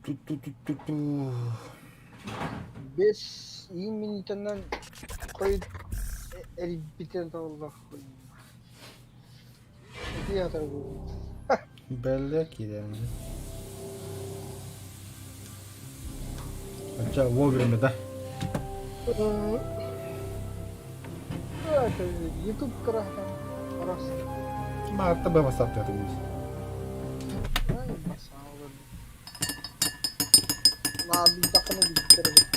Ту-ту-ту-ту-ту. Бес иин минутанан хойут эрийбитин толлохпун. Ити ятар Бэллэ киирэн. Хотя вовремя, да? Ютуб кырахтан раз. Марта бы васап тятыбыз. Ай, басаалын. Наадыйдаххына билбиттэр эбит.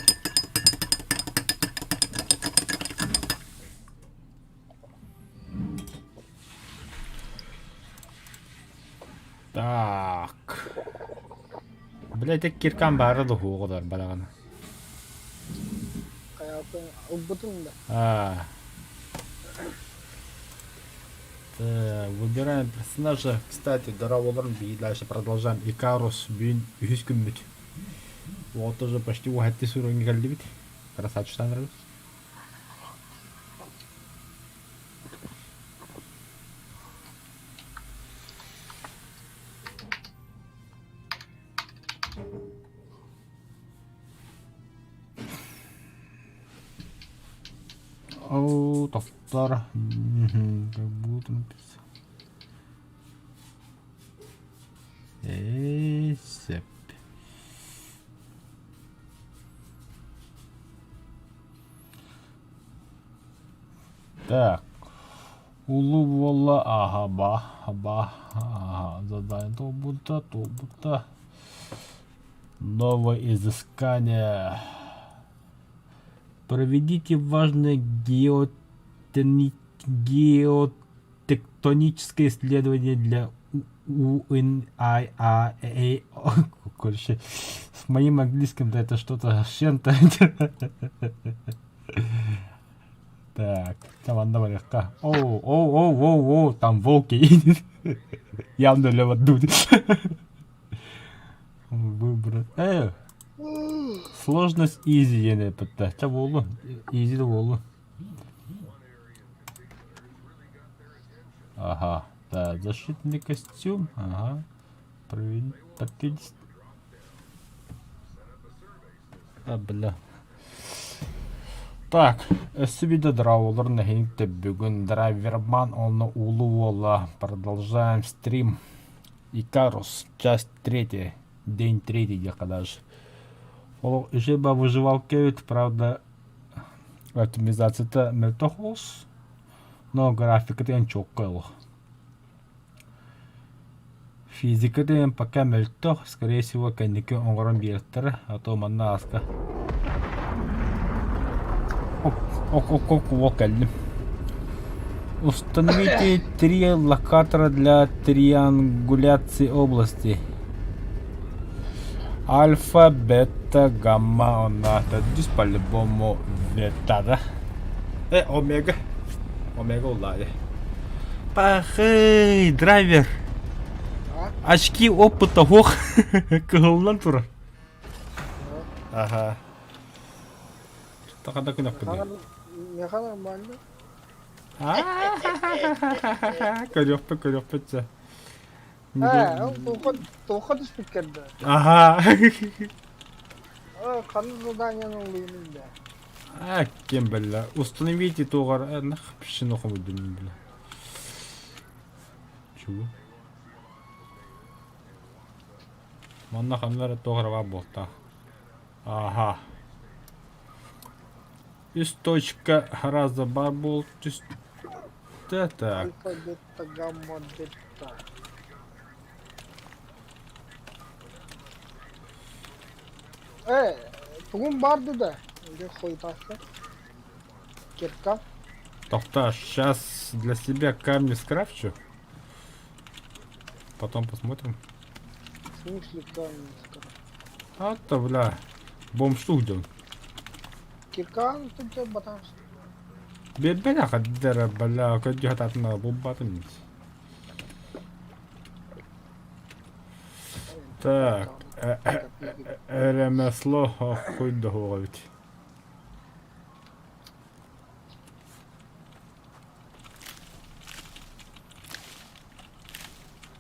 Так. Блядь, киркам баара да хуоҕудар балаҕана. Хайатын ылбытын да. А. Так, выбираем персонажа. Кстати, дорооболорун биир дальше продолжаем. Икарус бүгүн үһүс күммүт. Вот уже почти уһатты суруҥҥа кэллибит. Красавчик нравится. О, тохтор. Как будто написано. Ээ, сөп. Так. Улуу буолла аха ба ба аха задание туолбута туолбута. Новое изыскание. Проведите важное геотени... геотектоническое исследование для УНИАА. Короче, с моим английским-то это что-то с чем-то. Так, там барыахха. Оу, оу, оу, оу, оу, там волки. Явно Лева Дудь. Выбрать. Сложность easy диэн эппиттэ. Чэ буоллун. Easy да буоллун. Ага. Да, защитный костюм. Ага. Подтвердить. А, бля. Так, өссө биирдэ дорооболор нэһиҥтэ бүгүн драйверман уонна Улуу Уола продолжаем стрим Икарус, часть третья, день третий диэххэ даже. Ол үчүгэй выживалка эбит, правда, оптимизацията мөлтөх олус, но графиката эн чуоккай олох. Физика диэн пока мөлтөх, скорее всего кэнники оҥорон биэртэрэ, а то манна ааска Ок-ок-ок кэллим. Установите три локатора для триангуляции области. Альфа, бета, гамма, онна төрдүс по-любому бета, да? Омега. Омега улаали. Пахый, драйвер. Очки опыта ох, кыһыллан турар. Ага. Тахада күнэхпин. Меха нормально. Көрүөхпүт, көрүөхпүт чэ. Туохха түспүккэр да. Аха. Ханнык заданиены ылыймын да. А, кем бэллэ. Установите туоҕар нах пшено хомуйдум бля. Чего? Манна ханна эрэ туох эрэ баар буолтаах. Аха. Үс точка раза баар буол түстэ так. Альфа, бета, гамма, дельта. Тугум барды да? Или хуйтасы? Кирка. Тохта, сейчас для себя камни скрафчу. Потом посмотрим. В смысле камни скрафчу? А-то, бля, бомж где он? Кирка, ну тут тебя батан. Бля, хаддера, бля, көддү хататына буббатын. Так, ремесло хуй договор ведь.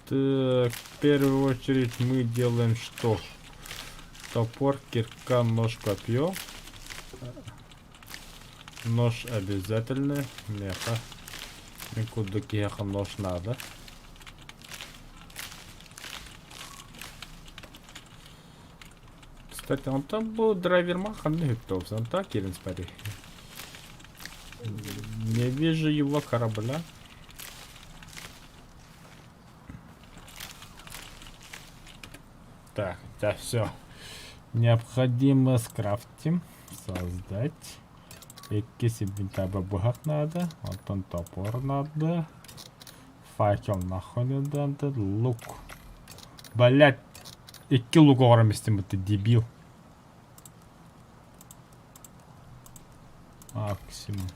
Так, в первую очередь мы делаем что? Топор, кирка, нож, копье. Нож обязательно. Меха. Мин курдук киһиэхэ нож надо. Кстати, онтон бу драйверма ханна үттэ Он так кирин спари. Не вижу его корабля. Так, да, все. Необходимо скрафтим, создать. Икки инвентарь быһах надо, онтон топор надо. Факел нахуй не надо, лук. Блять, икки лук оҕором истим ты дебил. Максимум.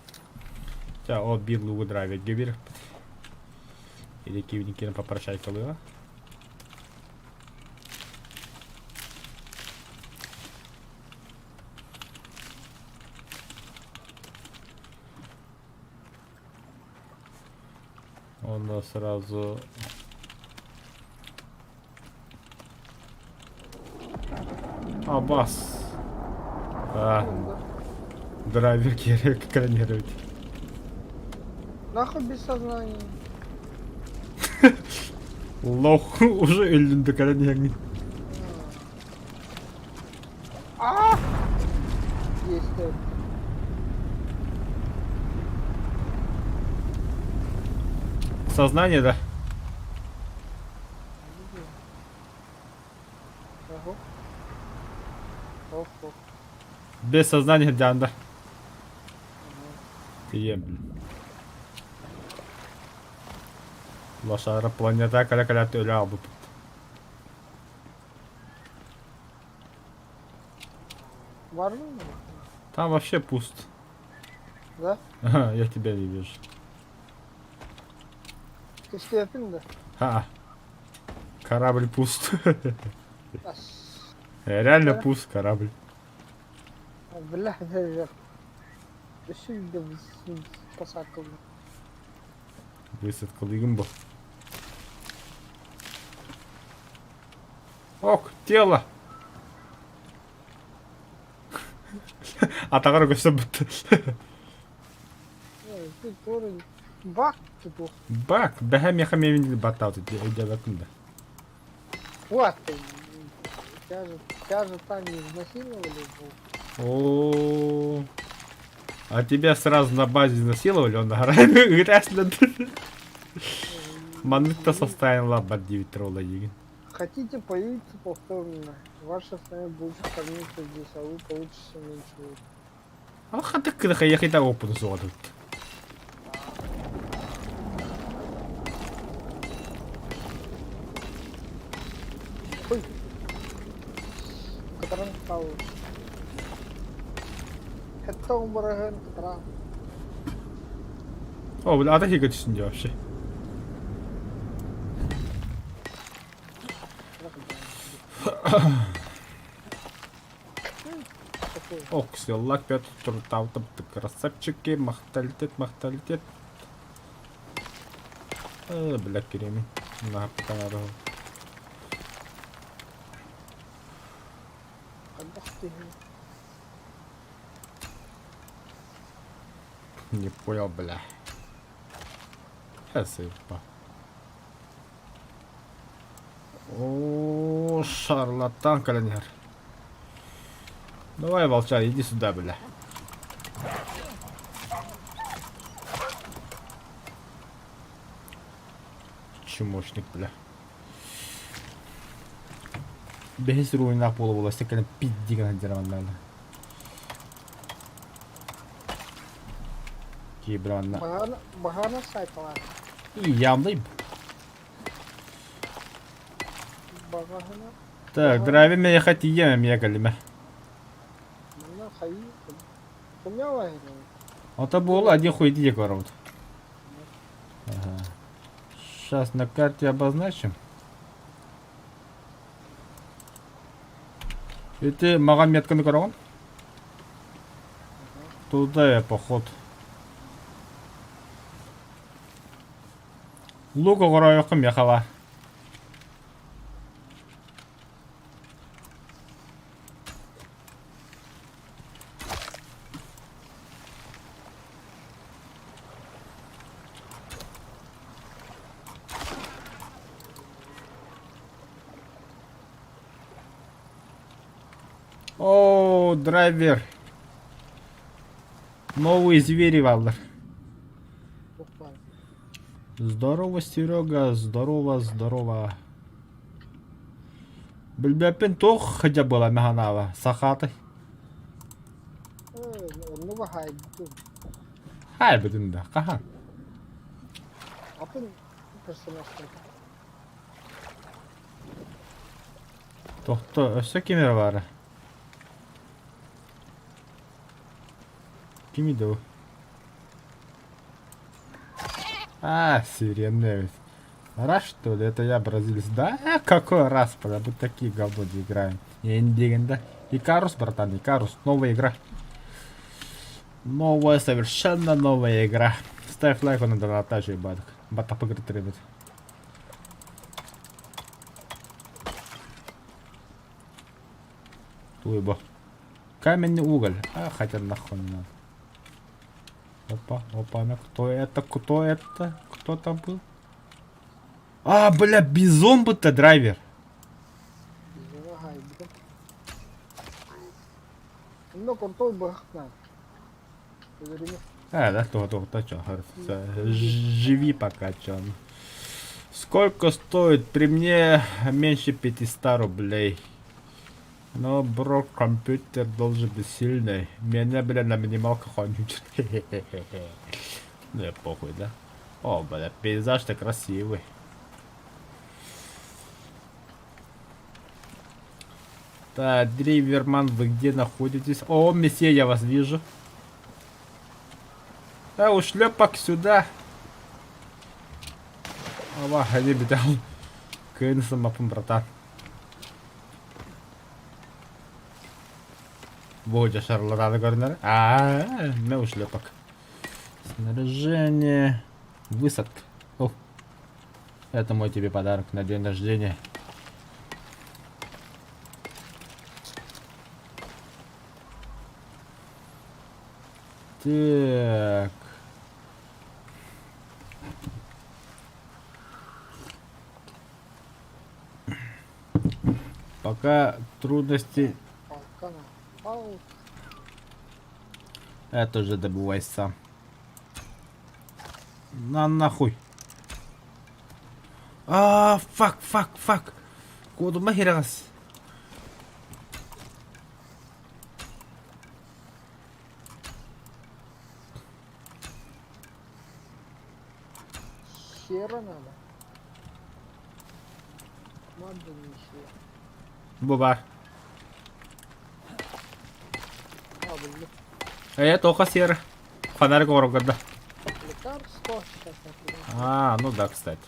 Ча, ол биир лугу драйверге биэрэхпит. Или кибиниккини попрощайкалыа. Онно сразу Абас. А, драйвер керек экранировать. Нахуй без сознания. Лох уже өллүндө кэлэн А! Есть. Сознание, да? Ого. Ох, ох. Без сознания дьаанда. Тиийэн Лошара планета кэлэ-кэлээт өлө аалбыппыт. Бар mı? Там вообще пуст. Да? Ага, я тебя не вижу. Көстүөпүн да. Ха. Корабль пуст. Ас. Реально пуст корабль. Бля, бля, Өссө посадка. Высадкалыгым был. Ок, тело. Атаҕар көстө бутта. Бак туту. Бак, бэһэ меха мемин баттаут өйдөбөкүн да. Вот ты. Тебя же, тебя же там не изнасиловали. О, А тебя сразу на базе изнасиловали, он грязно. Маннык-то составил лабат 9 тролла егин. Хотите появиться повторно? Ваша страна будет кормиться здесь, а вы получите меньше. А хатык кыдыха яхита опыт суодут. Ой. Катаран стал. Это умбараген катаран. О, бля, ата хига түсінде вообще. Ок, селлак пят туртаутап красавчики, махталитет, махталитет. Э, бля, кереми. На, пока надо. Не понял, бля. Сейчас О, шарлатан каленер. Давай, волчар, иди сюда, бля. Чмошник, бля. Бэһис руйнаах буола-буола стэкэнэ пидди гынан дьараманнаана. Кибранна. Баһаана сайталар. Явный. Баҕаһына. Так, драйвер миэхэ тиийиэм эмиэ кэлимэ. Манна хайыы. Кумняла Ото буола один хуй иди корот. Ага. Сейчас на карте обозначим. Ити маҕан метканы көрөҕүн? Туда я поход. Лук оҕороойоххо миэхэ баар. О, драйвер. Новые звери бааллар. Здорово, Серега, здорово, здорово. Билбэппин туох хотя была механава, сахатай. Онну баһаайбытым. Хайбытын да, хаһан? Атын персонажтарга. Тохто, өссө ким эрэ баара? Ким иде бу? А, сиренный ведь. Раз что ли? Это я бразилец. Да, какой раз, бля, мы такие говно играем. Я не деген, да? Икарус, братан, Икарус. Новая игра. Новая, совершенно новая игра. Ставь лайк, он донатажи, бадок. Батапыгыр требует. Туйбо. Каменный уголь. А, хотя нахуй не надо. Опа, опа, на кто это, кто это, кто там был? А, бля, бизон будто драйвер. Бизону хаайбытым. Онно крутой быһахтаах. Өлөрүмэ. А, да, то, то, то, чё, живи пока, чё. Сколько стоит при мне меньше 500 рублей? Но, бро, компьютер должен быть сильный. Меня, бля, на минималках он Ну, я похуй, да? О, бля, пейзаж-то красивый. Так, Дриверман, вы где находитесь? О, месье, я вас вижу. Да, ушлепок сюда. Ава, не бедал. Кыын братан. Бодя шарлатаны көрүнэр. Аа, мэ ушлепок. Снаряжение. Высадка. О, это мой тебе подарок на день рождения. Так. Пока трудности... Это уже добывай сам. На нахуй. А, fuck, fuck, fuck. Кодума хирагас. Сера надо. Надо не сера. Бу баар. Э, тока сера. Фонарик оҥорон Лекарство сейчас я А, ну да, кстати.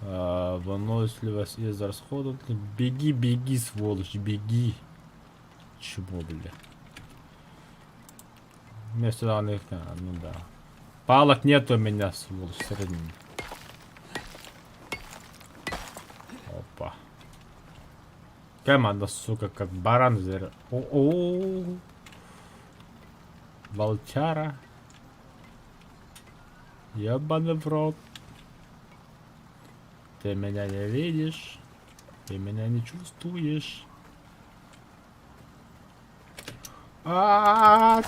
А, выносливость из расходов. Беги, беги, сволочь, беги. Чего, бля? Вместо данных, а, ну да. Палок нет у меня, сволочь, средний. Опа. Команда, сука, как баран зер. О-о. Волчара. Ебаный в рот. Ты меня не видишь. Ты меня не чувствуешь. А.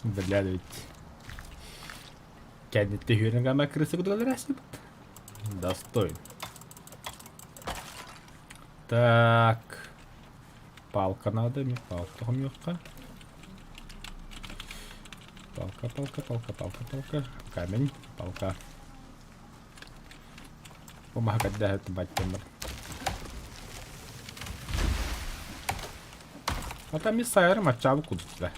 Бля, ведь. Кэнниттэн үөрэн гама крыса кудалар Достоин. Так. Палка надо, мне палка мягко. Палка, палка, палка, палка, палка. Камень, палка. Помогать да, это бать А там и сайрым ачабы кудутла.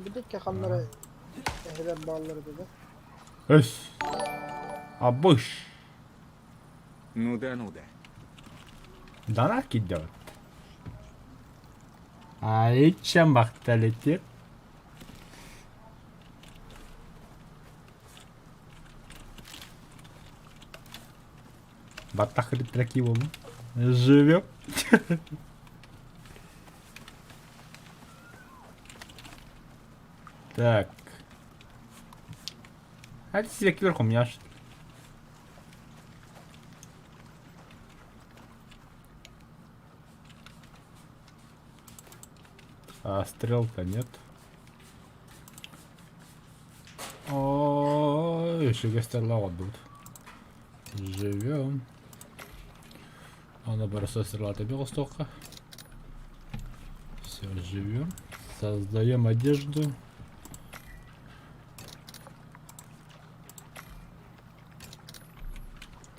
Бу диэки ханна эрэ эһэлэр бааллар этэ да. Өс. Абыш. Ну да, ну да. Донат идет. Айча махталетет. Баттах ретраки буоллум. Живем. Так. Hadi сибэккилэр хомуйааш. А стрелка нет. Ой, еще стрела отдут. Живем. Аны просто стрела тебе столько. Все, живем. Создаем одежду.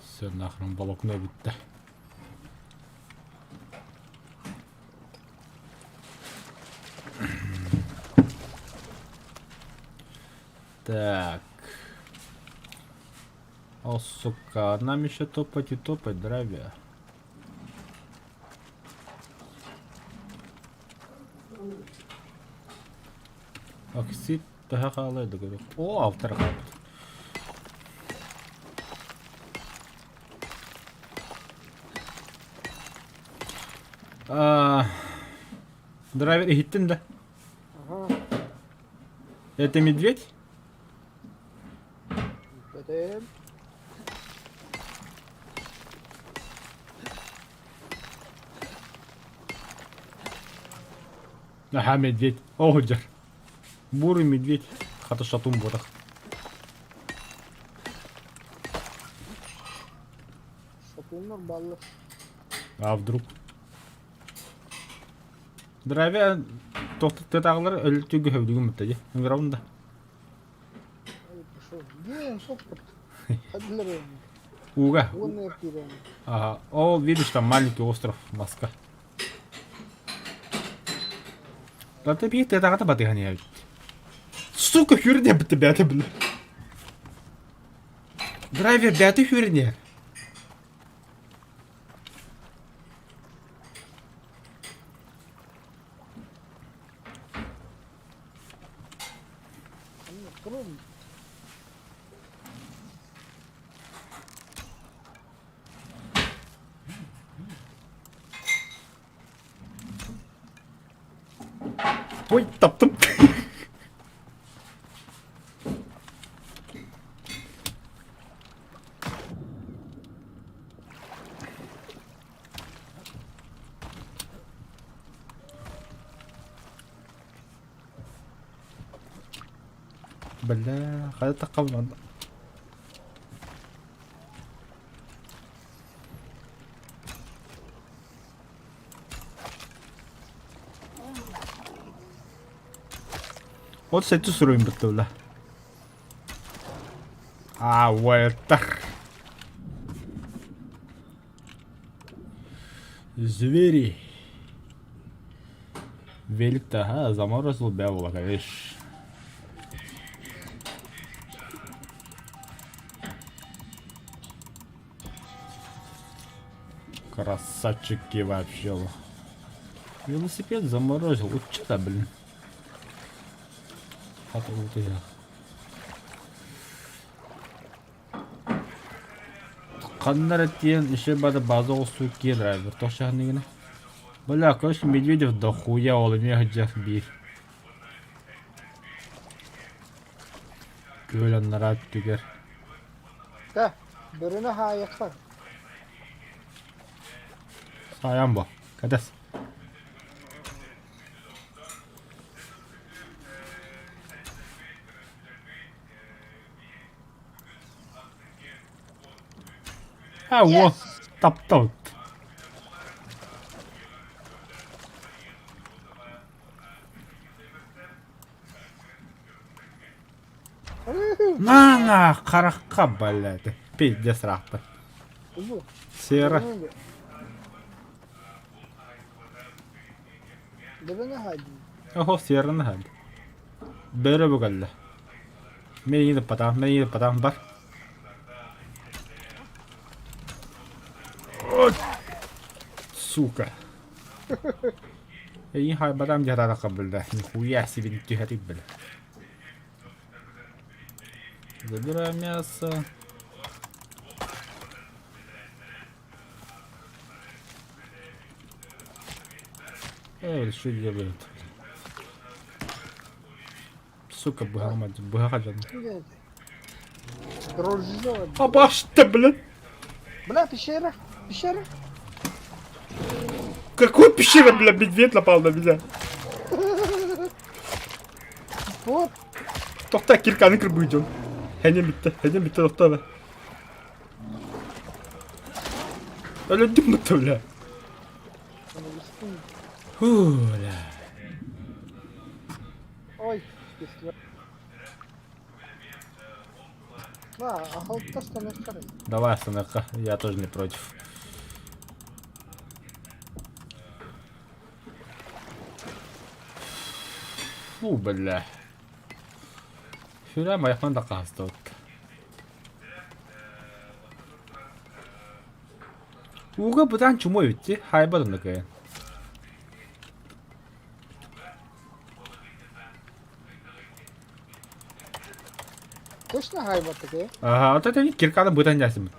Все, нахрен волокно бүттэ. Так. О, сука, нам еще топать и топать, драйвер. Оксид төһө хаалай да көрүөх. О, алтара хаалбыт. А, драйвер иһиттин да? Ага. Это медведь? Бэтэ. Аха, медведь. О, дьэр. Бурый медведь. Хата шатун буотах. Шатуннар баллар. А вдруг? Драйвер тохтатаҕылар өлтүгү хөбүлүгүн бытта дии. Ыҥырабын да. Ууга. Ага. О, видишь, там маленький остров Москва. Да ты пить, это гата батыган Сука, хюрне бітті бәті біл. Драйвер бәті хюрне. Ой, таптым. Бля, хайа таххабын Вот сэттис уровень быттылла. А, уайаттар. Звери. Велик ага, заморозил бя конечно. Красавчики вообще. Велосипед заморозил. Вот что-то, блин. Хата вот я. Ханна эрэ тиийэн еще бары база оҕустуу киэр драйвер тохсоһон Бля, короче, Медведев дохуя ол эмиэ сылдьар биир. Күөл аннараа өттүгэр. Да, бөрөнү хаайыахха. Саайан бо. Кэтэс. А, о, таптал. На на харахха блядь. Пиздец рахта. Сера. Ого, сераны хад. Бөрө бугалла. Мин ыппатаҕым, мин ыппатаҕым бар. Сука. Эйиин хайбатам дьаһатаатахха биллэ. Нихуя себе түһэрик били. Забираем мясо. Эй, что делает? Сука, быһаҕым быһаҕа дьон. Дружок. Абашта, блин! Бля, пещера, пещера. Какой пещера, бля, медведь напал на меня. Вот. Тохта кирканы кырбыы дьон. Хэнем битте, хэнем битте тохта бе. Өлөдүм бутта, бля. Фу, бля. Ой, если... Да, а холта становится. Давай, остановка, я тоже не против. Фу, бля. Фюря майхан да хаста Ууга бытаан чумуо эбит дии, хаайбат онно кыайан. Точно хаайбатык ээ? Аха, вот это кирканы бытан дьаасыммыт.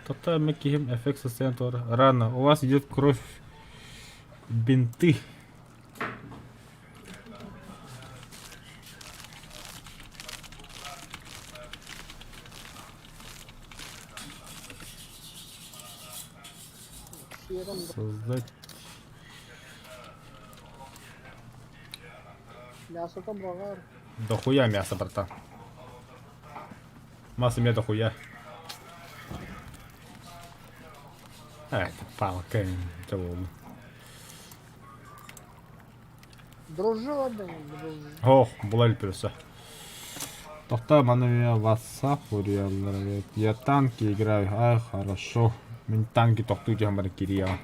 Тотто эмэ киһим эффект состояния тора. Рано, у вас идет кровь бинты. Создать. Мясо там багар. Дохуя мясо, братан. Масса мне дохуя. А, это палка. Того. Дружила да, дружила. Ох, була плюса. Тохтоо маны меня WhatsApp уруйаллар Я танки играю. Ай, хорошо. Мин танки тохтуу дьон бары кириэҕим.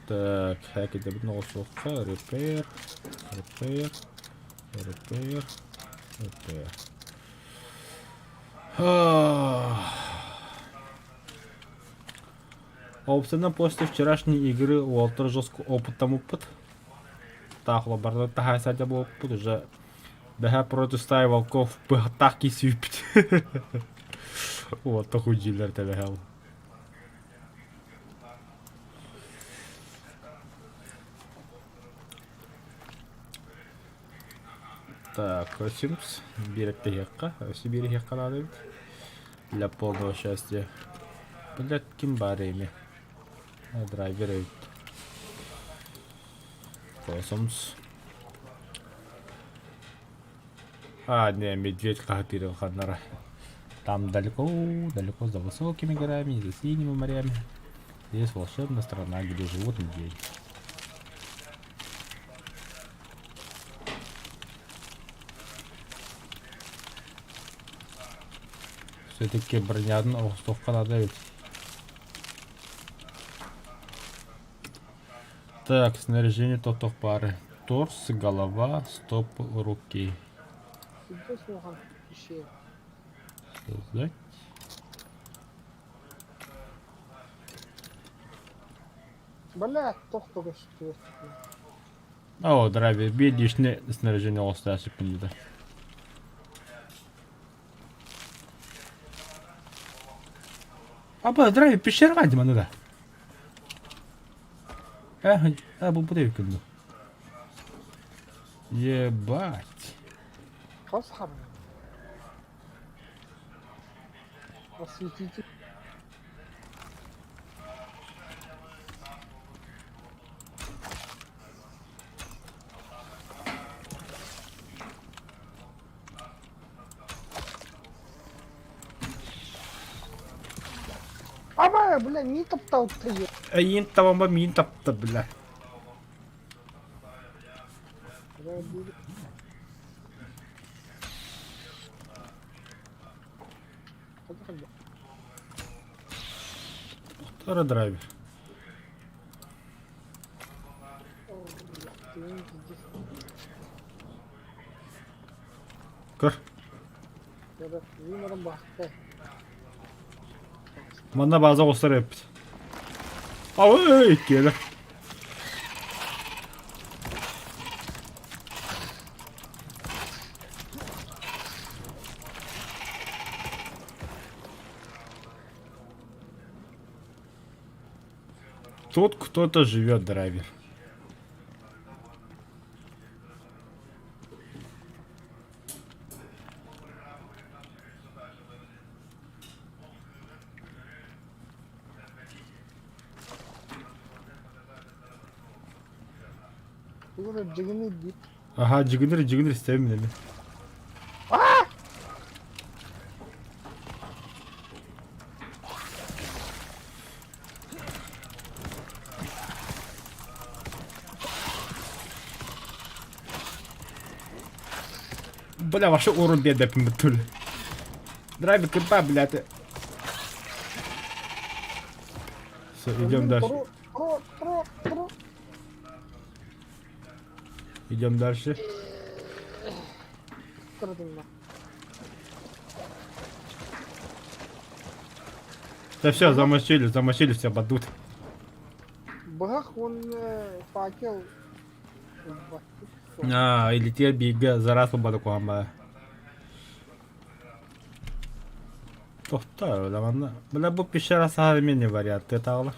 Так, хэкидэбит оҕусуохха repair, repair, repair, repair. Опционно после вчерашней игры уолтар жестко опыттаммыппыт. Таах барда таһаайсаадьа буолбуппут уже бэһэ против стаи волков быһаттаах киирсибиппит. Уолта худьилэр тэбэһэл. Так, Симс биэрэктэһиэххэ, өссө биэриһиэххэ наада эбит. Для полного счастья. Блядь, ким баар эми? Драйвер эбит. Космос. А, не, медведь хаһытыырын ханнара. Там далеко, далеко за высокими горами, за синими морями. Есть волшебная страна, где живут медведи. Все-таки бронядын оҕустуохха наада эбит. Так, снаряжение тотох пары. Торс, голова, стоп, руки. Сюда сухан пещера. Создать. Бля, тох только что. О, драйвер, биир снаряжение оҕустаасыппын да. Аба, драйвер, пещера диманы да. Э, э, бу бу күндү. Ебать. Хас хабын. Осветите. Аба, бля, не топтал ты. Эйин табамба миин тапта, бля. Второй драйвер. Көр. Манна база оҕустар эппит. Ой, иккиэлэр. Тут кто-то живет, драйвер. Аха, дьигинир, дьигинир истэбин эми. Бля, вообще урон биэрбэппин бүттүл. Драйвер кырпа, блядь. Все, идем дальше. Идем дальше. Да все, замочили, замочили, все бодут. Быһах уонна факел. А, или те бига зараз бадакуама. Тохта, манна. Бля, бу пещера современный вариант, это тағылар.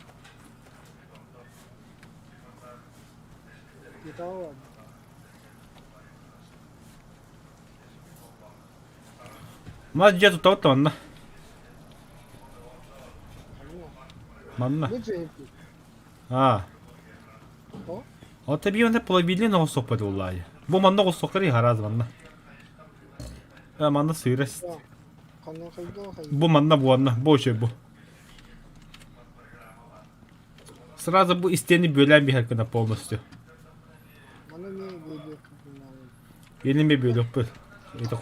Мас дьиэ тутабыт да манна. Манна. Аа. Ота биир онно половинен оҕусуохпут буоллаайы. Бу манна оҕусуохтар араас манна. Э, манна сыыра. Бу манна буонна, бу үчүгэй бу. Сразу бу истиэни бүөлээн биһэр гына полностью. Илин бүөлүөхпүт. Это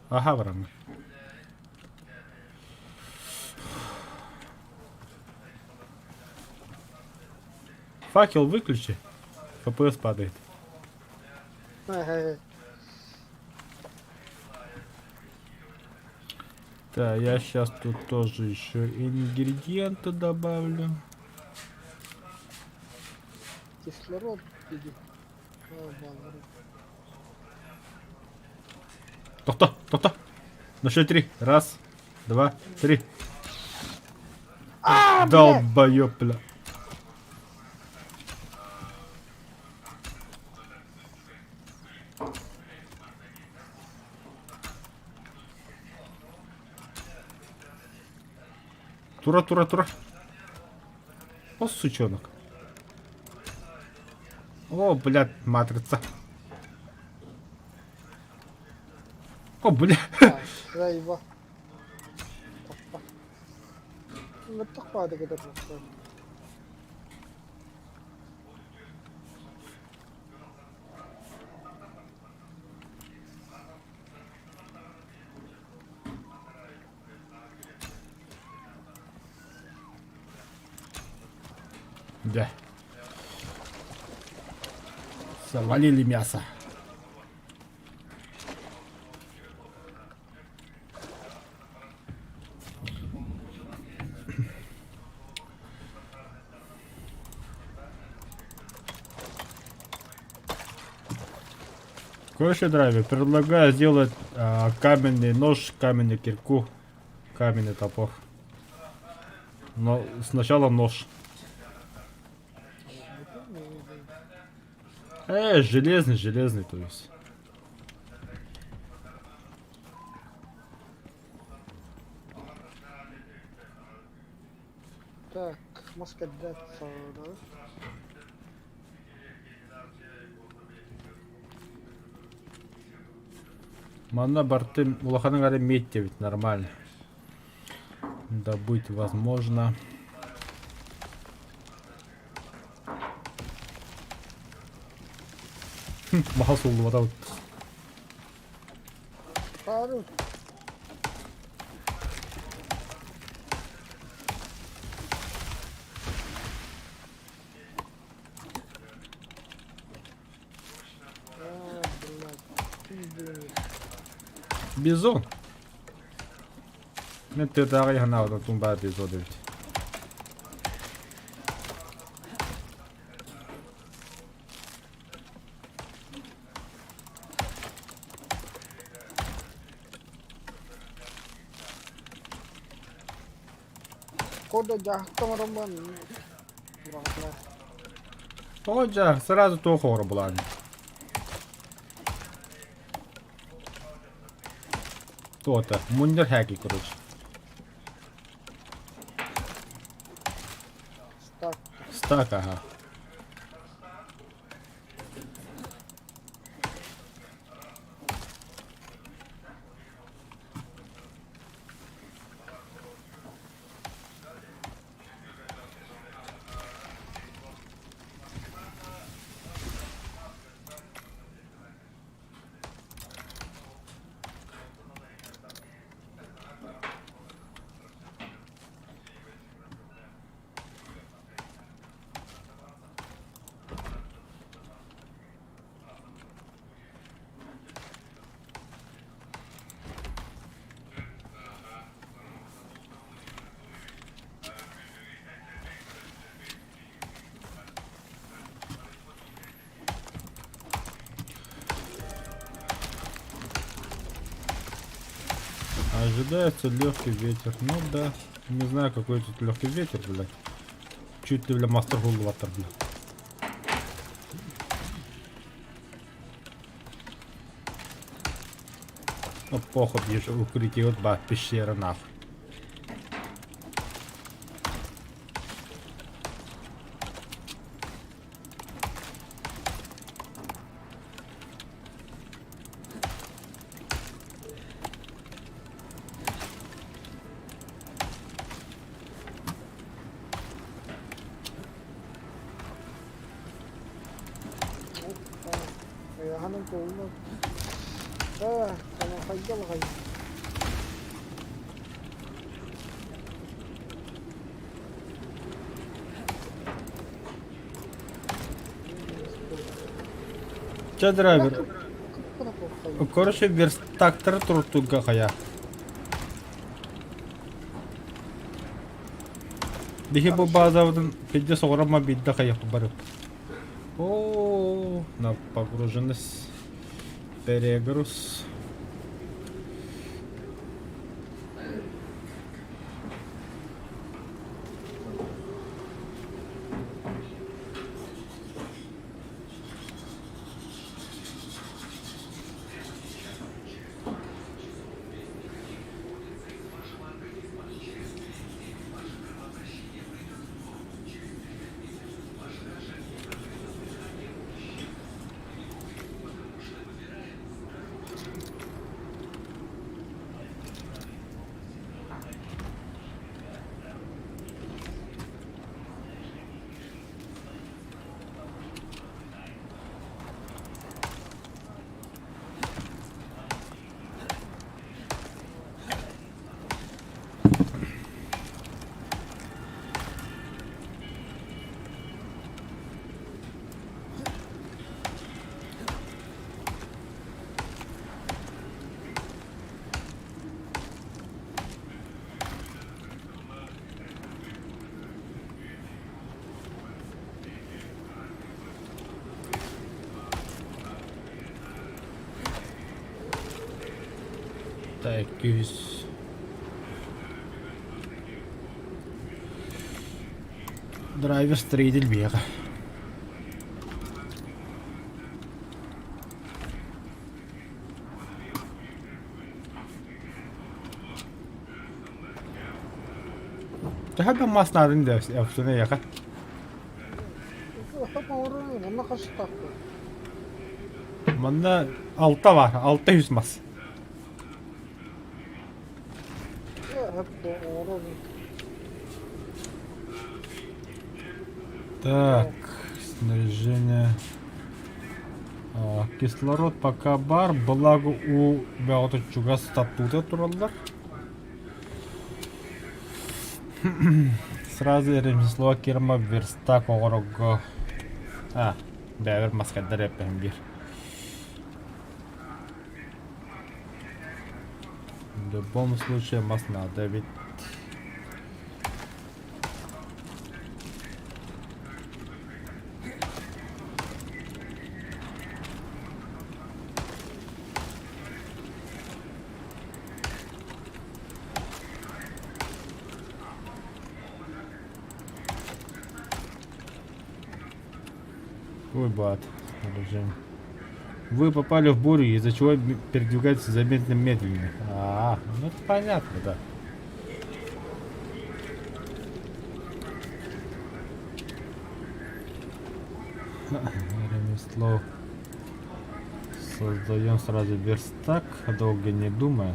Аха бараммын. Факел выключи. ФПС падает. Так, я сейчас тут тоже еще ингредиенты добавлю. Кислород иди. Тохто, тохто. На счет три. Раз, два, три. Долбоёб, бля. Тура, тура, тура. О, сучонок. О, блядь, матрица. О, бля. Заеба. Да. Завалили мясо. Короче, драйвер, предлагаю сделать каменный нож, каменную кирку, каменный топор. Но сначала нож. Железный, железный, то есть. Так, маска да? Манна бартым улаханын эрэ ведь нормально. Добыть возможно. Маха суллубата. Пару. Бизон. Мен тыатааҕы санаабытым тумбаа бизон эбит. Кода дьаһахта оҥороммун быраҕытына. Тоҕо дьаһах сразу туох оҕоро булаан. Туота, мунньар хээки короче. Стак. Стак, ага. Ожидается легкий ветер. Ну да. Не знаю, какой тут легкий ветер, блядь. Чуть ли, бля, мастер гуллатор, бля. Ну похуй, ешь укрытие вот ба, пещера нахуй. Ыйааһыным туолла. Ээ, хайда баҕайы. Чэ, драйвер. Короче, верстактары туртуга хайа. Биһи бу базабытын пидде соҕурама бидде хайа барып. О, на погруженность перегруз. Так, 200. Драйвер строитель биэҕэ. Төһө да мас наадын да охсуна яха. Манна хастаахпын. Манна алта бар, 600 мас. Так, снаряжение. Кислород пока бар, благо у бөҕөтө чугас статута тураллар. Сразу ремесло кирма верстак оҕорого. А, бэбэр маскардар эппэһин биир. любом случае мас наада эбит. Ой, бат, снаряжение. Вы попали в бурю, из-за чего передвигаетесь заметно медленнее. А, ну это понятно, да. Ремесло. Создаем сразу верстак, долго не думая.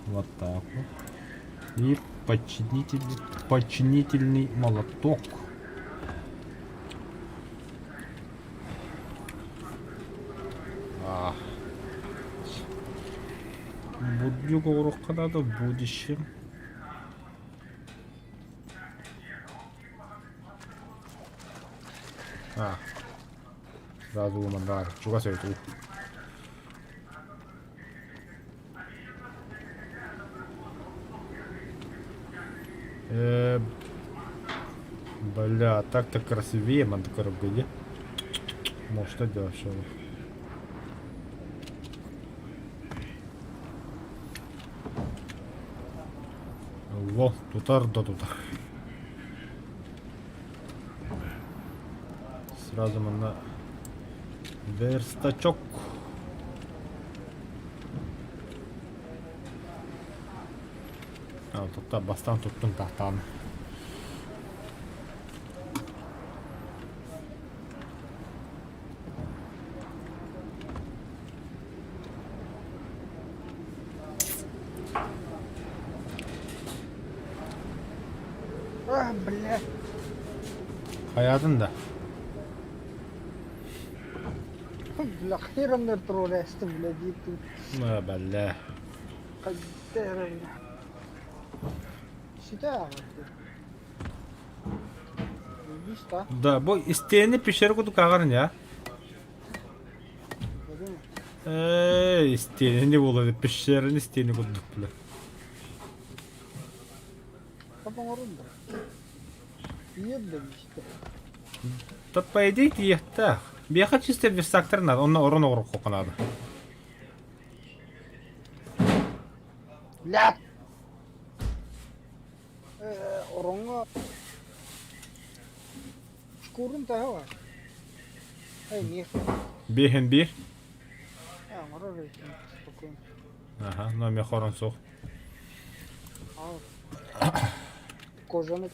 Вот так вот. И подчинительный молоток. А. Бурдюк оҥоруохха наада в будущем. А. Сразу умандар. Чугас эбит Э, бля, так-то красивее манта где? Может, что делать, что Во, тутар да тутар. Сразу манна верстачок. Тутта бастаан туттун тахтаан. А, бля. Хайаатын да? Бля, хером туруорээстим, бля, диир Бэллэ. Хайда бля. Сюда, Да, бу истиэни пещера курдук ааҕарын я. Ээ, истиэни буолар, пещераны истиэни курдук бля. Тут по идее тиийиэхтээх. Биэхэ чисто верстактар наада, онно орон оҥоруохха наада. Бля! Ороҥҥо шкурун таһа бар. Эй, миэх. Биэһин биир. Оҥорор эбиккин спокойно. Аха, но миэхэ орон суох. Кожаны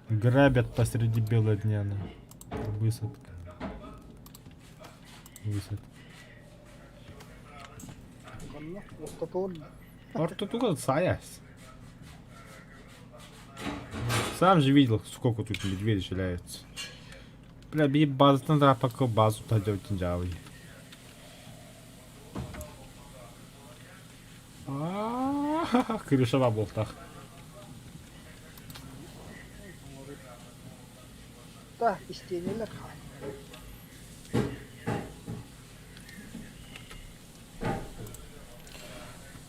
Грабят посреди бела дня. На. Высадка. Высадка. Ханна ортотугар Ортотугар саясь. Сам же видел, сколько тут медведей шляются. Бля, би базатан да пока базу та делать не Крышева болтах. Да, истиэнэлэр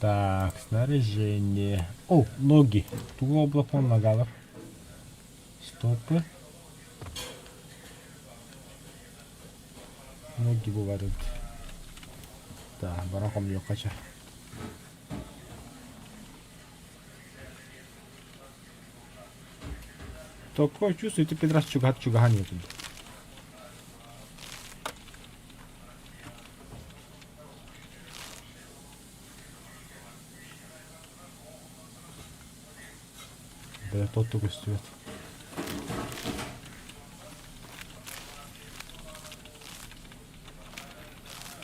Так, снаряжение. О, ноги. Тугу облакон нагалар. Стопы. Ноги бывают. Да, барахом кача. Такое чувство, ты пидрас чугат чугаха нету. Бля, тот только көстүбэт.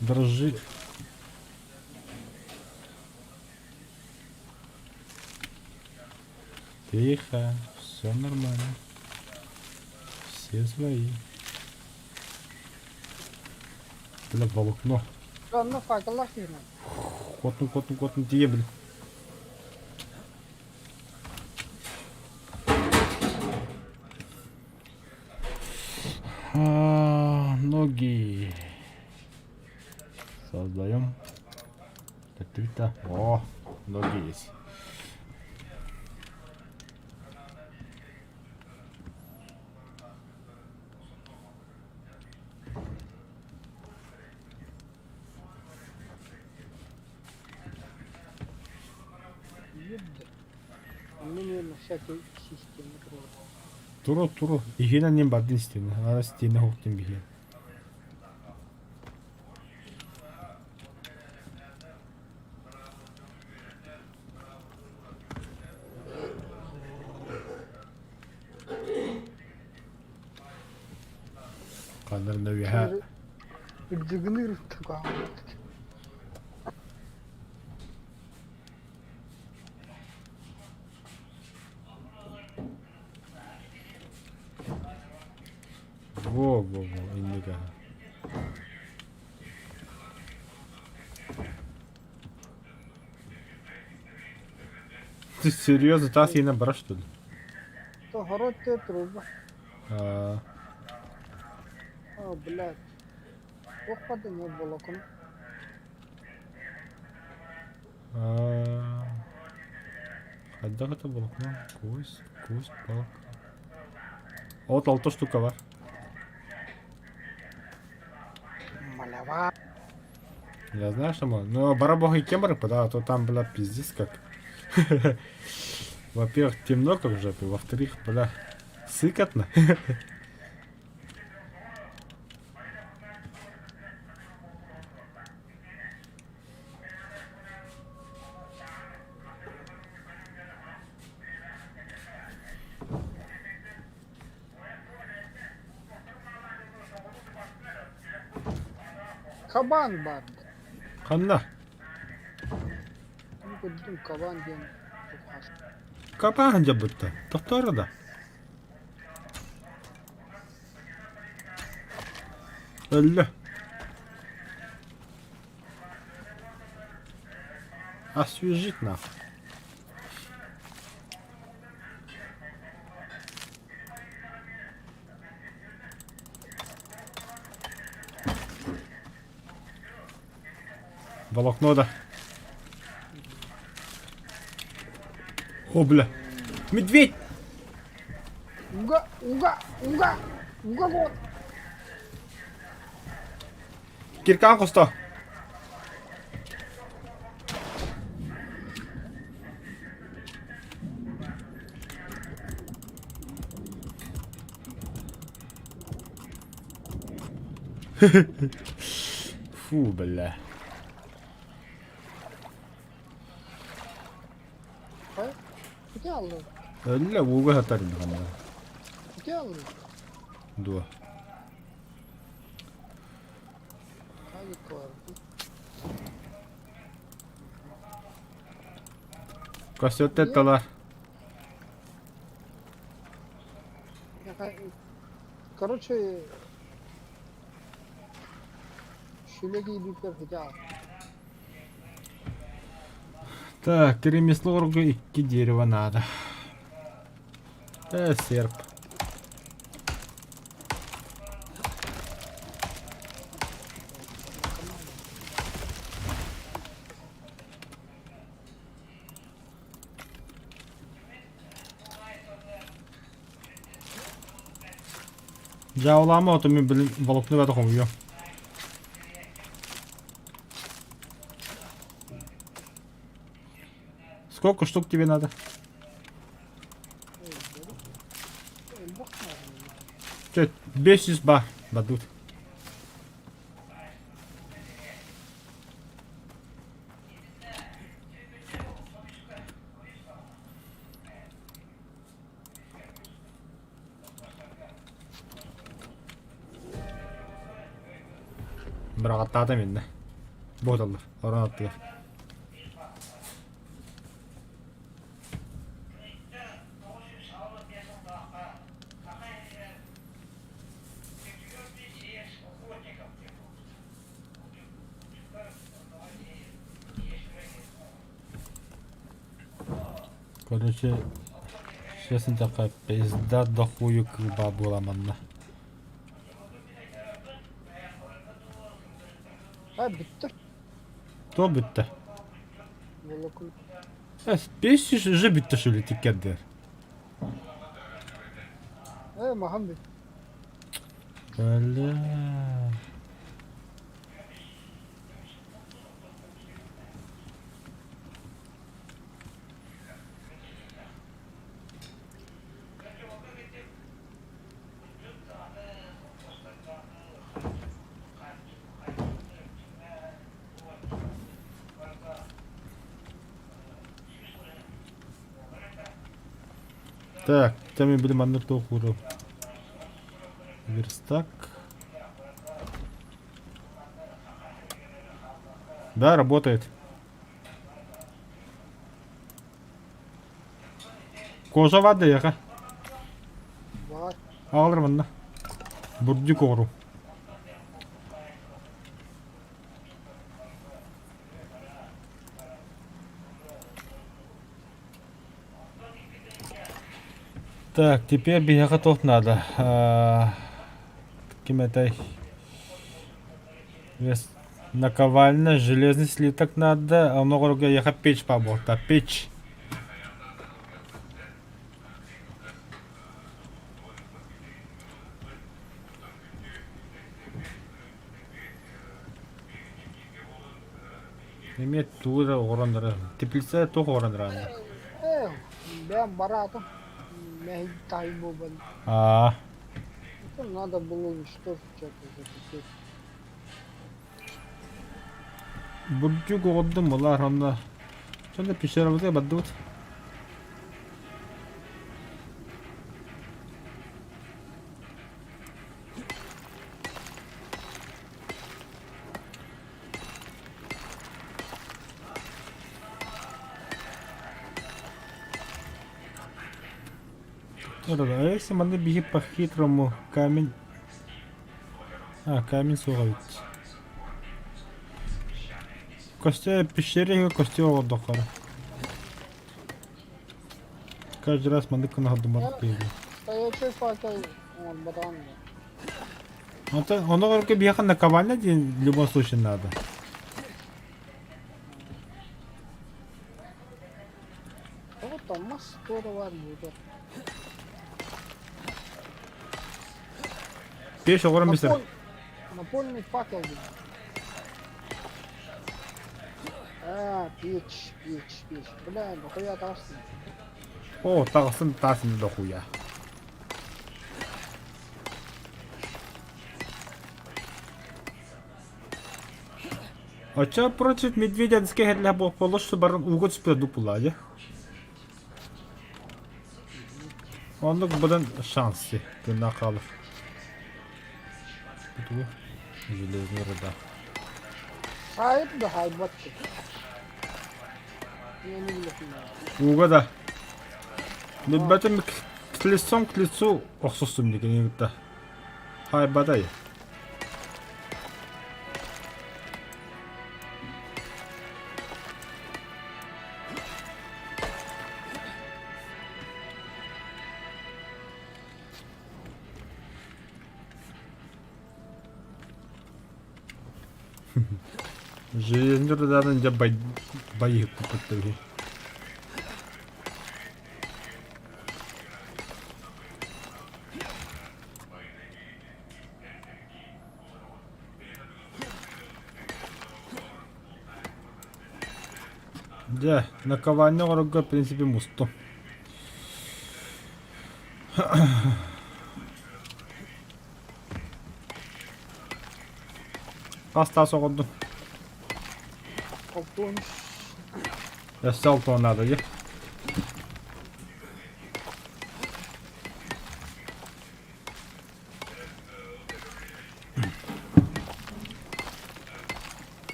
Дрожжи. Тихо, все нормально. Все свои. Бля, волокно. Онно факеллаах киһинэн. Хотун, хотун, хотун, тиийэ, бля. А, ноги. Создаем. Ты-то. О, ноги есть. Ебда. Онно наверное всякие системы турар. Туру туру. Иһинэн ним бардын истиэнэ. Ара истиэнэ хуктин биһиэн. Ханна үөһэ Үрдүгүнүр тугаан. Во-во-во, инника. Ты серьезно, тас иһинэн барар что ли? Тоһорот те труба. А, А, блядь. Туохха да не волокон. а, Хайдах это волокно? Кость, кость, палка. Вот алта штука бар. Малява. Я знаю, что можно. Ну, барабога и кембры, да, а то там, бля, пиздец как. Во-первых, темно как в жопе, во-вторых, бля, сыкотно. Кабан бар. Ханна, Ну, курдук кабан диэн тухас. капахан жабытта. Тохтора да. Өллө. Освежить нахуй. Волокно да. О, бля. Медведь! Уга, уга, уга, уга вот. Киркан хосто. Фу, бля. Хайа? Ити аллар. Өллө ууга сатар ини ханна. Ити аллар. Дуо. Хайа бар. Костер талар. Короче, шүлэги бипер хотя. Так, ремесло икки дерева надо. Э, серп. Дьаулаама оту мин блин волокну бата хомуйуом. Сколько штук тебе надо? Че, 500 ба дадут. Быраҕаттаата миннэ. Буоталлар, орон аттыгар. Короче, честно такая пизда до хую кылба буола манна. А, бүттэ. Туох бүттэ? Волокун. Песни уже бүттэ что ли тиккэрдэр? Махан бүт. Бля. Так, там били маннык туох Верстак. Да, работает. Кожа вады яха. Баар. Аҕалар манна. Бурдюк оҕору. Так, теперь биһиэхэ туох надо? Ким этэй? Наковальня, железный слиток надо, а оноҕорго эйиэхэ печь пабуохта. Печь. Эмиэ тугу эрэ оҥорон эрэр. Теплица туох оҥорон эрэр Ээ, бэйэм бараатым. Мэһэй таһый буолбан. Аа. Это надо было уничтожить что-то запустить. Бурдюк оҕордум булаар онно. Сонно пещерабытыгар бардыбыт. А если манна биһи по-хитрому камень... А, камень суох эбит. Костя пещереге костя оҕордоххоро. Каждый раз маннык гына думар киһи. Стоячий факел, он батан. Ону көргө биһиэхэ наковальня диэн в любом случае надо. Вот там мас туора баар Пеш оҕорон бисер. Напольный факел диэн. А, печь, печь, печь. Бля, дохуя таҕыстым. О, таҕыстын таасын дохуя. Оччо против медведя скэһэрлээх буоллар барын ууга түспүтэ дуппулаа Оннук быдан шанс дии тыыннаах хаалар. Бутугу железный руда. Хайып да хайбат. Ууга да. Билбэтим к лицом к лицу охсустум дигини кытта. Хайбатай. Железный руданан дьэ байыһыппыт үһү. Дьэ, наковальня оҥорорго в принципе мустум. Хас таас оҕордум? Алтон. Өссө алтон наада дии.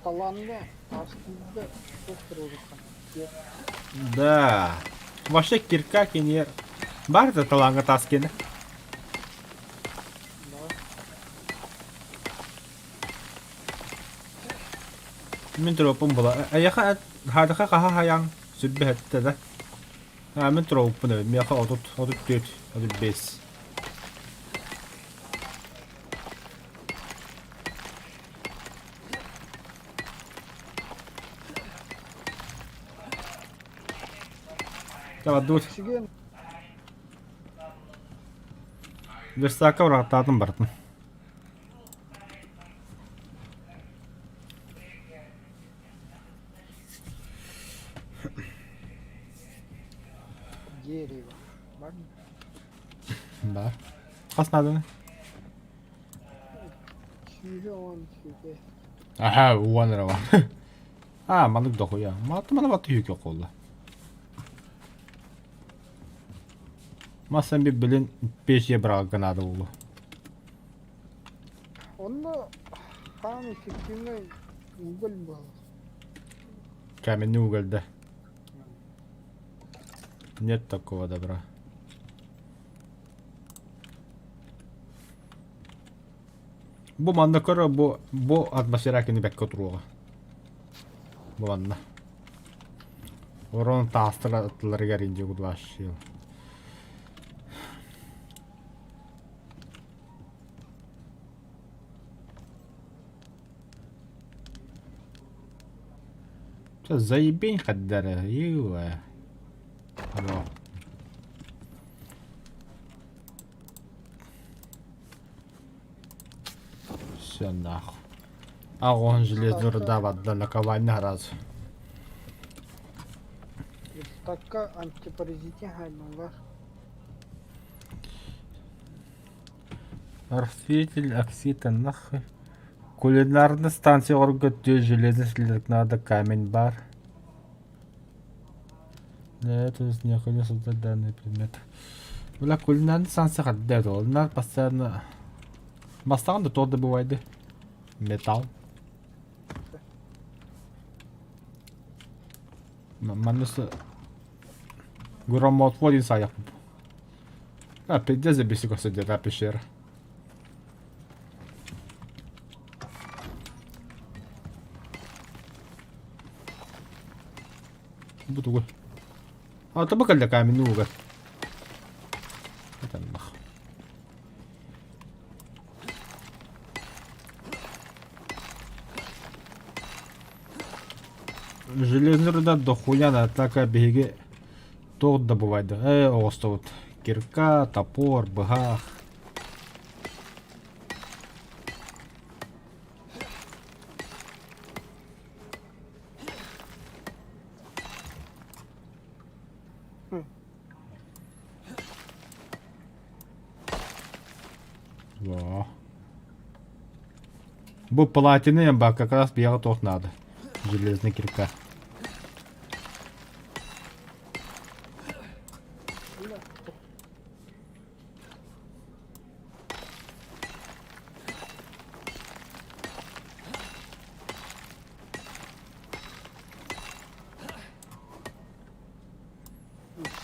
Таланга тас киирдэ туох туруорукка. Да. Вообще кирка кини бар да талаҥҥа таас киэнэ. Да. Мин туруоппун була. Эйиэхэ хаадыха хаһа хайаҥ сүрбэһэттэ да. А мин туруоппун эбит. Миэхэ 30, 34, 35. Давай, Оксиген. Верстакка бырахтаатым бартын. Дерево. Бар. Да. Хас нааданы? Сүүһү он сүүһү. Аха, уон эрэ бар. А, маннык дохуя. Мааты мана баты хүүкэ қолла. Масан би билин печье быраҕарга наада буолуо. Онно хаан эффективный уголь был. Каменный уголь, да. Нет такого добра. Бу манна көрө бу бу атмосфера кини бэккэ туруоҕа. Бу манна. Орон таастар аттыларыгар инде кудвашил. Заебень хаддара. Ива. Во. Все нахуй. А он железную руда вода наковальня раз. Верстакка антипаразитин хайдаллар. Раститель оксида нахуй. Кулинарная станция оргөттүү железный слиток надо камень бар. Для этого необходимо создать данный предмет. Бля, кулинарная станция хаддет, ол постоянно... Бастаан да то добывайды. Металл. Маннысы громоотводин саяпып. А, пиздец забесик сидит, а пещера. Бу тугу? А, таба кэллэ каменный угар. Это нах. Железный руда дохуя на так биһиги туох да бывает. Э, оҕостобут. Кирка, топор, быһах. Во. Бу платины ба как раз биэҕэ туох наада. Железный кирка.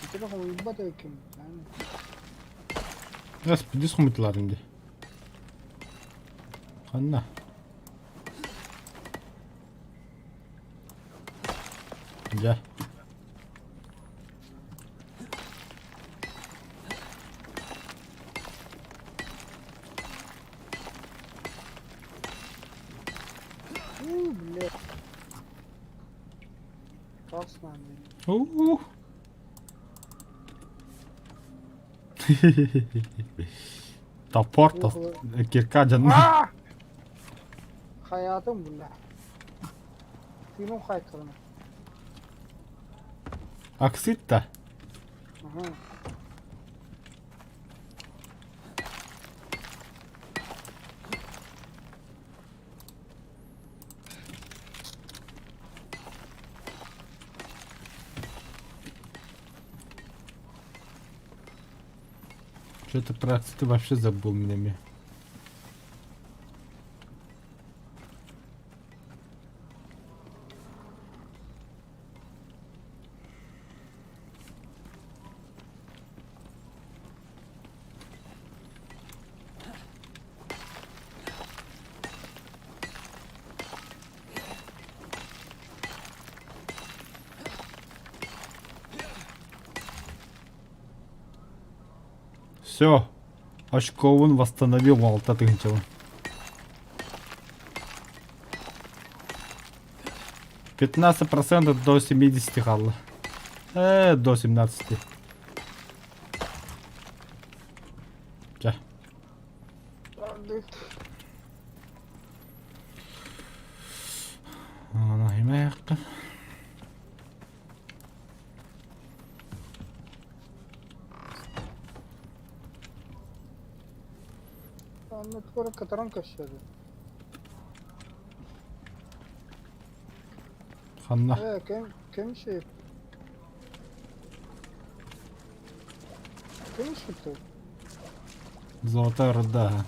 Ситэрэ хомуйбат эбиккин Господи, хомуйталаатым дии. Ханна? Дьэ. У, бля. Классно, Ух. Топор, кирка дьонно. Хайаатым бля. Тыыным хайтарына. Оксид да? Ага. Что-то про оксид вообще забыл меня. Все. Очковун восстановил алта тыһыынчабын. 15% до 70 хаалла. До 17. Чэ. Ону Онно туора кытаран көрсөбүн. Ханна? Э, ким, ким шип? Ким шипты? Золотая руда.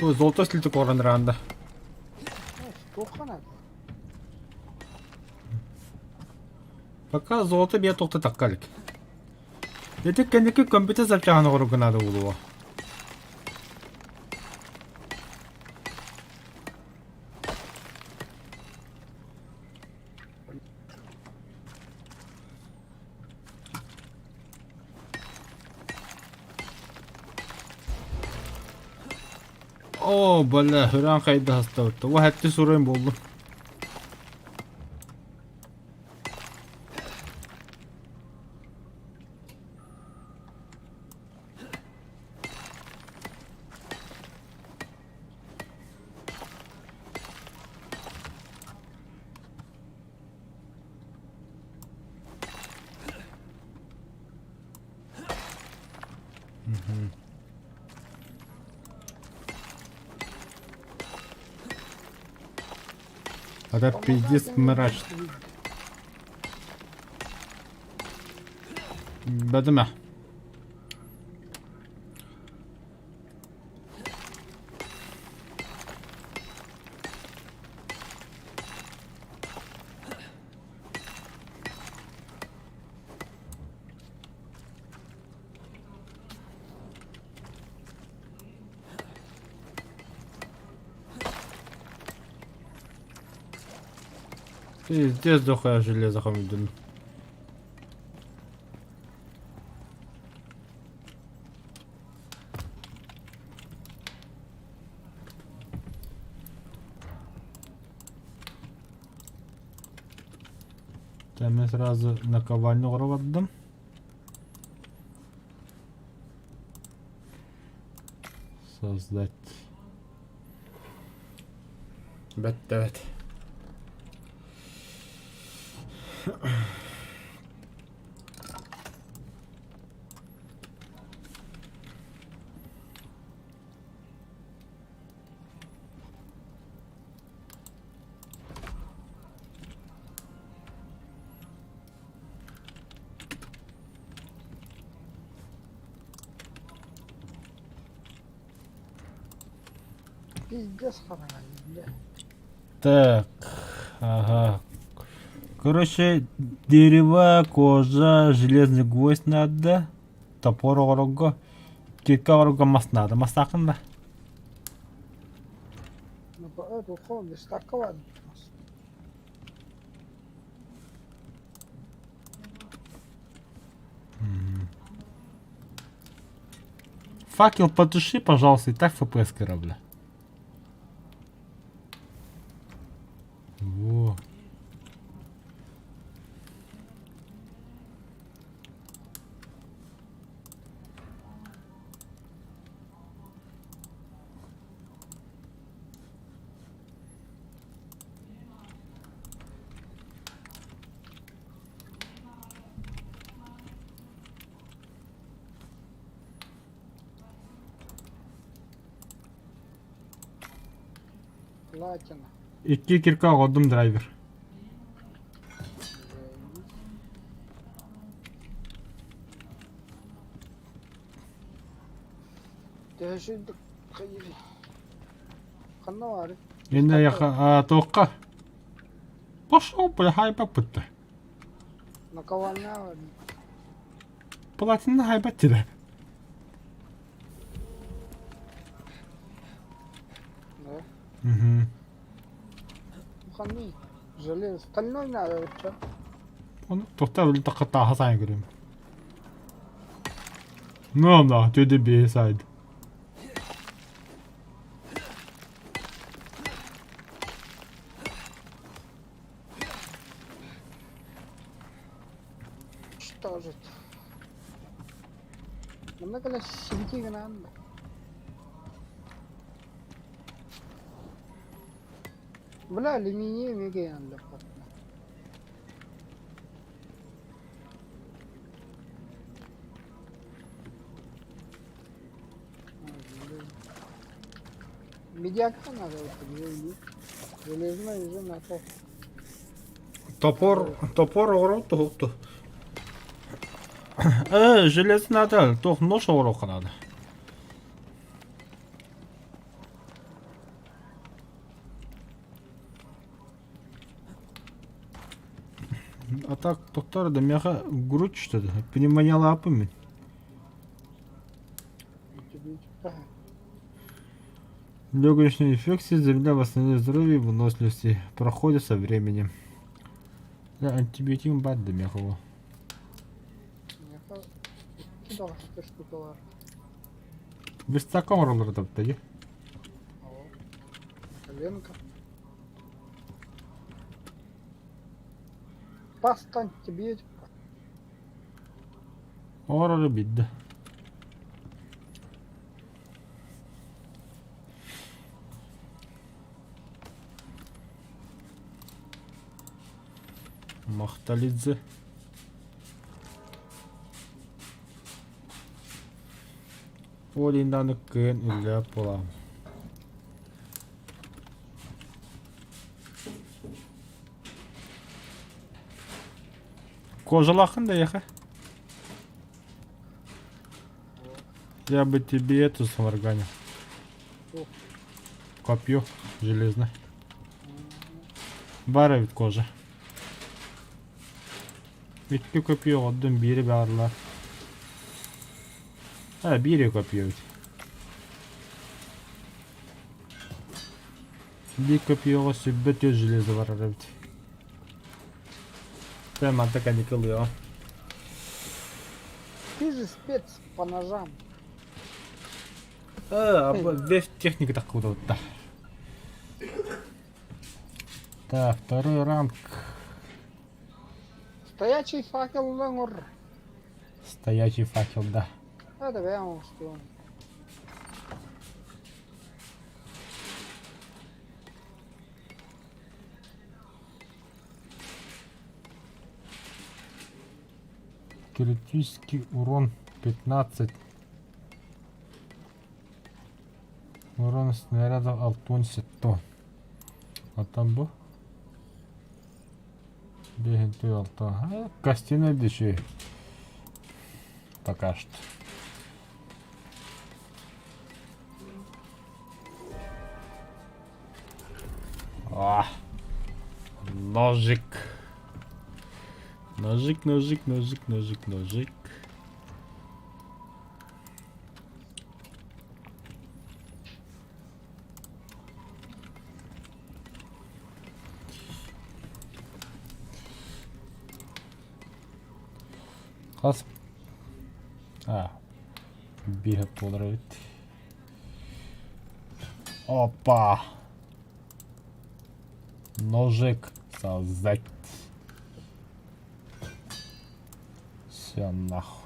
Ой, золотой слиток оран ранда. Туохха Пока золото биэ туохта такка илик. Ити кэнники компьютер запчаһын оҕоругун наада буолуо. Оо, бля, үрэн хайда хастабытта. Уа хэтти суруйун буоллум. Это пиздец мрачно. Бэдимэ. Пиздец дохуя железо хомидин. Там сразу наковальню отдам. Создать. Бэт evet. Пиздец хараҥа, бля. Так, ага. Короче, дерево, кожа, железный гвоздь надо. Топор оҕорорго, кирка оҕорорго мас надо. Мастаахын да? Ну, эту хобби, стаковать. Факел потуши, пожалуйста, и так ФПС корабля. Во. Платина. Икки кирка оҕордум драйвер. Ханна баарый? Инна туохха? Пошел, бля, хайба пытта. Наковальня баар. Платина хайба тирэ. Да. Угу. Ханны. Железо. Стальной надо, чё? Ону туохта өлтөххө тааһа сайын көрүм. Ну, да, төдө бие сайд. кэлэ сибити гынаан да. Бля, алюминий эмиэ кэйэн өллөххө. Медиака надо вот, железной уже на то. Топор, топор оҕоро туһукту. Э, железо надо, туох нож оҕоруохха надо. А так, доктор, да меха грудь что-то, пневмония лапами. Легочные инфекции для восстановления здоровья и выносливости проходят со временем. Да, антибиотик баар да меха ол. Миэхэ икки даҕастар штукалар. Верстакка оҥороллор да дии. Оо. Коленка. Паста антибиотик. Оҥороро биирдэ. Махталидзе. Полинаны кыайан үллээт буолаҕын. Кожалааххын да эйиэхэ? Я бы тебе эту сварганил. Копье железное. Баар эбит кожа. Икки копье оҕордум, биири баҕарылар. А, биири копье эбит. Биир копьеҕа сүрбэ түөрт железо барар эбит. Тэ манта кэнники ылыаҕым. Ты же спец по ножам. Весь техника так куда-то. Так, второй ранг. Стоячий факел оҥор. Стоячий факел, да. Это бэйэм оҥостуом. Критический урон 15. Урон снарядов алтон сетто. Оттон бу? Биэһинти алта. Костяной деши. Пока что. А, ножик. Ножик, ножик, ножик, ножик, ножик. Хас а биир буолар эбит. Опа! Ножик создать. Все нахуй.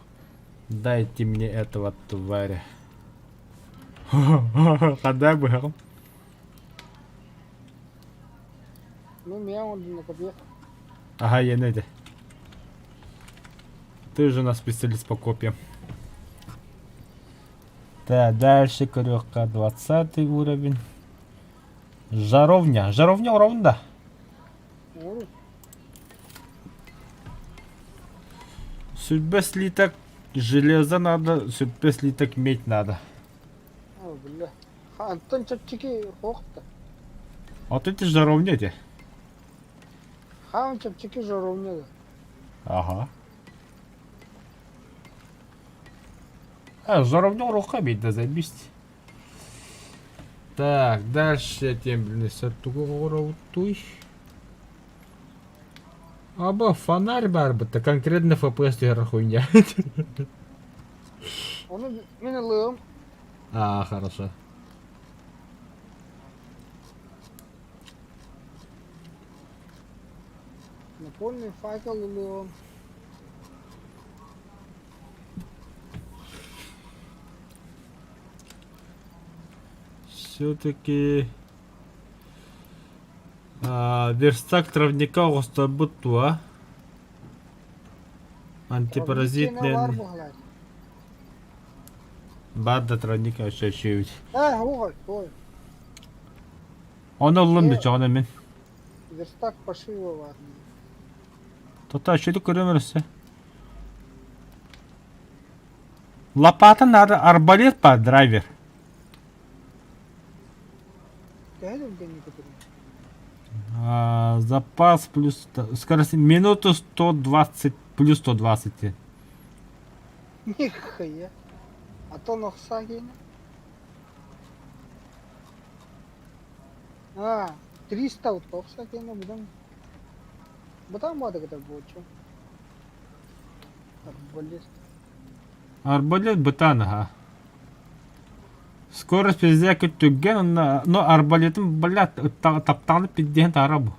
Дайте мне этого тваря. Хада быһаҕым. Ну, меня он на копье. Ага, я найду. Ты же у нас специалист по копьям. Так, дальше көрүөххэ 20 уровень. Жаровня. Жаровня уровня. Оҥоруу. Сүрбэ слиток железо надо, сүрбэ слиток медь надо. О, бля. Антон чэпчэки суох да. Вот эти жаровня эти. Хаан чэпчэки жаровня да. Ага. А, жаровня урука да заебись. Так, дальше тем, блин, туй. Аба, фонарь баар бытта, конкретно FPS түһэр хуйня. Ону мин ылыам. А, хорошо. Напольный факел ылыам. Все-таки верстак травника оҕосторбут дуо? Антипаразитный Баар буолар. Баар да травника өссө үчүгэй. Ээ, ой, ой. Ону ыллым да чоҕуна мин. Верстак пошива баар. Тота үчүгэй көрөм өссө. Лопата надо арбалет по драйвер. Төһө түргэнник көтөрүй? Запас плюс скорость минуту 120 плюс 120. Нихуя. А то нохса киэнэ. А, 300 тохса киэнэ быдан. Бытаан баатыгыта буочу. Арбалет. Арбалет бытаан аха. Скорость пиздец түргэн, но арбалетым, блядь, таптаҕына пиздиһэн таара бу.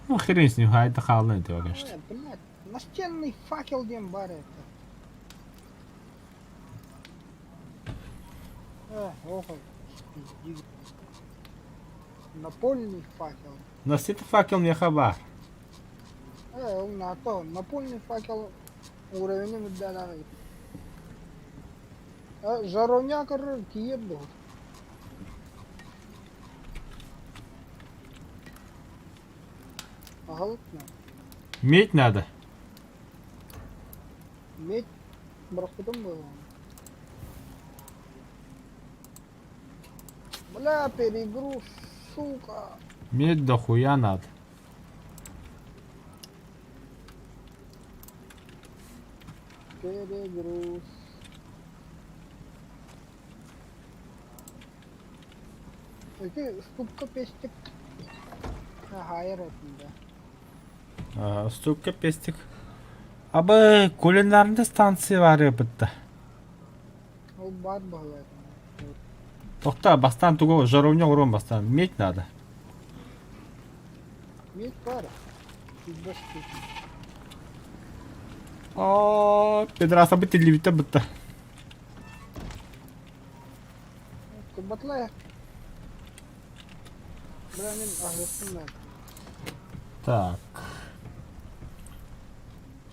Ну, хрен с ним, хайда хаалан этэ, конечно. Э, блядь, настенный факел диэн баар это. Э, охой, пизди. Напольный факел. Настенный факел миэхэ баар. Э, ол НАТО, напольный факел уровенин үрдээтэх Э, жаровня көрөр тиийэр дуо? Аһылык на. Медь надо. Медь бырахпытым буолуо. Бля, перегруз, сука. Медь дохуя надо. Перегруз. Ити ступка пестик. Хаайар этим да. Ступка пестик. Абы кулинарный станция бар бытта. Ол баар баһылай. Тохта, бастаан тугу жаровня оҥоруом бастаан. Медь надо. Медь баар. Сүүрбэ штук. Оо, педрасабыт тиллибитэ бытта. Кырбатлай. Бля, мин аһыахпын наада. Так.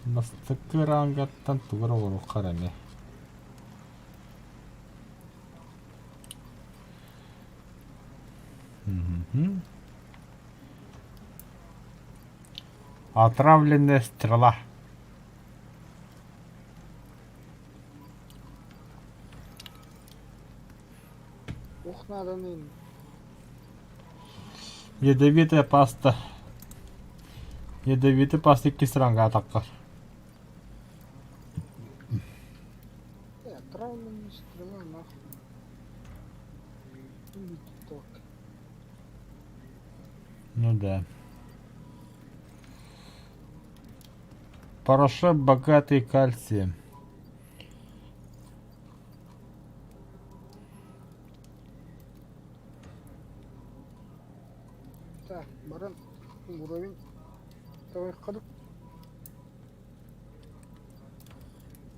Бастакы рангаттан тугу эрэ оҥоруохха эрэ эмиэ. Отравленная стрела. Ух нааданы Ядовитая паста. Ядовитая паста иккис ранга атаххар. Э, отравленная стрела нахуй. Биток. Ну да. Порошок богатый кальцием. Так, баран уровень. Давай ходу.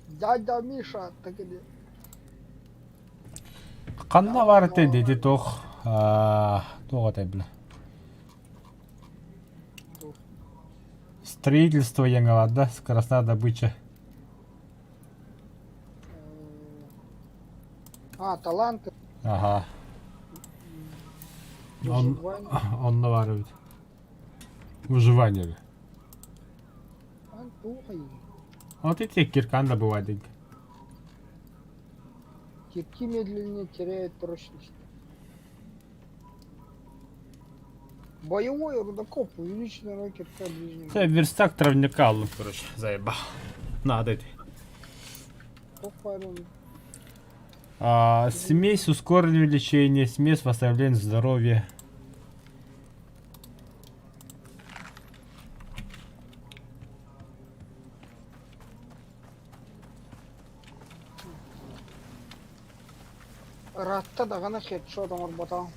Дядя Миша, так или... Ханна баар этэй дети туох туох этэй бля Строительство диэҥҥэ бар да скоростная добыча. А, таланты. Аха. Он, онно баар эбит. Выживание. Вот эти киркан добывать. Кирки медленнее теряют прочность. Боевой рудокоп, увеличенный кирка ближнего. Это верстак травника, ну, короче, заебал. Надо это. А, смесь ускоренного лечения, смесь восстановления здоровья. Ыраатта даҕаны хедшот оҥорботоҕум.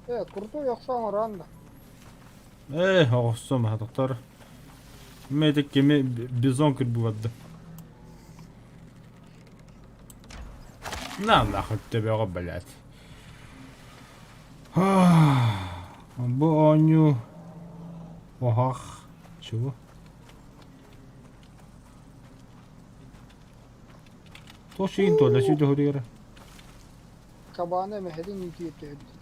Ээ, крутой охсо оҥорон да. Ээ, оҕуссум, доктор. Мэ кими бизон кырбыбатты. На нахуй төбөҕө, блядь. Бу оонньуу оһох чего? Туох сиин туола сүүдэ хоруйара. Кабаны эмэһэтин иитиэ түһэрдим.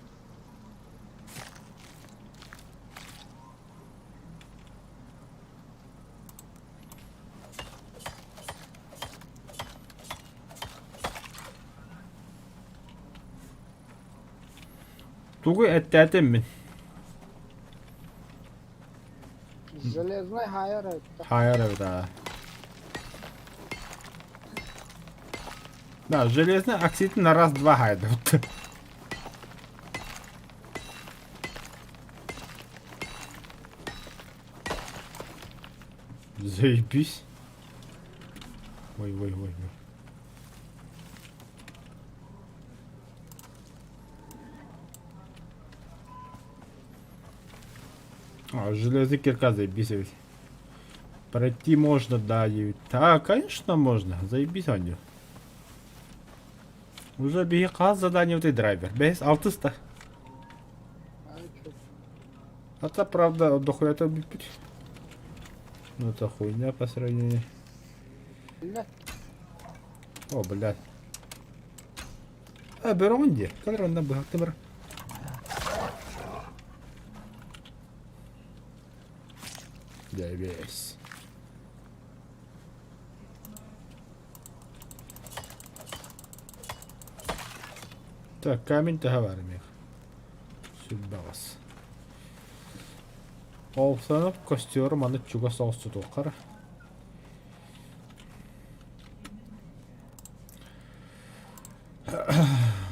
Тугу эттээтим мин? Железный хайар эбит. Хайар эбит аа. Да, железный оксид на раз-два хайдабыт. Заебись. Ой, ой, ой, ой. А, железный кирка заебись ведь. Пройти можно, да, и... Да, конечно можно. Заебись они. Уже биһи хас задание ты драйвер. Бэс алтыста. Это правда дохуя это бүппүт. Ну это хуйня по сравнению. О, блядь. А, бөрөҕүн дии. Кэлэр онно быһахты бар. Дәбес. Так, камень таһа бар эмиэх. Сүрбэҕэс. Олсанов костер маны чугас оҕустутуоххара.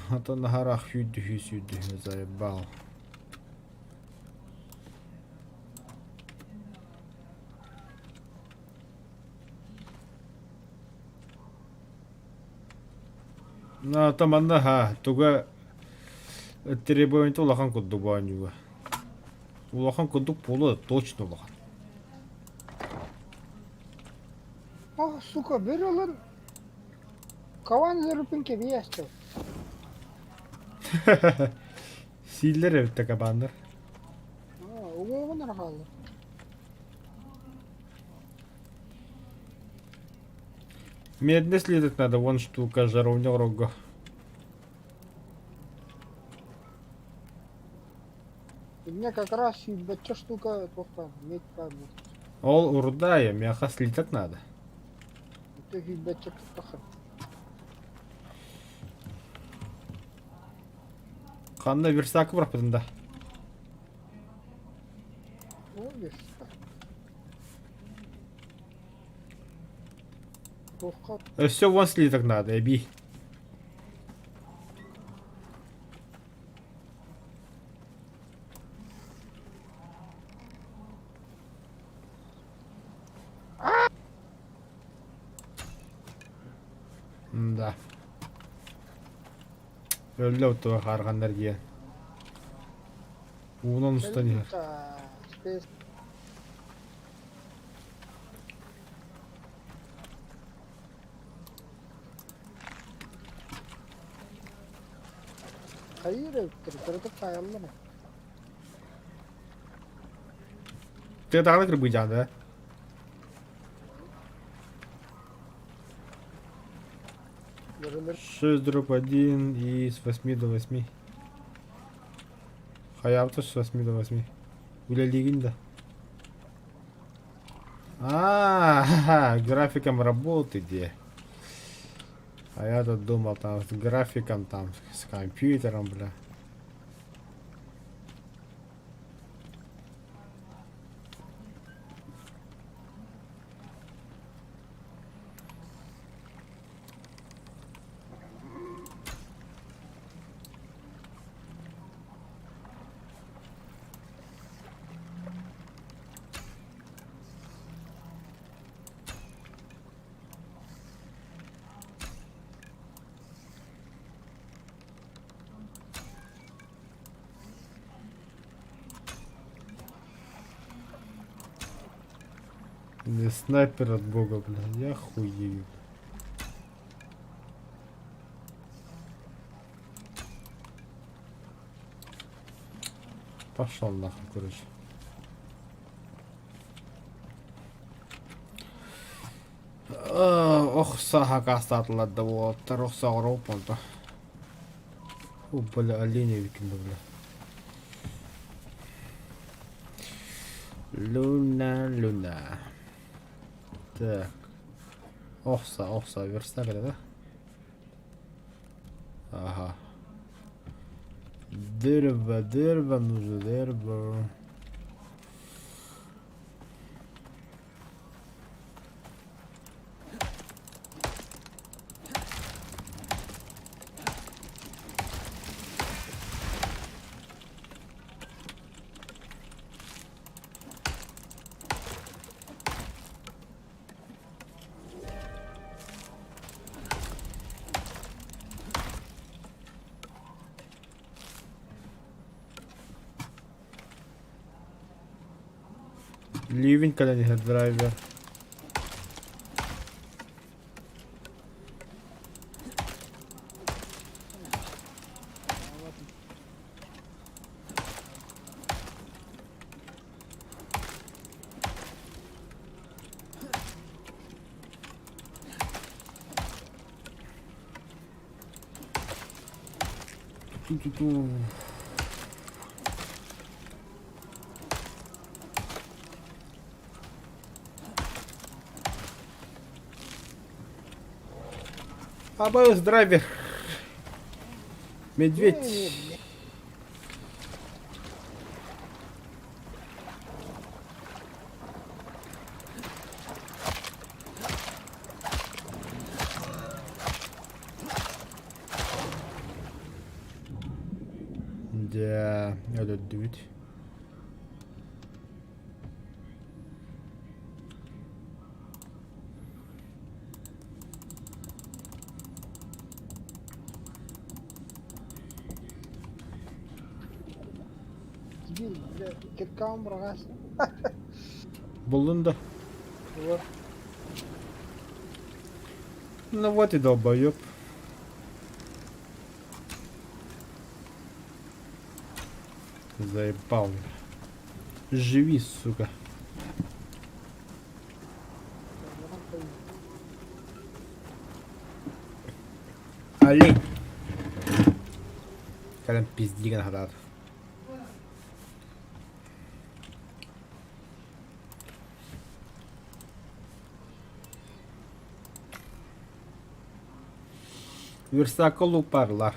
А то наһараах сүүрдүһүү сүүрдүһүү заебал. Ну, манна ха, туга требование улахан курдук оонньууга. Улахан курдук буолуо точно улахан. Ох, сука, бер ылын. Каван зырыпын кэбиэстэ. Сииллэр эбит да кабаннар. Уҥуоҕун эрэ хаалла. Медный слиток надо, вон штука, жаровня рога. У меня как раз сүүрбэччэ штука туохтаах медь баар буолла. Ол урдая, миэхэ слиток надо. Өтө сүүрбэччэ тахсан. Ханна верстак бырахпытын да? О, верстак. Туохха Өссө вон слиток надо, эбии. Да. Өллө оттуга хаарганнар диэн. Уунан устан иһэр. Спейс Хайыыр эбиттэр, кыратык таайаллар. Тыатааҕы кырбыйдьаан да? 6 дробь 1 и с 8 до 8. Хайаабыта с 8 до 8. Үлэлиигин да? А, графиком работы где? А я тут думал там с графиком, там с компьютером, бля. Не снайпер от бога, бля, я хуею. Пошел нахуй, короче. Ох, саха кастаатылар да уолаттар ох саҕара понто. О, бля, оленя викинда, бля. Луна, луна. Так. Охса, охса, верстак это, да? Ага. Дерево, дерево, нужно дерево. Ливень кэлэн иһэр драйвер. Ту-ту-ту. Абайс драйвер. Медведь. Дьэ, өлөрдүбүт. Бля, киркаҕын быраҕаас. Буллун да? Булар. Ну вот и долбоеб. Заебал. Живи, сука. Олень. Кэлэн пиздигэн хатаат. Верстакка лупарлар.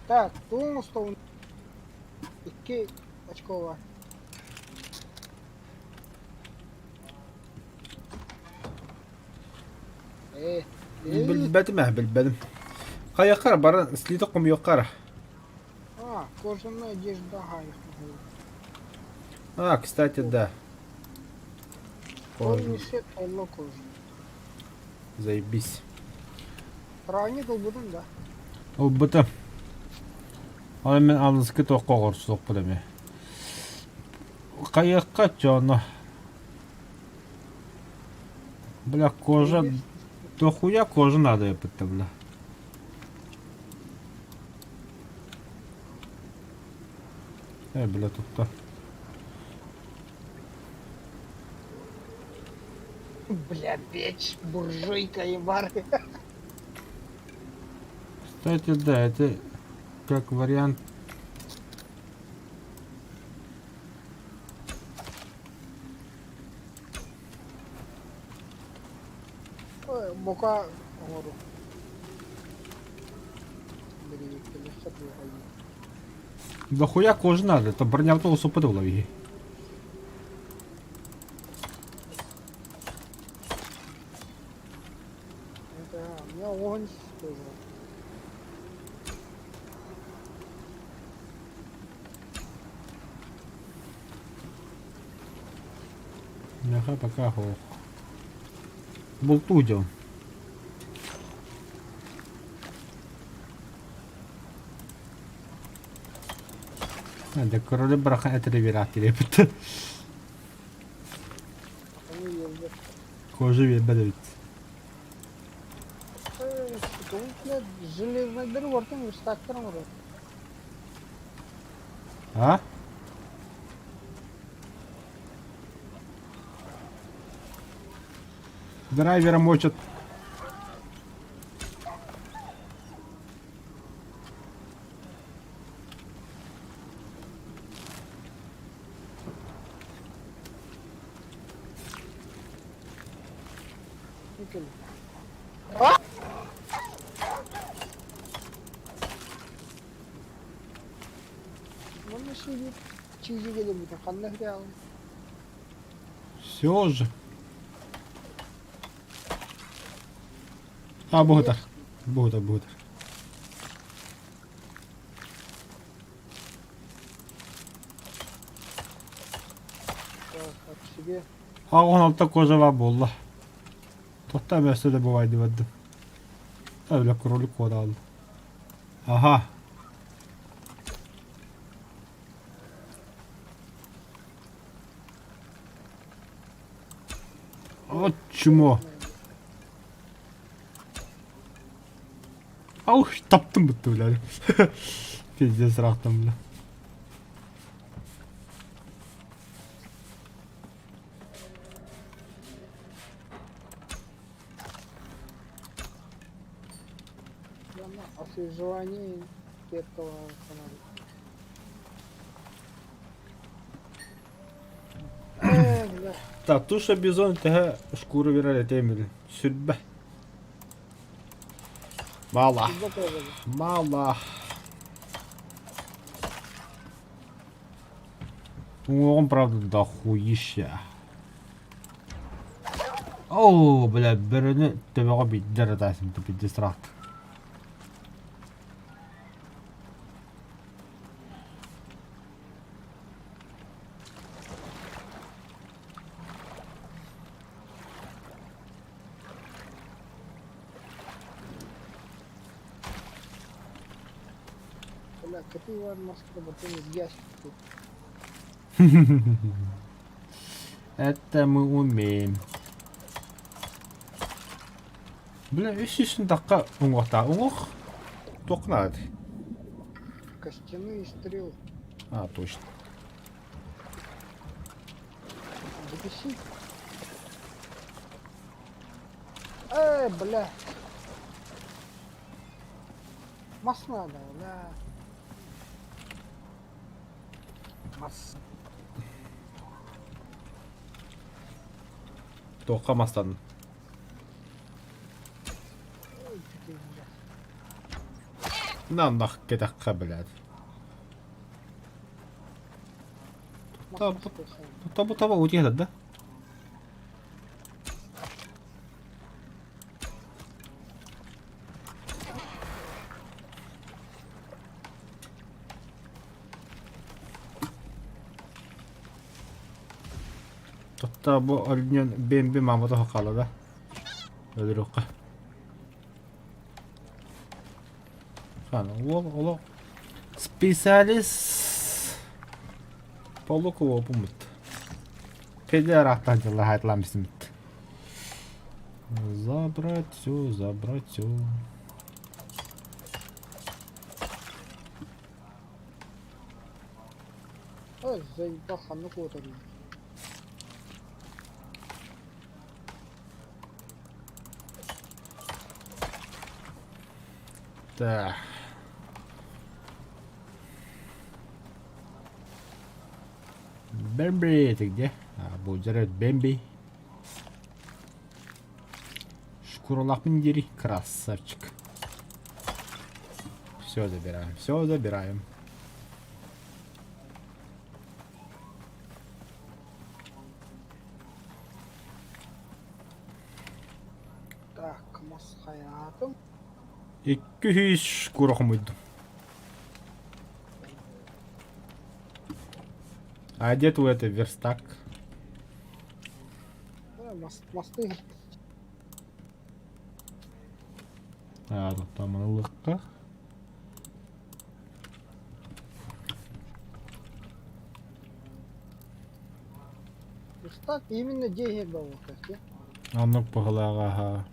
Так, тугун остоун икки очкова. Э, э. Билбэтим ээ, билбэтим. Хайаххар баран слиток хомуйуохха А, кожаная одежда, ага, А, кстати, да. Кожа. кожа. Заебись. Правильно был да? Ылбыта. Ол мин аныскы туохха оҕорсуохпут эмиэ. Хайыахха дьоно. Бля, кожа... Дохуя кожа надо еппитте, бля. Э, бля, тутта. Бля, печь, буржуйка и бар. Кстати, да, это как вариант. Бока оҥору. Дохуя кожи надо, это броня автобуса подолови. Это, у меня огонь тоже. Меха пока хох. Бултуу дьон. Дьэ, короли бырахан этэрэ биэрэхтиир эбит. Биэрбэт. Кожа биэрбэт эбит. Железныйдары уортан верстактар оҥорор. А? Драйвера мочат. Манна сири чизи кэлэрбитин ханна үһү Все же. А, буһутар. Буһутар, буһутар. Себе Аҕыс кожава буолла. Тохтоо өссө да бывайдыбадым. Өлө кролик куодаалла. Аха. Вот чмо. Ау, таптым бутты, бля. Пиздец, рахтым, бля. Освежевание первого канала. Бля. Так, туша бизон төһө шкура биэрэр этим Сүрбэ. Мало. Мало. Уҥуоҕум, правда, дохуища. Оо, бля, бөрөнү төбөҕө биирдэ эрэ таайсым пиздец ыраахта. Бля, какие маска потом из ящика. Это мы умеем. Бля, үс сүүсүн тахха уҥуохтаах. Уҥуох туох наада? Костяные стрелы. А, точно. Запиши. Эй, бля. Мас надо, бля. Мас. Туохха мастан. Ой, ты, бля. На нах кэтэххэ, блядь. Мас Таба таба утиһэр да? Тотта бу өлүнэн бэмби маамата хаала да. Өлөрүөххэ. Хан, ол олох специалист полукова бумут. Педер аттан дьылла хайтлаамсымыт. Забрать все, забрать все. Ой, заебал, ханнык уотарый. Так. Бэмби, ты где? А, будет Бэмби. Шкуралахпын дери, красавчик. Все забираем, все забираем. Так, мас хайаатым. Икки шкура хомуйдум. А где твой это верстак? Да, мас, масты. А, тут там ылыққа. Верстак. так именно денег было, кстати. Оннук быһылааҕа аһаа.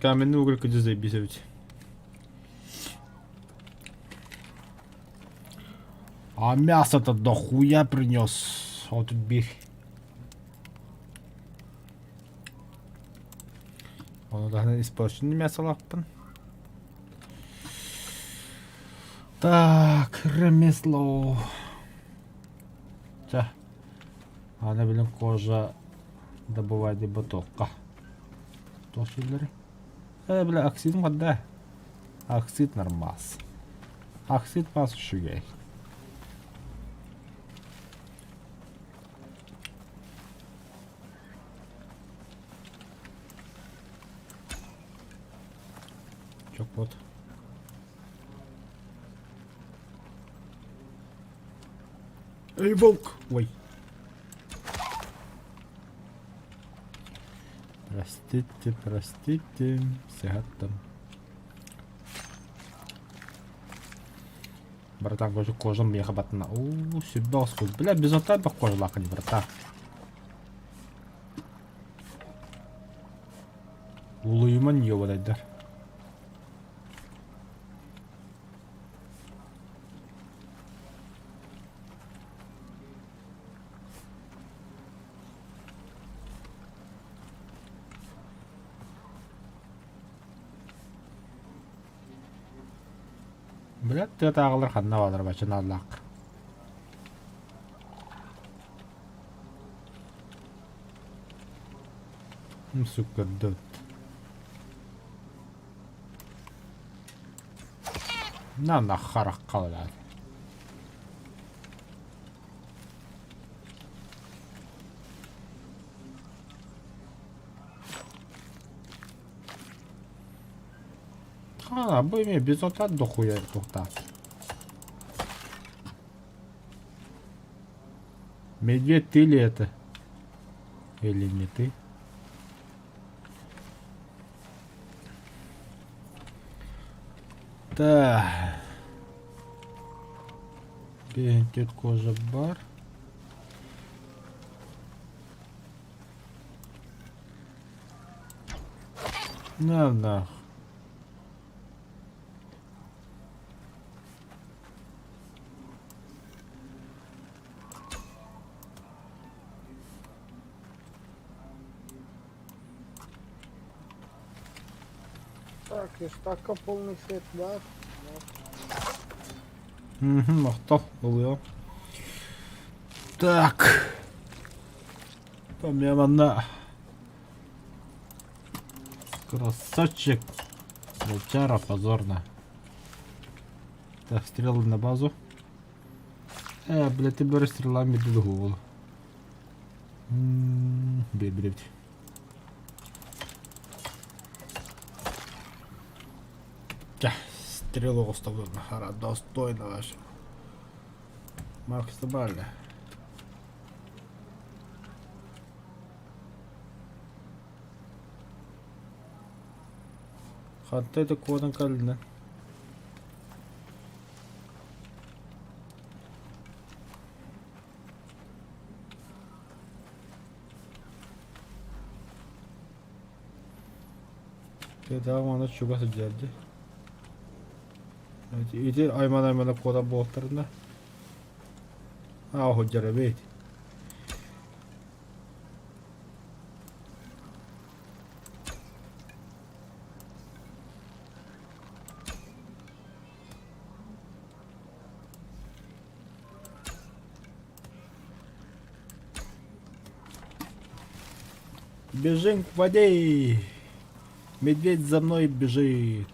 Каменный уголь кыдьы заебись эбит. А мясо-то дохуя принес. Вот тут бир. Ону даһаны испорченный мясолаахпын. Так, ремесло. Чэ, аны билин кожа добывай ботокка. Туох сүүллэрий? Э, бля, оксидым ханна? Оксид нормас. Оксид мас үчүгэй. Чокпот. Эй, волк! Ой. Простите, простите, сыһаттым. Братан, кожа кожам миэхэ батына. Уу, сүрбэ оскол. Бля, безота бэх кожалааххын, братан. Улуйуман ёбадайдар. Бля, тыатааҕылар ханна бааллар бачынааллаах. Сук көрдөт. На на харахха блядь. А, бу эмиэ безотат дохуя туохтаах. Медведь ты ли это? Или не ты? Так. Бентит кожа бар. На нах. Так, и штака полный сет, да? Угу, махтал, ылыам. Так. Там манна Красавчик. Волчара позорно. Так, стрелы на базу. Э, бля, ты берешь стрелами голову. Бей, блядь. Чэ, стрелу оставлю хара достойно ваше. Максимально. Ханта это куотан кэллинэ? Тыатааҕы манна чугас сылдьар дии. Ити аймана-аймана куотан буолтарына аа сылдьар эбит. Бежим к воде! Медведь за мной бежит.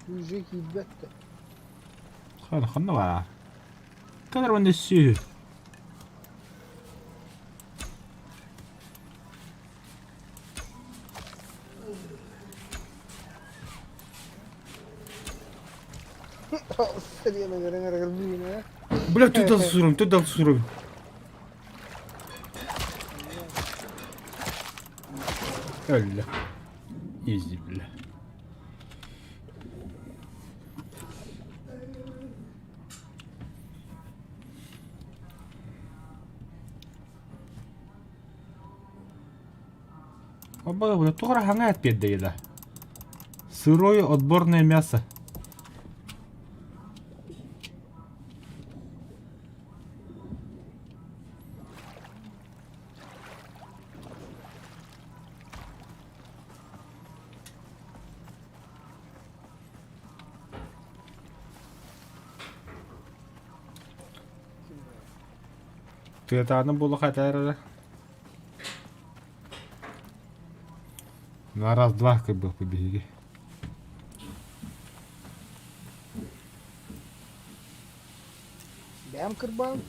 Уже киирбэт да. Ханна ханна баар. Кэлэр уонна сү. Сирена көрөн эрэ көрбүгүн ээ. Бля, ты дал сурун, ты дал сурун. Өллө. Изи, бля. Оба, туох эрэ хаҥа эппиэрдэйэ да. Сырое отборное мясо. Тыатааны буолуох этээр эрэ. На раз-два кырбыахпыт биһиги. Бэйэм кырбаан.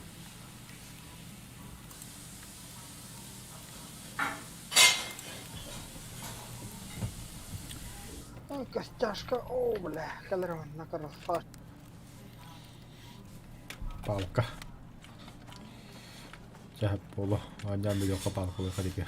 Ой, костяшка, о, бля, кэлэр манна красавчик. Палка. Чэ, буолуо. Оонньоон билиэххэ палкалыахха дикэр.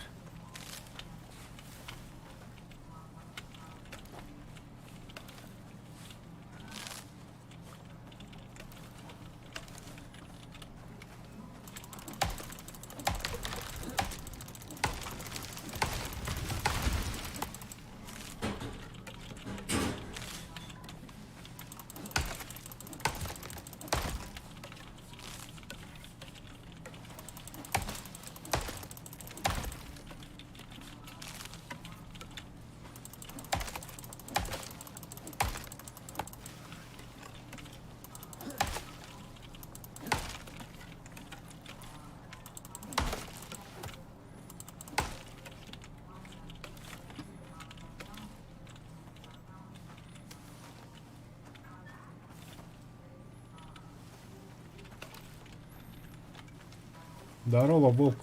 Здорово, волк.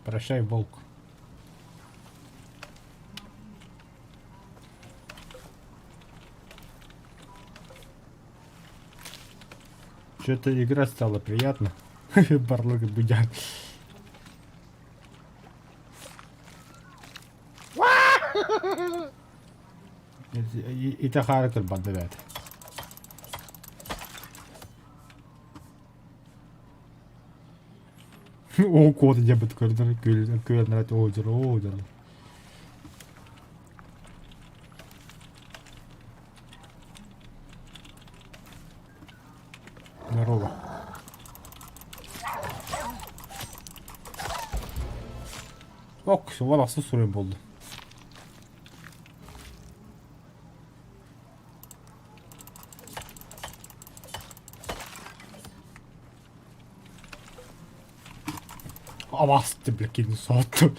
Прощай, волк. Что-то игра стала приятно. Барлога будят. Ити хаары кырбанды бэт. Оо куота дьэбит көрдөр күөлнэрэ оо дьор оо дьор. Здорово. Ок, уол ахсыс суруйан буолла. Абасты бля сотту.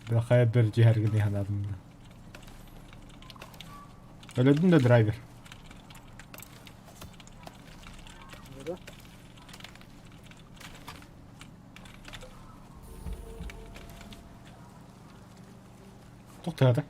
Бля хайа бір жиһэргин иһанадым. Өлөдүн да драйвер. Да? Тоқтады.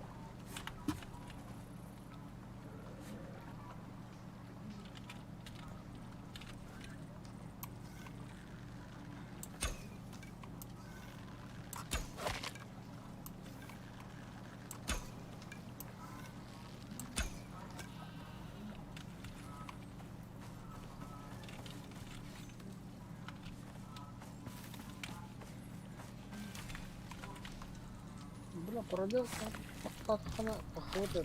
Бля, продел тахтатхана охота.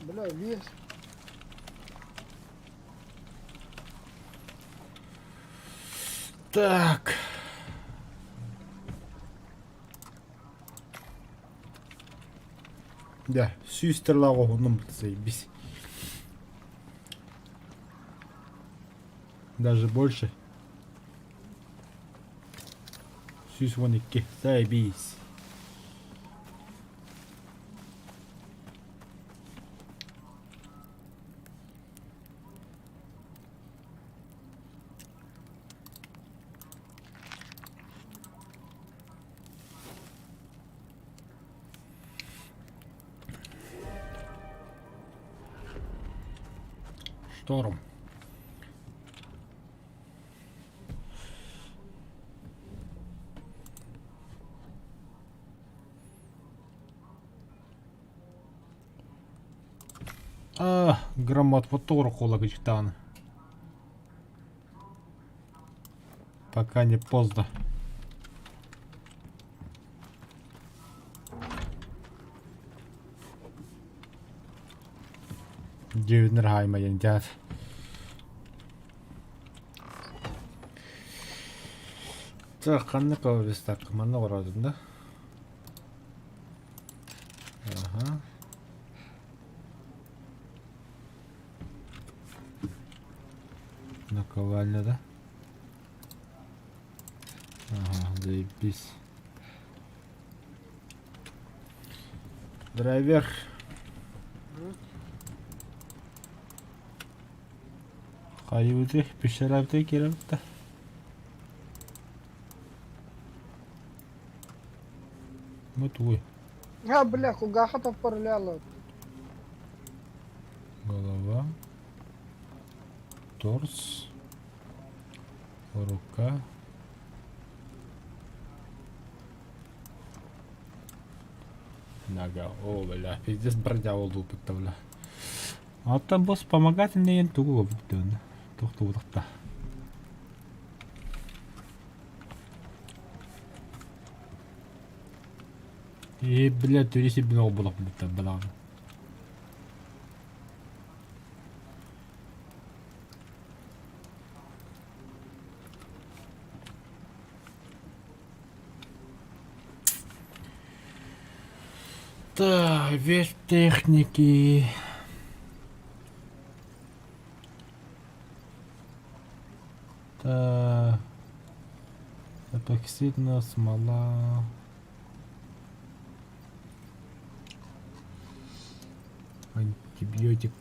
Бля, вес. Так. Дьэ, сүүс тыллаах уһуннум заебись. Даже больше. Сүүс уон икки. Заебись. Шторм. А, громад вот Кичтан. Пока не поздно. Дьүннэрхайма диэн Так, ханнык выставка? Манна олородун да? Ага. Наковальня, да? Ага, заебись. Драйвер. Хайыбыты, пещерабыты кирэбит Ну твой. А, бля, кугаха поправляла. Голова. Торс. Рука. Нога. О, бля, пиздец броня лупит бля. Оттон бу вспомогательный тугу бүттүн. Тохтубутахта. И, бля, түрisi бин олбулах бүттен балаҕын. Так, вещь техники. Так, эпоксидная смола. Антибиотик.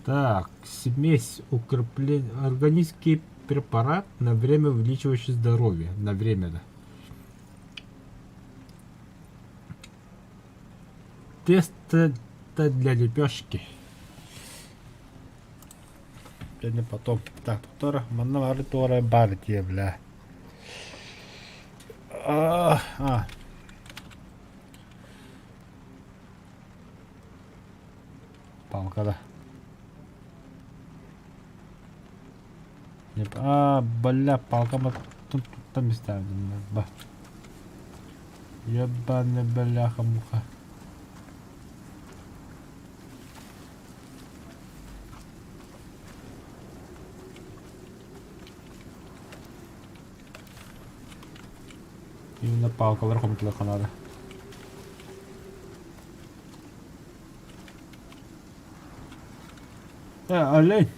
Так, смесь укрепления. Органический препарат на время увеличивающий здоровье. На время, да. Тест для лепешки. Не потом. Так, тура, манна бары тура бар дии, бля. А, а. Палка, да. А, бля, палка тут там местами. Ба. Ебаный бляха-муха. Именно палкалар хомутулуохха наада. Э, олень!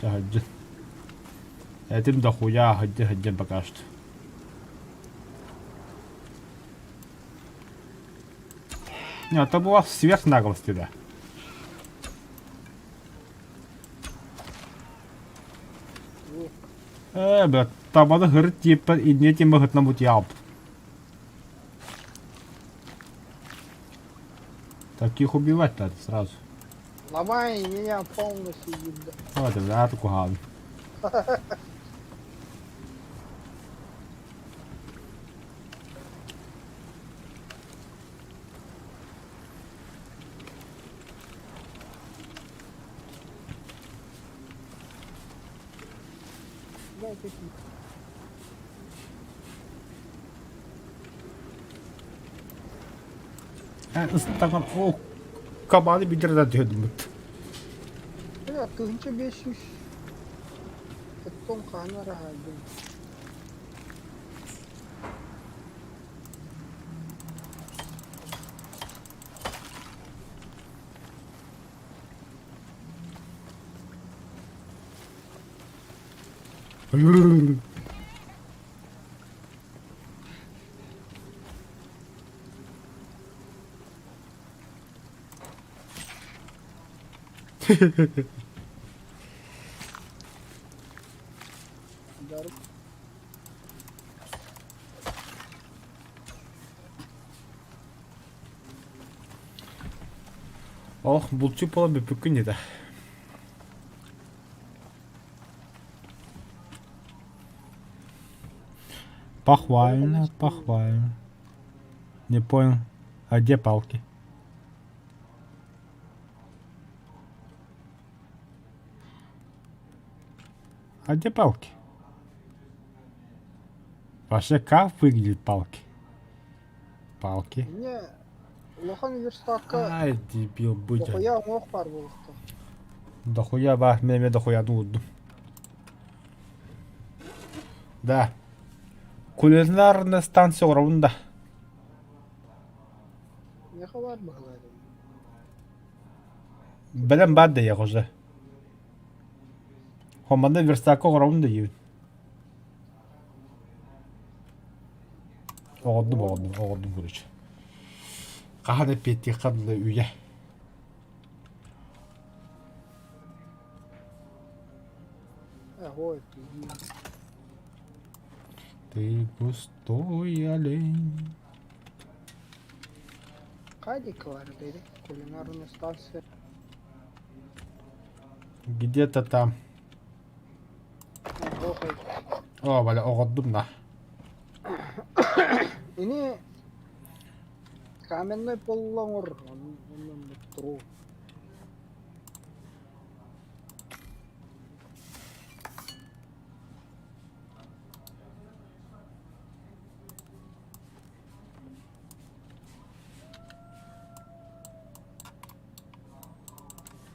Сылдьын. Этим дохуя сылдьын сылдьын пока что. Не, это была сверхнаглости, да. Э, бля, табаны хырыт тиэппэр инньэ тиэмэ ыһытынан бутуйаҕыппыт. Таких убивать надо сразу. Ломай меня полностью, ебать. Вот, бля, куһаҕан. Да, какие. Ыстаҕын оо кабааны билэр да түһэрдиммит. Бля, 1500. Оттон хаһан араһаардым. Дьарык. Олох булчут буолан бүппүккүн дии да. Похвально, похвально. Не понял. А где палки? А где палки? Вообще как выглядят палки? Палки. Мне улахан верстакка Ай, дебил, будь. дохуя уҥуох баар буолуохтаах. Дохуя ба, мен эмиэ дохуяны уурдум. Да. Кулинарная станция оҥоробун да. Миэхэ баар быһыылаах дии. Бэлэм баар да уже. Хомманда верстакка оҥоробун да диибин. Оҕордум, оҕордум, оҕордум короче. Хаһан эппиэттиэххэ дылы үйэ. Ой, пиздец. Ты густой олень. Хайа баар кулинарная станция. Где-то там. Охой. О, бля, оҕордум да. Ини каменный пол оҥор. Онон туру.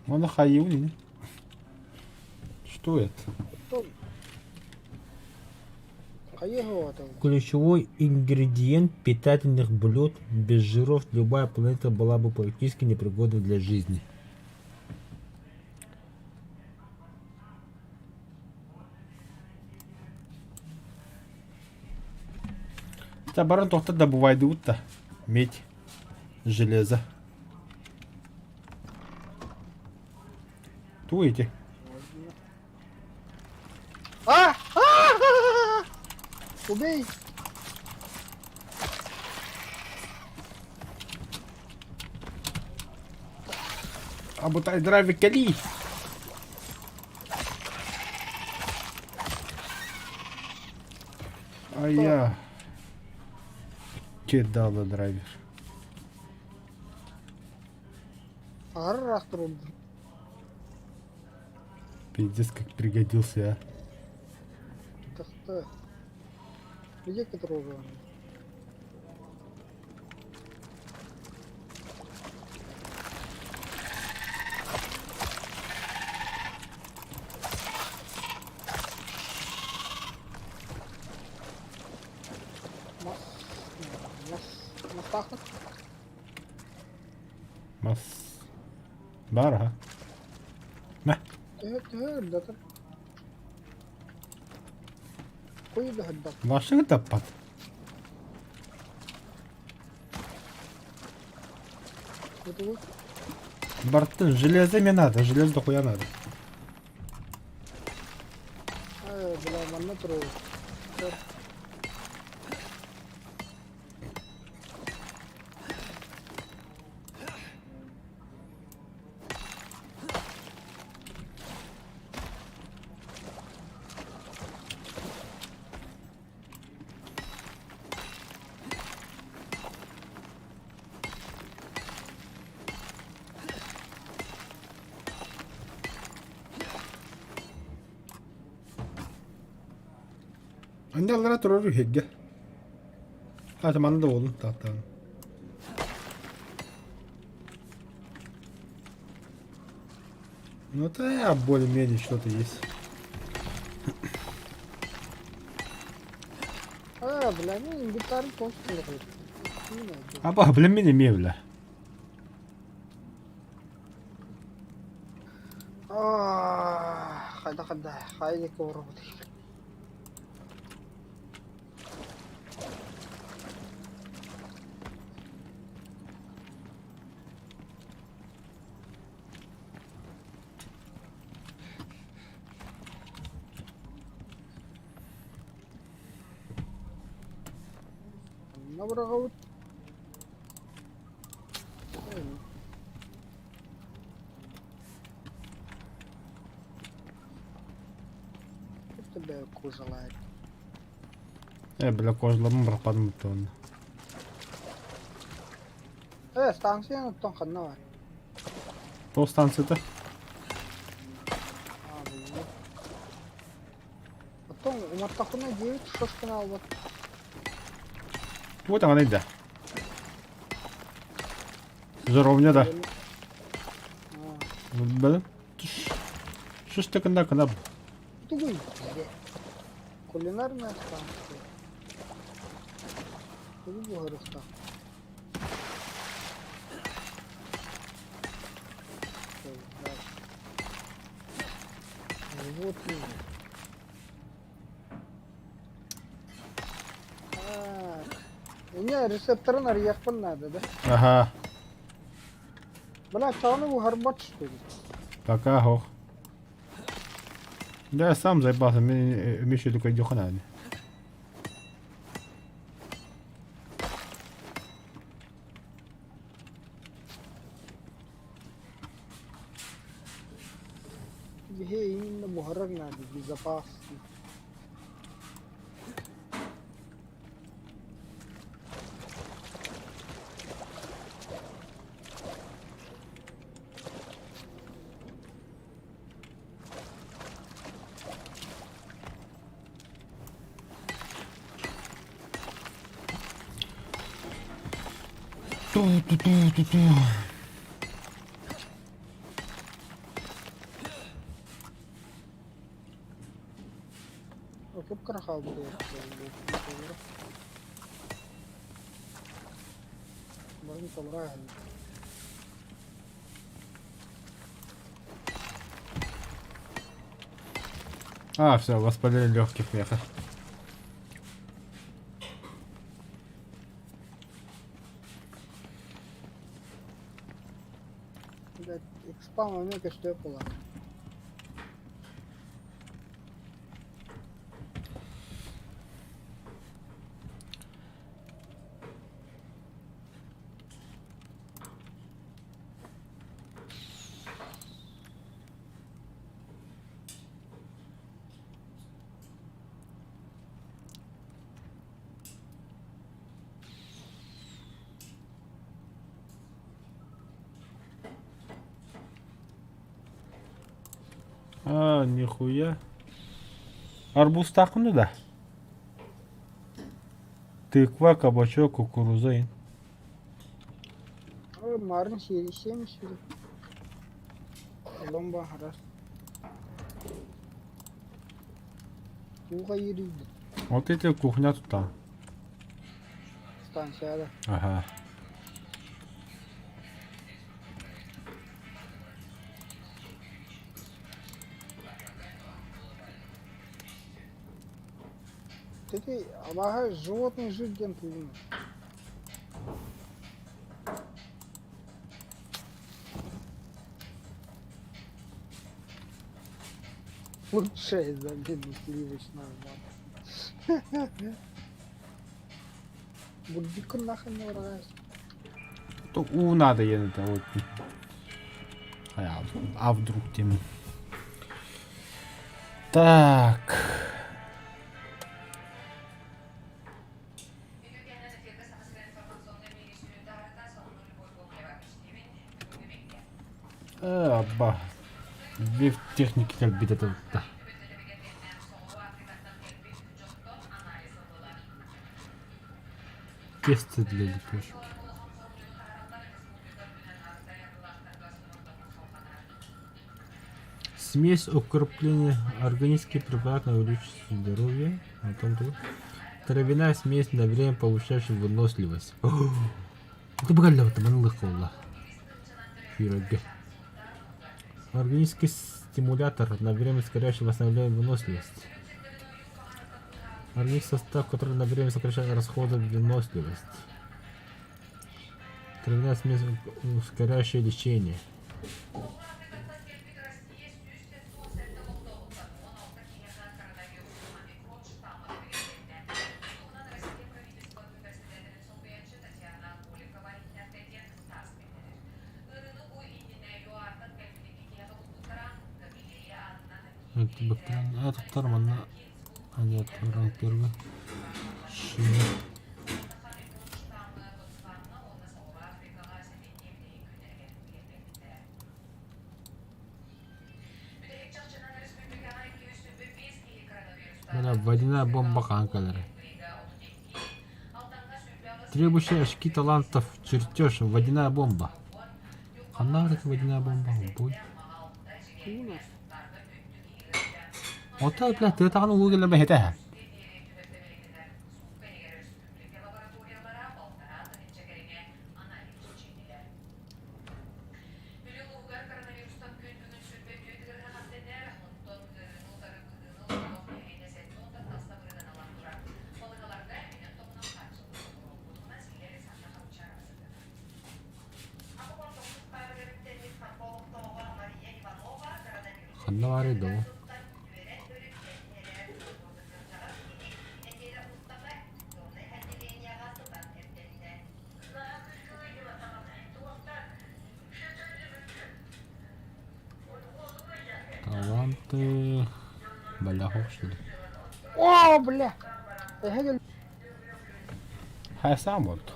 Оны хайыыбын ини. Что это? Оттон хайыһы Ключевой ингредиент питательных блюд без жиров любая планета была бы практически непригодна для жизни. Та баран тоқта добывайды да. Медь, железо. Туете. А! А! Убей! Абутай драйвер кали. А я кидала драйвер. Аһары турулду. Пиздец, как пригодился, а. Тахта. Где которого? Мас, мас, мастахтар. Мас. Баар аха. Мэ. Төһө төһө үрдэтэр. Куй да хадда. Вашыгы таппат. Это Бартын, железо мне надо, железо дохуя надо. Э, бля, манна туру. Аннялара турар үһүггэ. Хата манна да буоллун тааттаан. Ну да, более-менее что-то есть. А, бля, ну инвентарь толстый. Аба, бля, меня мебля. Хайда хайда, хайда коворот. Набрағабыт. Тебя кожа лает. Э, бля, кожаларын бырахпатым буттаҕына. Э, станцияны оттон ханна бар? Туох станцията? А, билбэт. Оттон уматтахпына диэбит шошканы албат. Тугу таҥаный да? Жаровня да. Бэлэм. Шүс кына кына. Тугуй? Кулинарная станция. Тугу буһарыахтаах? Животные. А, у меня рецепторын арыйыахпын надо, да? Ага. Бля, чаҕаны буһарбат, что ли? Пока хох. Да, я сам заебался, мне еще только дюхана. Биһи именно буһарар надо, безопасно. Ту-ту-ту-ту-ту. Кып-кыра хаалбыт Барын толура. А, все, воспаление легких меха. Блядь, экспам эмиэ көстүө буолар. А, нихуя. Арбуз такны да. Тыква, кабачок, кукуруза. Марын сири семь сири. Ломба раз. Туга yürüydü. Вот эти кухня тут там. Станцияда. Ага. Ты абаха животный жир диэн тугун. Лучшая замена сливочного масла. Бурдикун нахрен не врагайся. То у надо это вот. А вдруг тем. Так. Абба. Вив техники как бит это. Тесто для лепешки. Смесь укрепления органический препарат на увеличение здоровья. Потом тут. Травяная смесь на время повышающая выносливость. Это Органический стимулятор на время ускоряющий восстановление выносливости. Органический состав, который на время сокращает расходы выносливость. Травяная смесь, ускоряющая лечение. Быктаран туттар манна ранг первый. Шина. Мына водяная бомба хаһан кэлэрэ. Требующие очки талантов чертеж водяная бомба. Ханна это водяная бомба? Бой. У нас. Ото, блядь, тыатаҕын улуу кэлэр бэһэтэ. Ханна баарый доо? Таланты... Баляхов, что ли? О, бля! Эһэ Хай сам вот.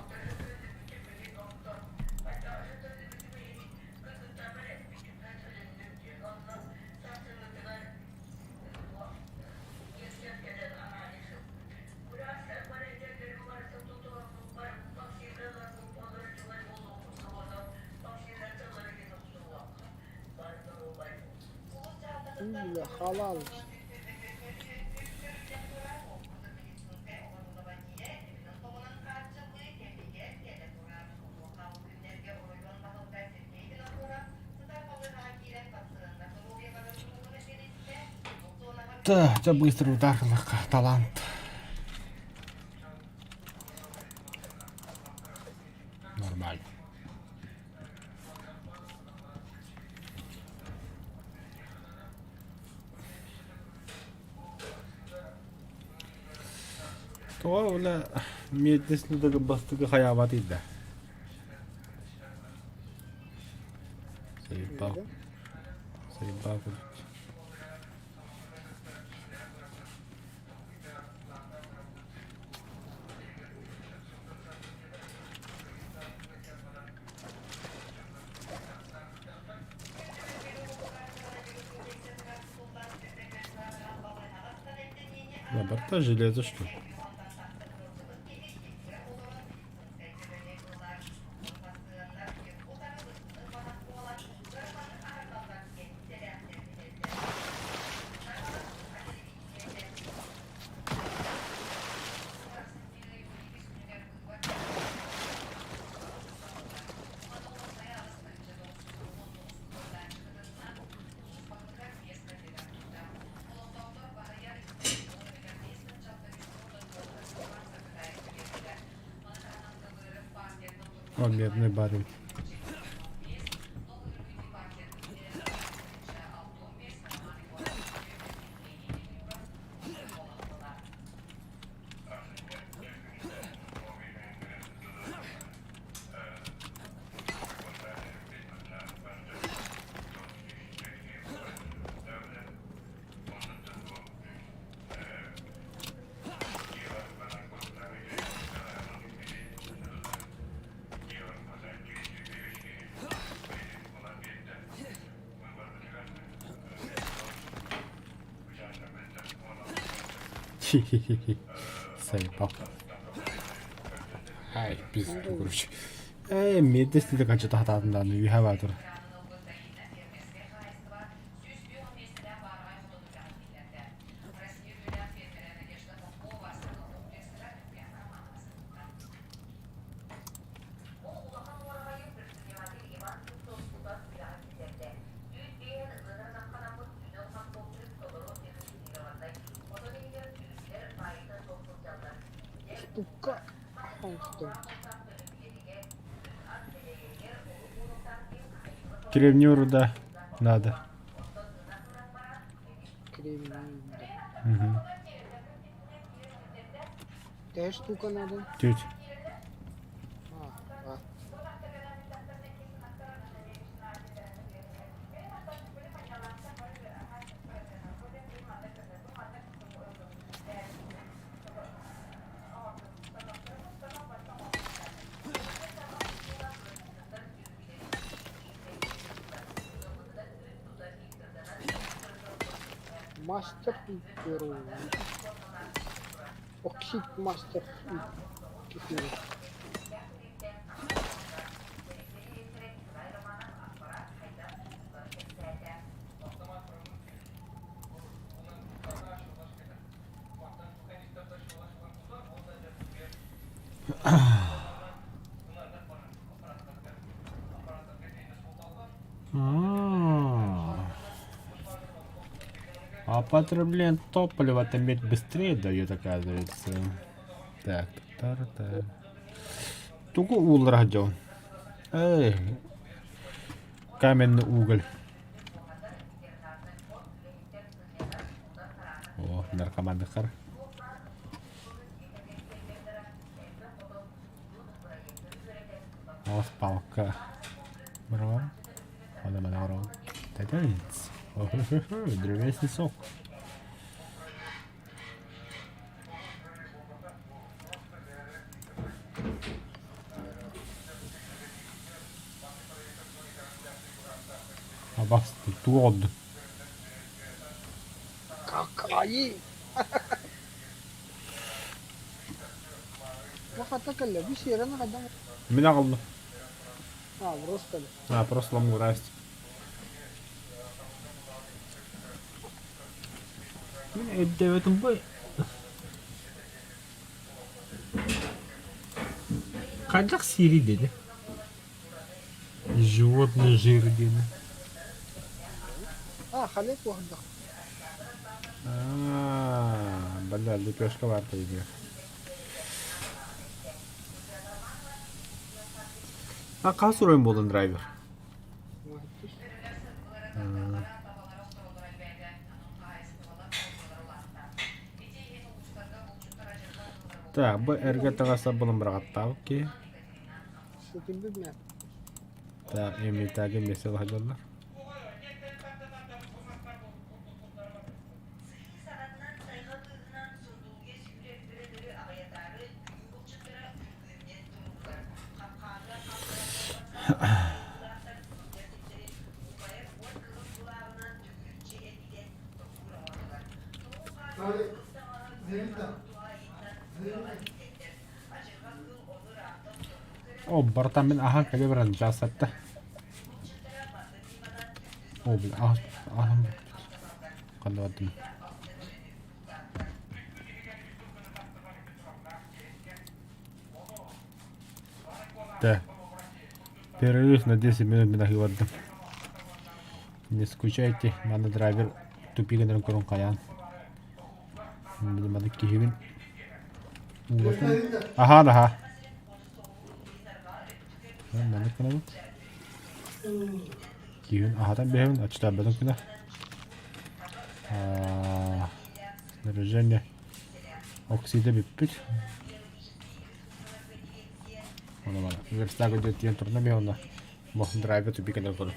Бля, халал. Да, тебя быстро ударил талант. Нормально. Тоҕо бile миэттэсин бастыгы хайаабат ида. Заебал. Заебал, блядь. Барта железо, что ли? О, медный барин. Заебал. Ай, пизду, короче. Эй, медленно хочу тахтаатын үйһэ баатыр. Штука. Он что? Кремню руда надо. Кремний. Угу. Какая штука надо? Тють. А, а. Мастер и первый. Оксид мастер и кефир. А. А потребление топлива там ведь быстрее дает, оказывается. Так, тар-та. Тугу ууллара сылдьабын? Эй, каменный уголь. О, наркомандыктар. О, палка. Браво. Она манара. Тайтанец. Древесный сок. Абас туод. Какаи! Бу хата кэллэ, бу сиэрэн хайдах Мин аҕаллым. А, просто ли? А, просто ломурасть. Мин өйдөөбөтүм бу. Хайдах сири диэни? Животный жир диэни. А, халек уһардах. А, бля, лепешка варта идет. А хас уровень буолан драйвер? Так, бу эргэ таҕаса булан быраҕаттаабыт киһи. Сытырбыт мэ. Так, эмитаги месте сылдьаллар. О, братан мин аһаан кэлэ баран дьаасатта. О, бля, аһым ханна бардым? Да. Перерыв на 10 минут мин аһыы бардым. Не скучайте, манна драйвер тупигынан көрөн хайаан. Мин маннык киһибин. Аһаан аһаа. Маннык гынабыт. Киһибин аһатан биһэбин, аччытаабатын күнэ. Снаряжение оксида бүппүт. Ону бана. Верстак өйдө тиийэн турна биһи онно драйвер тупигынан көрөн.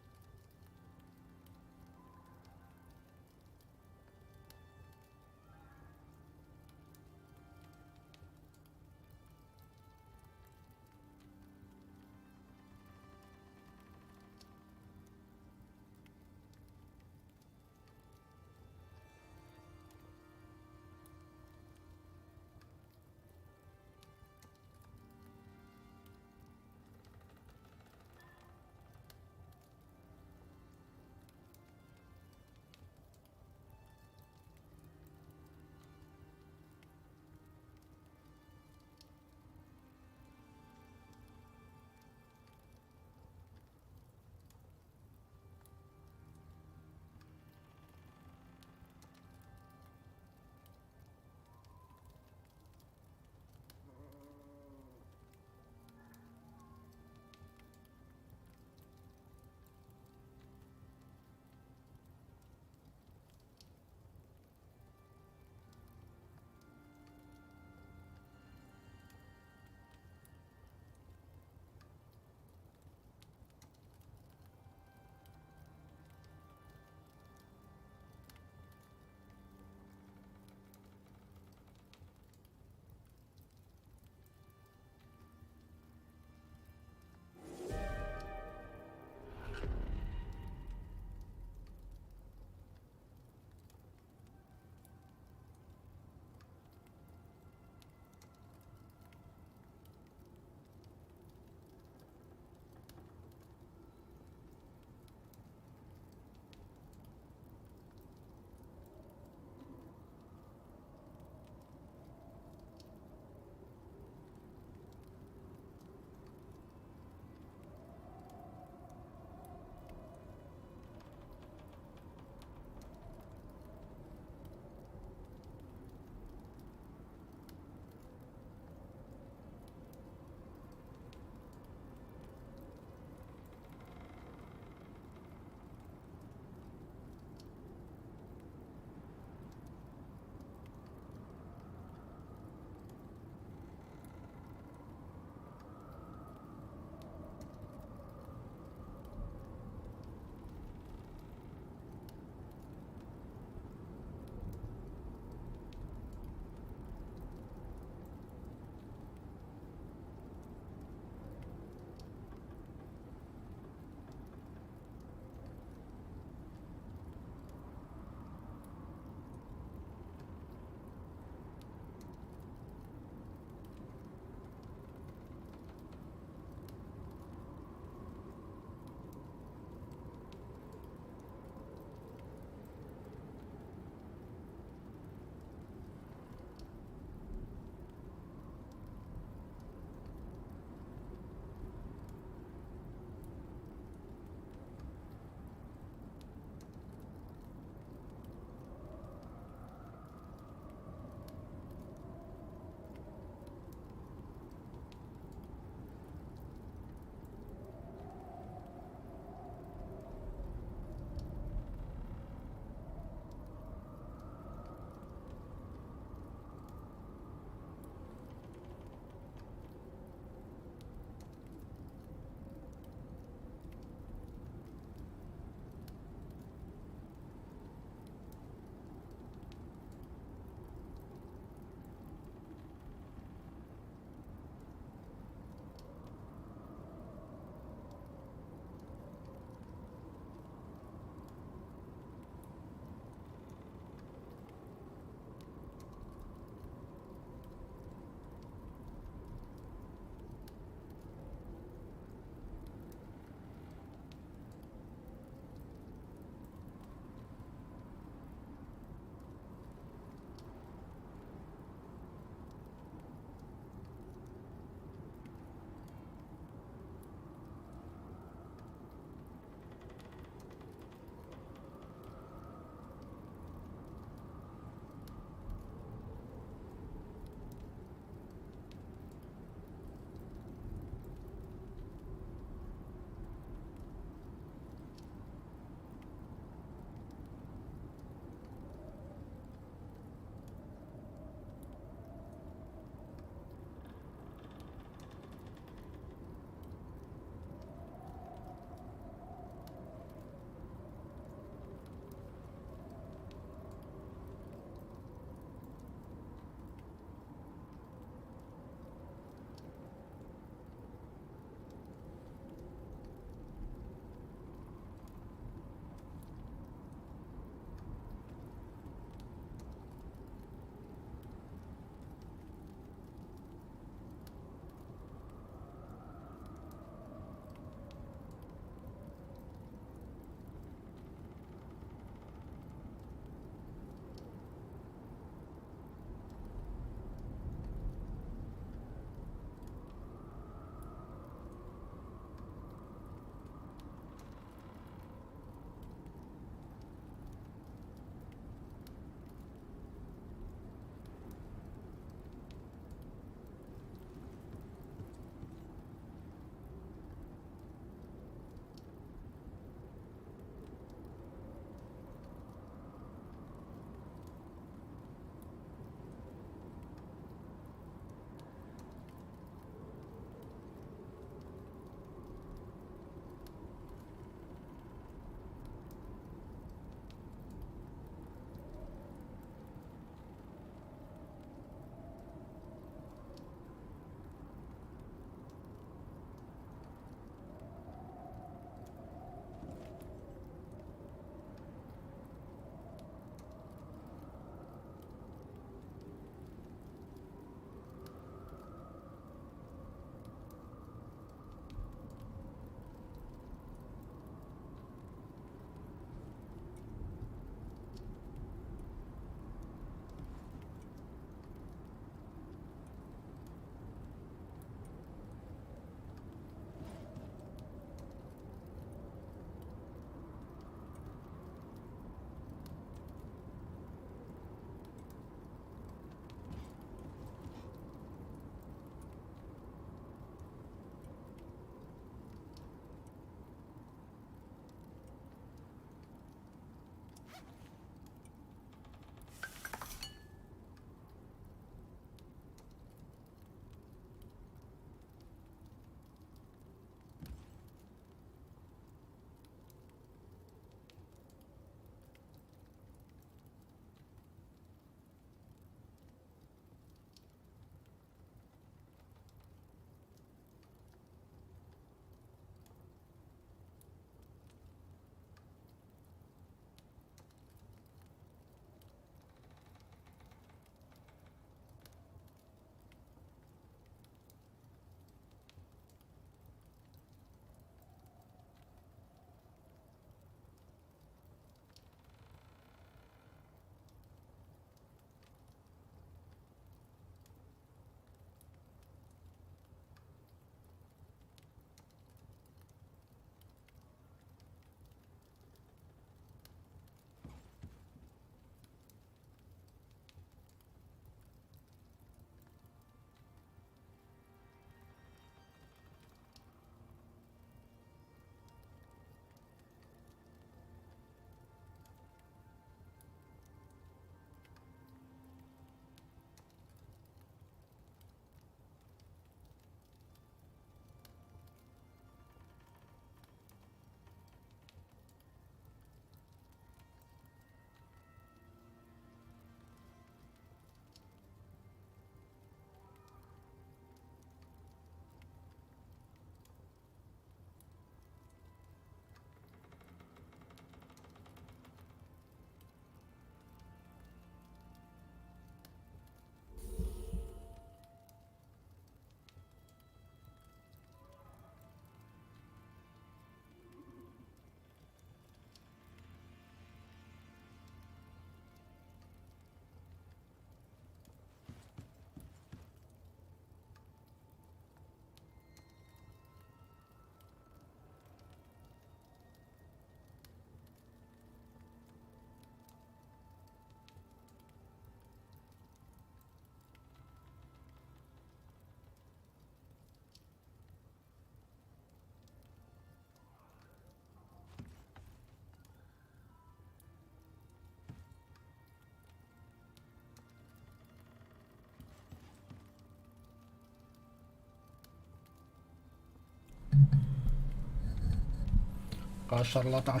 Шарлатан.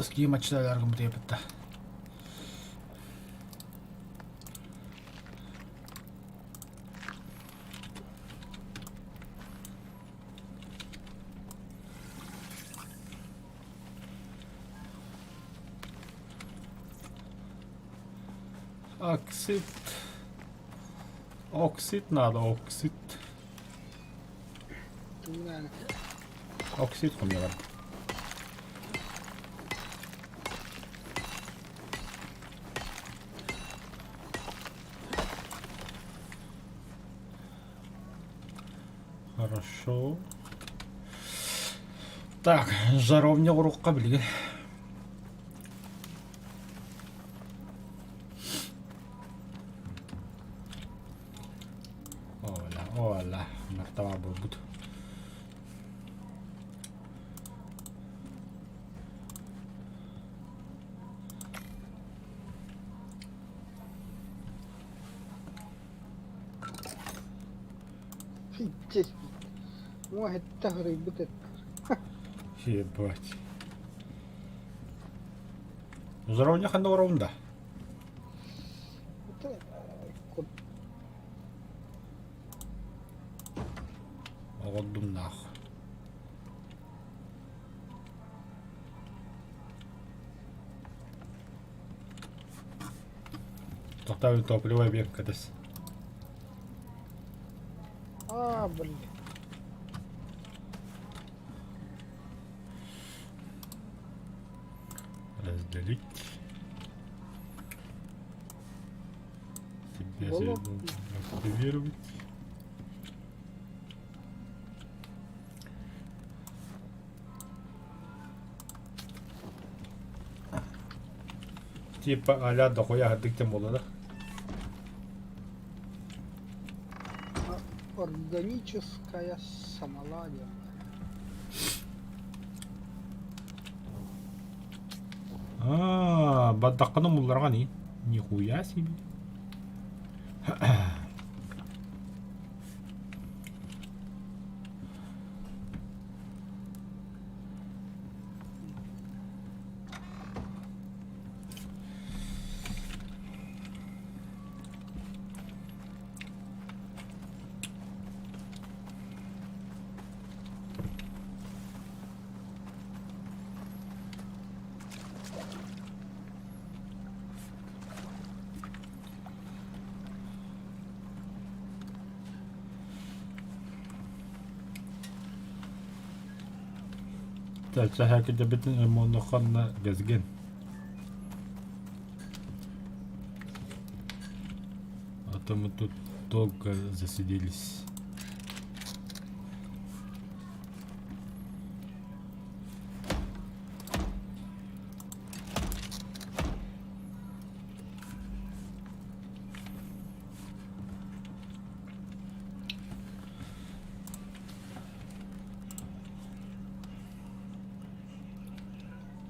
Схемачталаргым диэбитэ. Оксид. Оксид надо, оксид. Оксид хомуйалар. Хорошо. Так, жаровня урукка билигин. Ола, ола, мартаба буолбут. Уоһэтта хырыйбыт эт. Ебать. Жаровня ханна оробун да? Оҕордум наах. Тохтообут топливо объект кэтис. А, блин. Разделить. Тебе активировать. Типа а-ля дохуя хардык буолла да? Органическая смола диэн. Аа, бардаххына умулларҕа ини. Нихуя себе. Чэ, монохонна газген. А то мы тут долго засиделись.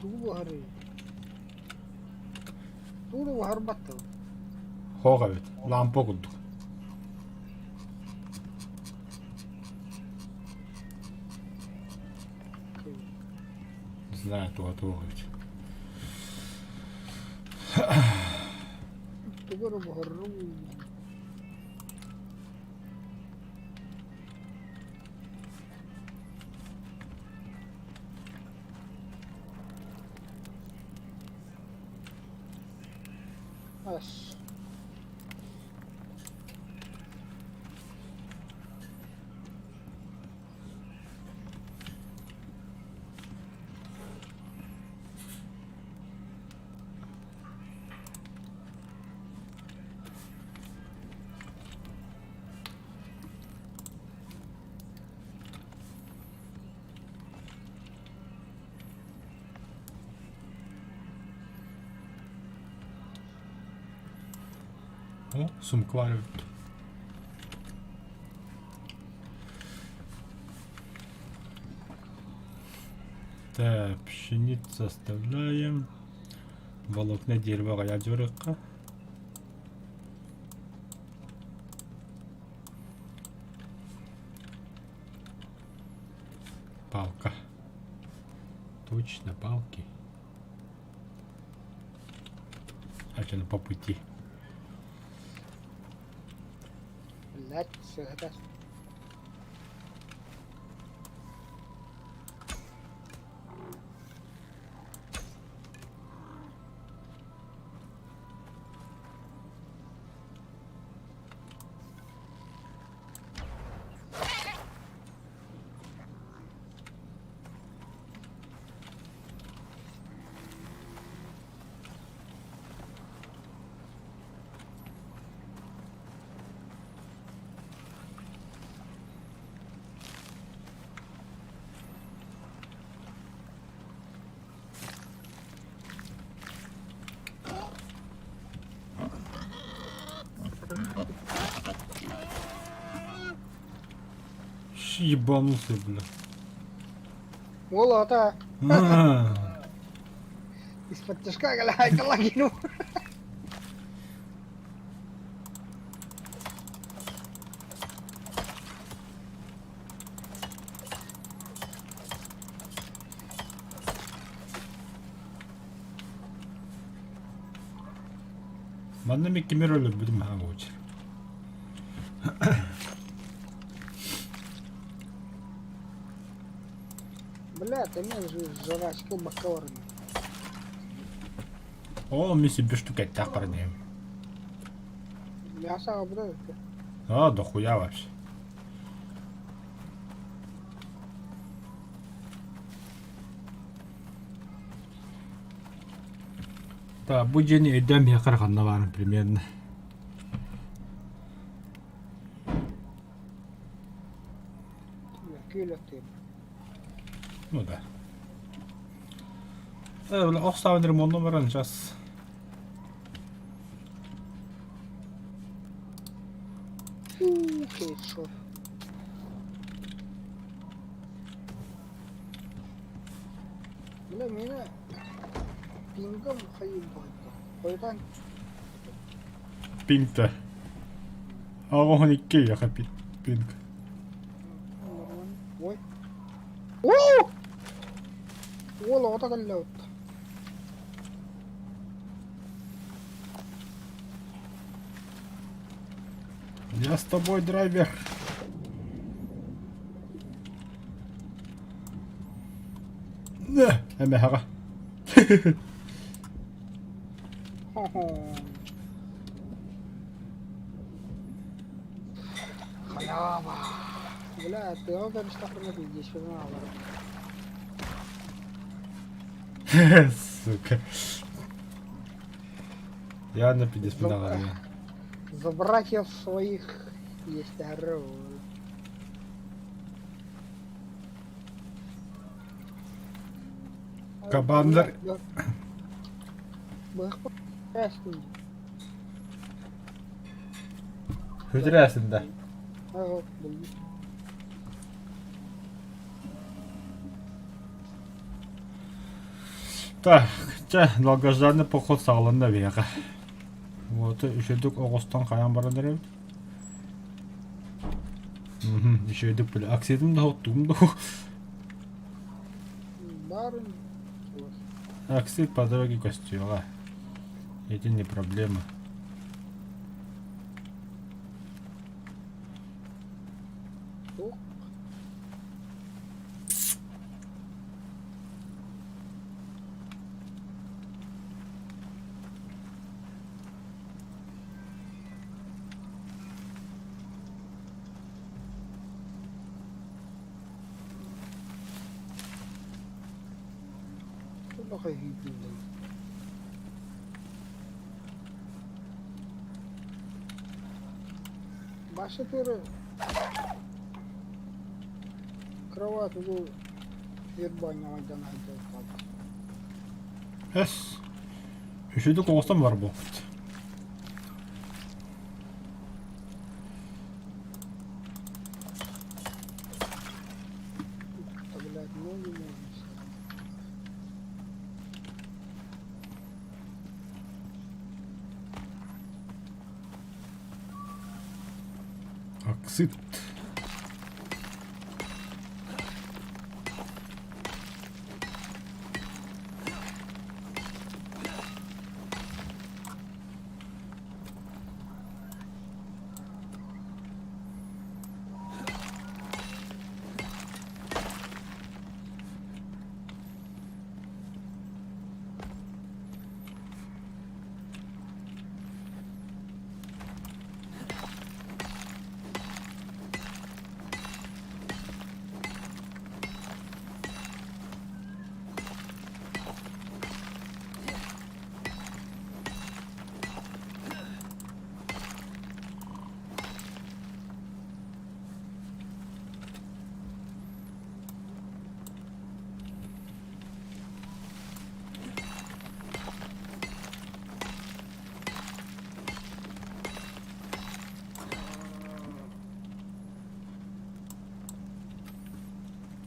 Тугу буһарый? Тугу да буһарбат Хоох эбит, лампа курдук. Не знаю, туга туох эбит. Тугу эрэ буһарарым Ас. О, сумка баар эбит. Так, пшеницу оставляем. Волокна дерева ядерка. Палка. Точно, палки. А что, по пути. Блядь, сыһыта. Ебанулся, бля. Уол оҕото из-под тяжка кэлэ Манна ми кимир өлөрбүтүм хаҥа очер. Бля, ты мне же жрачка бакаларны. О, ми себе штука эттээх парнем. Мясо обрезка. А, дохуя вообще. Так, бу дьиэни өйдөөн биһиэхэ ханна баарын примерно. Ну да. Ох саабын ремонту баран сейчас. Хедшот. Бля, меня пингом хайбайда. Хойдан. Пинг-то. Аҕа икки яха пинг. Ой. Оо! Уол оҕото кэллэ Я с тобой, драйвер. Эмэхэҕэ. Халява. Бля, тыал кэбистэхпинэ пиздец Сука. Я на пиздец даҕаны. За братьев своих есть орел. Кабандар. Хүтүрээсин да. Так, чэ, долгожданный поход саҕаланна биһиэхэ. Вот үчүгдүк оҕустан хайаан баран эрэбит. Үчүгдүк били аксидым да оттугум да Аксид по дороге костюла. Это не проблема. Баша Кровать угу Эс. Үчүгдүк оҕустан бар буолбут. Аксыт.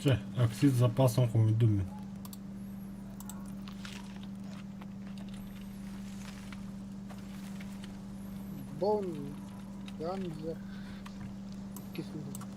Чэ, оксид запасын хомуйдум мин. Бон Ганзер иккис уһун.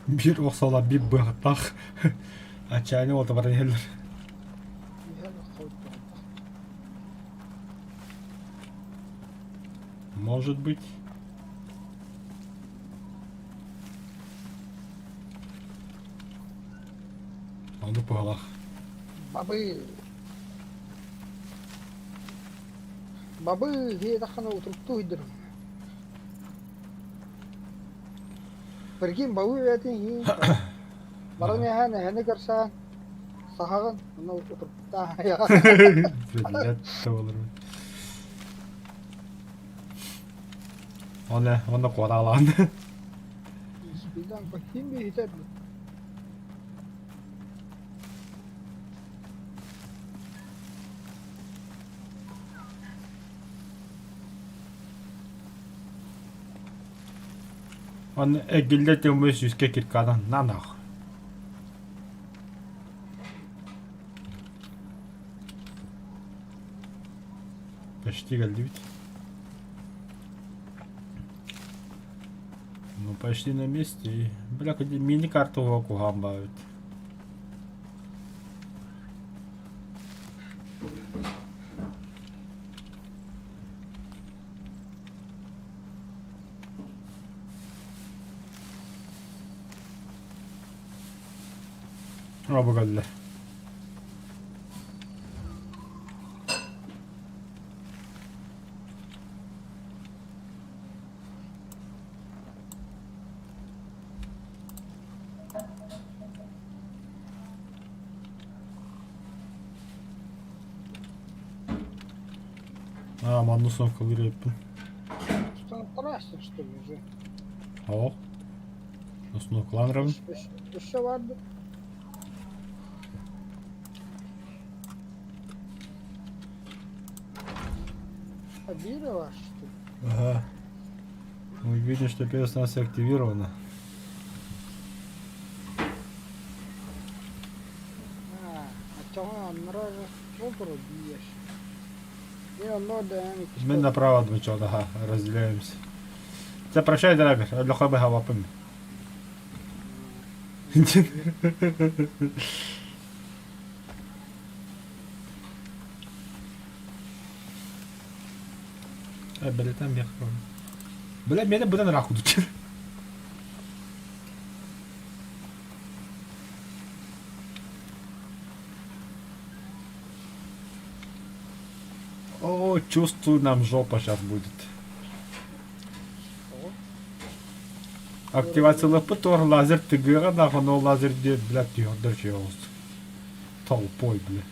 Биир охсуола биир быһахтаах отчаяние уолта баран иһэллэр. Иһэр охсуоттаах. Может быть. Ону быһалаах. Бабы! Бабы диэтэххинэ утуруктуу сылдьарым. Прикинь, бабы бэйэтин иһин баран иһэн эһэни көрсөн саһаҕын онно утуруктаах Блядь, болар. Оны, оны куораалаан. Спидан ким биһитэр Оны эгиллэ төмө сүүскэ киркадан нанах. Почти кэллибит. Ну, почти на месте. Бля, мини-карту куһаан баабыт. Бу кэллэ. А, манна установкалыыр эбиппин. Установкалаасың что ли уже? Оо. Установкалаан эрабын. Өссө бар да. А биир бар что ли? Ага. Мы видим, что первая станция активирована. А, оччоҕо аннара ол биир. И онно да Мы направо отмечал, ага, разделяемся. Тебя прощай, драйвер, Леха бы хавапым. Бля, там я Бля, меня быдан раху дучер. О, чувствую, нам жопа сейчас будет. Активация ЛП-тор лазер тыгыра нахуй, но лазер где, блядь, тыгырдыр Толпой, бля.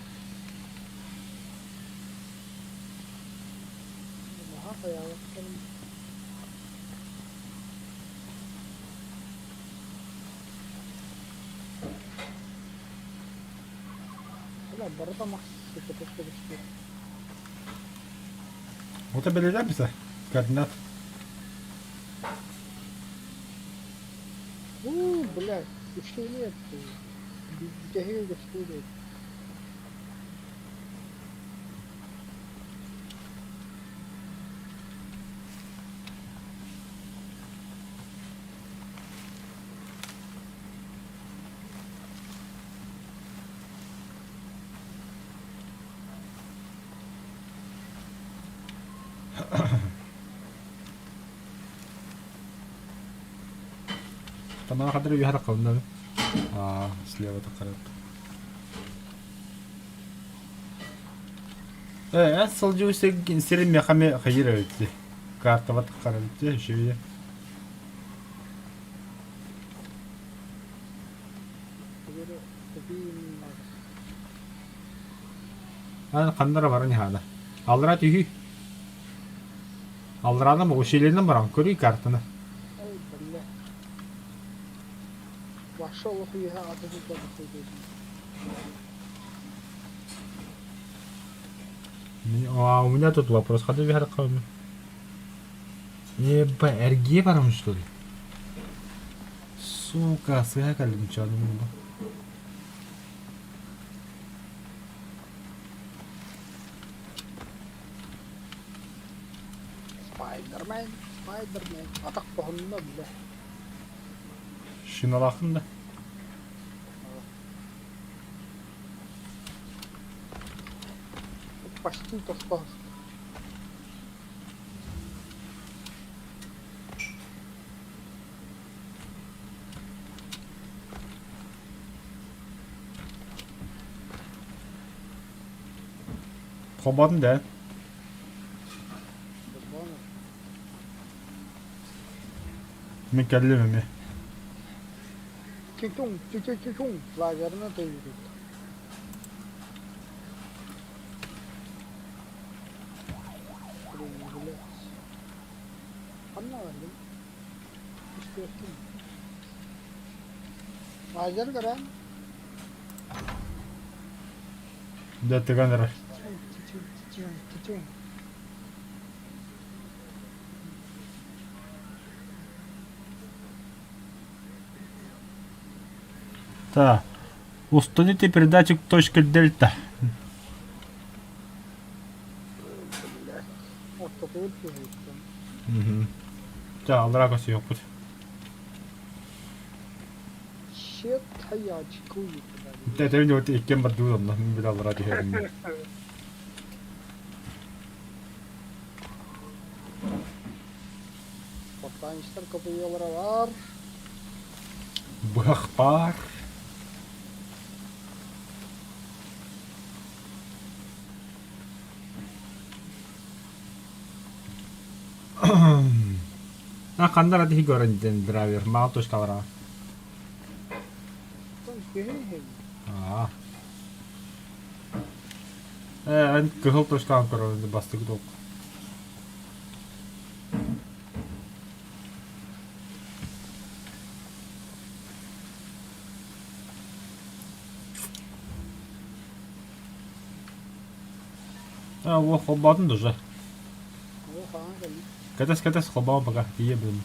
Вот обелеляемся. Координат. У, блядь, үчүгэй Бүтэһигэ көстүү Тамара хадыр үһэ таххалынна Аа, слева таххарат. Э, эн сылдьыы сирин мехами хайыр эбитти. Картаба таххар эбитти, үчүгэй. Ханна баран иһаана. Аллара түһүү. Аллараана усилиенэн баран көрүй картаны. Ой, бля. Вошел охуеха, а ты тут А у меня тут вопрос. Хады вверх Еба, эргие барам что ли? Сука, сыһа кэллим чаным Спайдермен, Спайдермен. Атах тоһунна бile. Шиналаахын да. Почти тохтоо. Холбоотун да. Мин кэллим эмиэ. Чучуҥ, чучу-чучуҥ, лазерынан тыйбыт. Блин, блядь. Ханна бардым? Истиэхтин. Лазер көрөн. Дьэ тыган эрэр. Чучуҥ, чучуҥ, чучуҥ. Так, установите передатчик точка дельта. Ортотугар түһүөхтэн. Чэ, аллараа көрсүөхпүт. Щет я очкую туда. Тэтэбин вот иккиэн бардыбыт онно, мин били аллараа түһэрим. Портанчтар копыйалара бар. Быһах баар. А ханна эрэ көрөн диэн драйвер маҕан точкалара. Аа. Ээ, эн кыһыл точкаҕын көрөн бастакы толк. А, о, холбоотун да уже. Кэтэс, кэтэс, холбоон пока, тиийэ блин.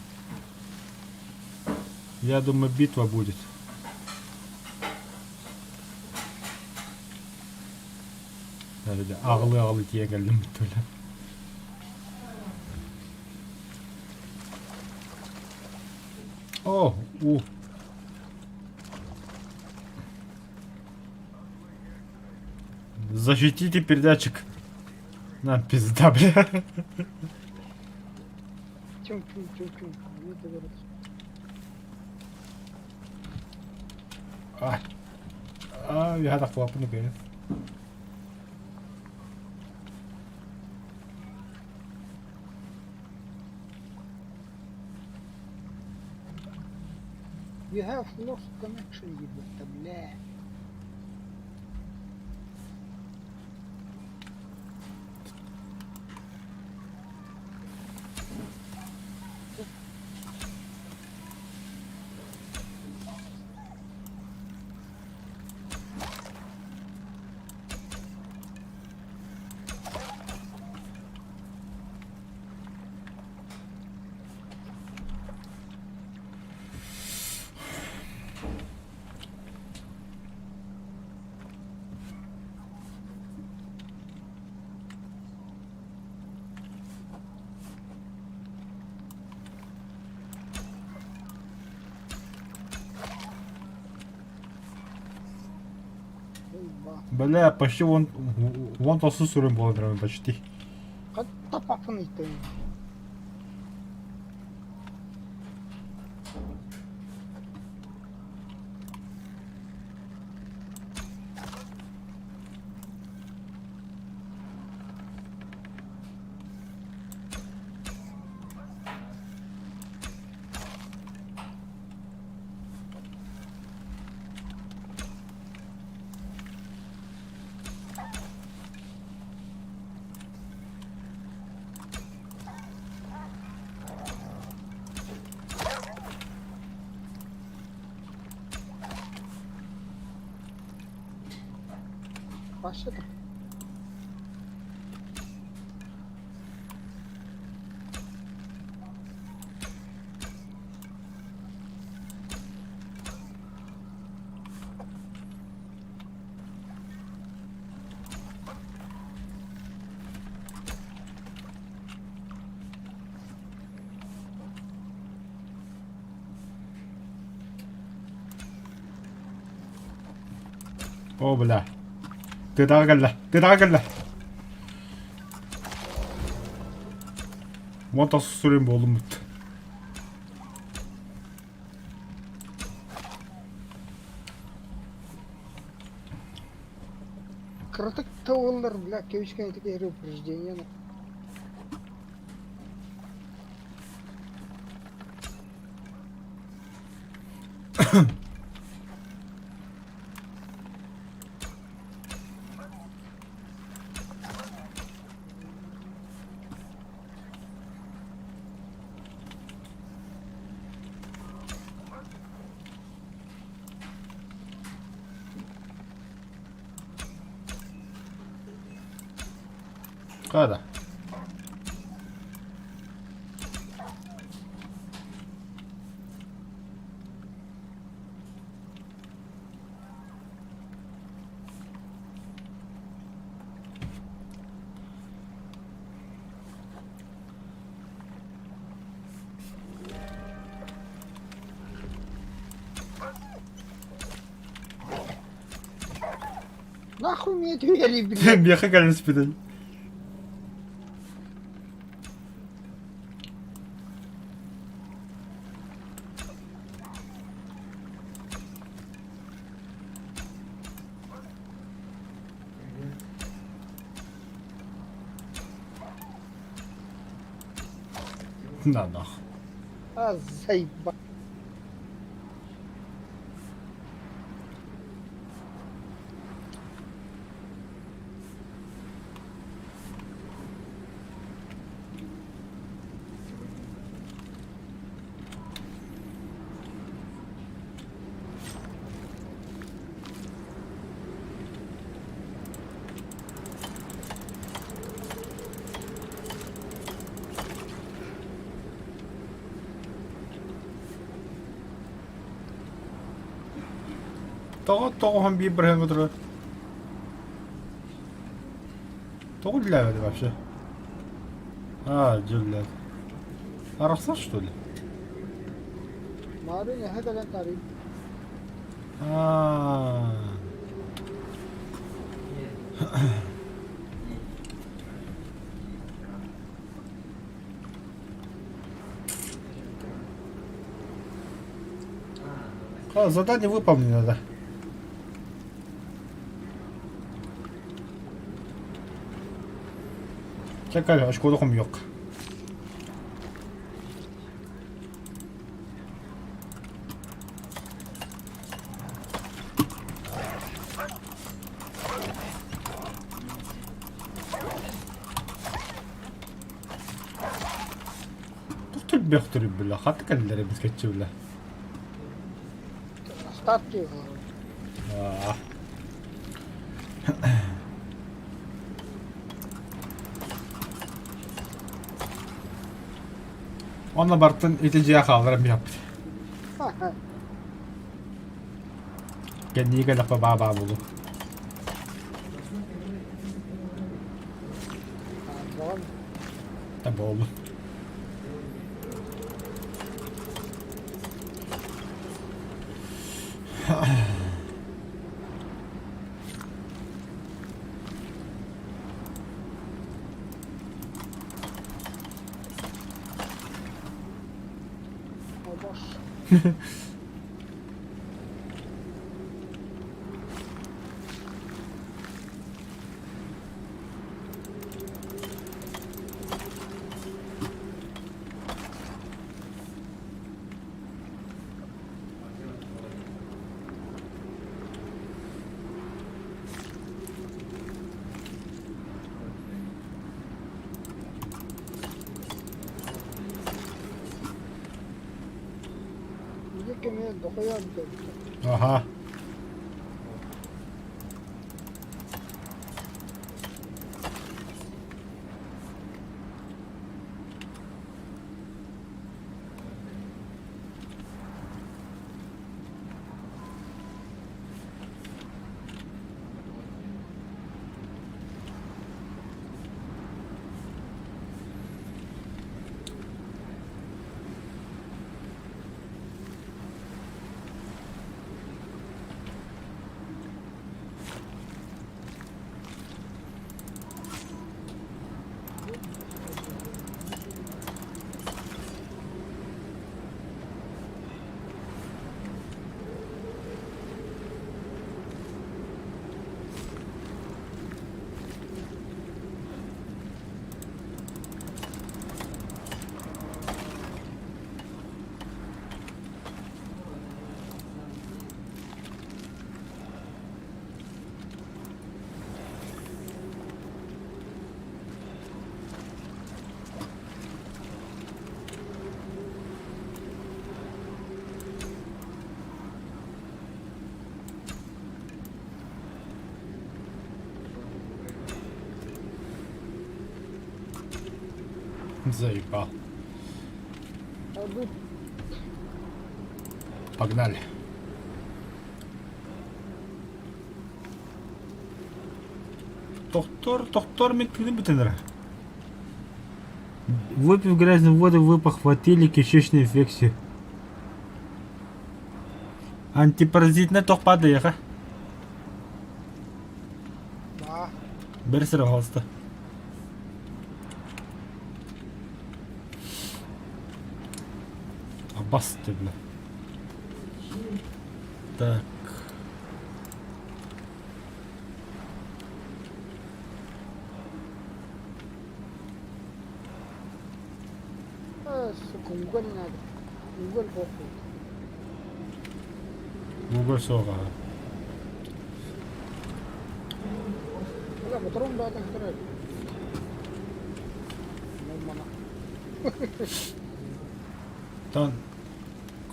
Я думаю, битва будет. Аҕылыы-аҕылыы тиийэ кэллим бүттүлэ. О, у. Защитите передатчик. Нам пизда, бля. Чум-чум-чум-чум. А, а, я так лапы не You have lost connection диэбиттэ, бля. Бля, почти вон, вон тосу сүрүн буолан почти. Лаппаппын ыйытыҥ. Başladım. О, бля. Тыадаҕа кэллэ. Тыадаҕа кэллэ. Уон тахса сүрүн буолуммут. Кыратык да буоллар, бля, кэбискэн ити киһи упреждение Хада. Нахуй мне двери, блядь? Миэхэ кэлэн испитин. На нах. А, заеба. Тоҕо тоҕуһан биир бырыһыаҥҥа турар? Тоҕо үлэлээбэт вообще? А, дьэ блядь. Арахсар что ли? Марын эһэ кэлэн тарый. А. А, задание выполнено, да. Чекай, очкода хомуйуох. Туох түрбэх бile, хата кэллэр эбит кэччи бile. Остатки. Аа. Онно бартын ити дьиэ хаалларан биһаппыт. Кэннии кэлэхпэ баа-баа буолуо. Да буоллун. Аха. Заебал. Погнали. Тохтор, тохтор мен тыыным бүтэн эрэ. Выпив грязную воду, вы похватили кишечную инфекцию. Антипаразитная тох падает, Да. Бери пожалуйста. Абас ты, бля. Так. А, сука, уголь надо. Уголь похуй. Уголь суоҕа. Бля, моторум баатан көрөр. Мана. Тон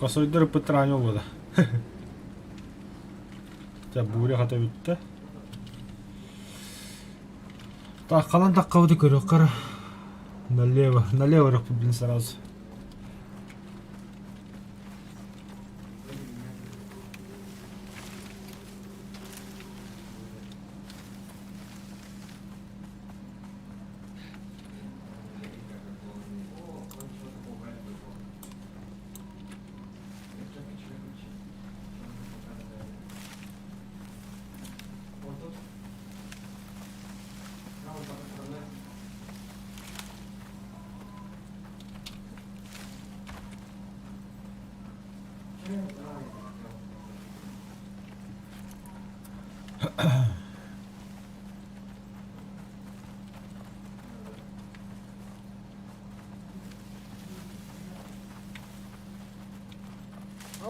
косойдор пытрааньол буола. Ча буря хата бүттэ. Так, ханан таххабыты көрүөххэ Налево, налево блин сразу.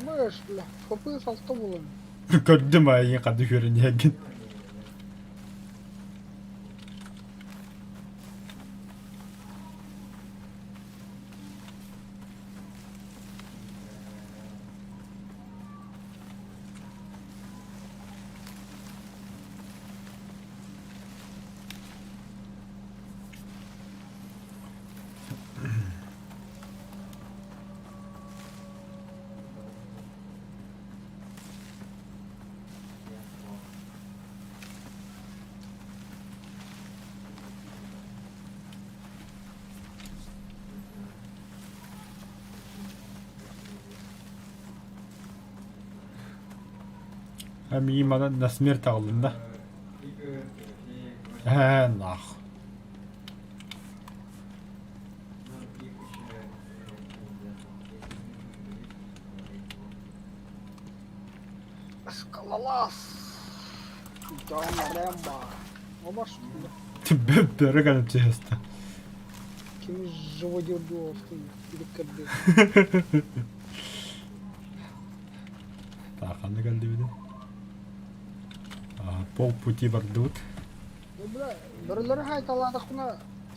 Абыш, бля, хопы салта булан. Көрдүм айы қады көрінеген. Миигин манан на смерть аҕаллын да. Ээ, нах. Скалолаз! Джон Рэмбо. Обаш Бөрө кэлэн түһэстэ. Ким живодердуовский иликкэрди. Так, ханна кэлдибит? Полпути бардыбыт. Бля, бөрөлөрү хайталаатахпына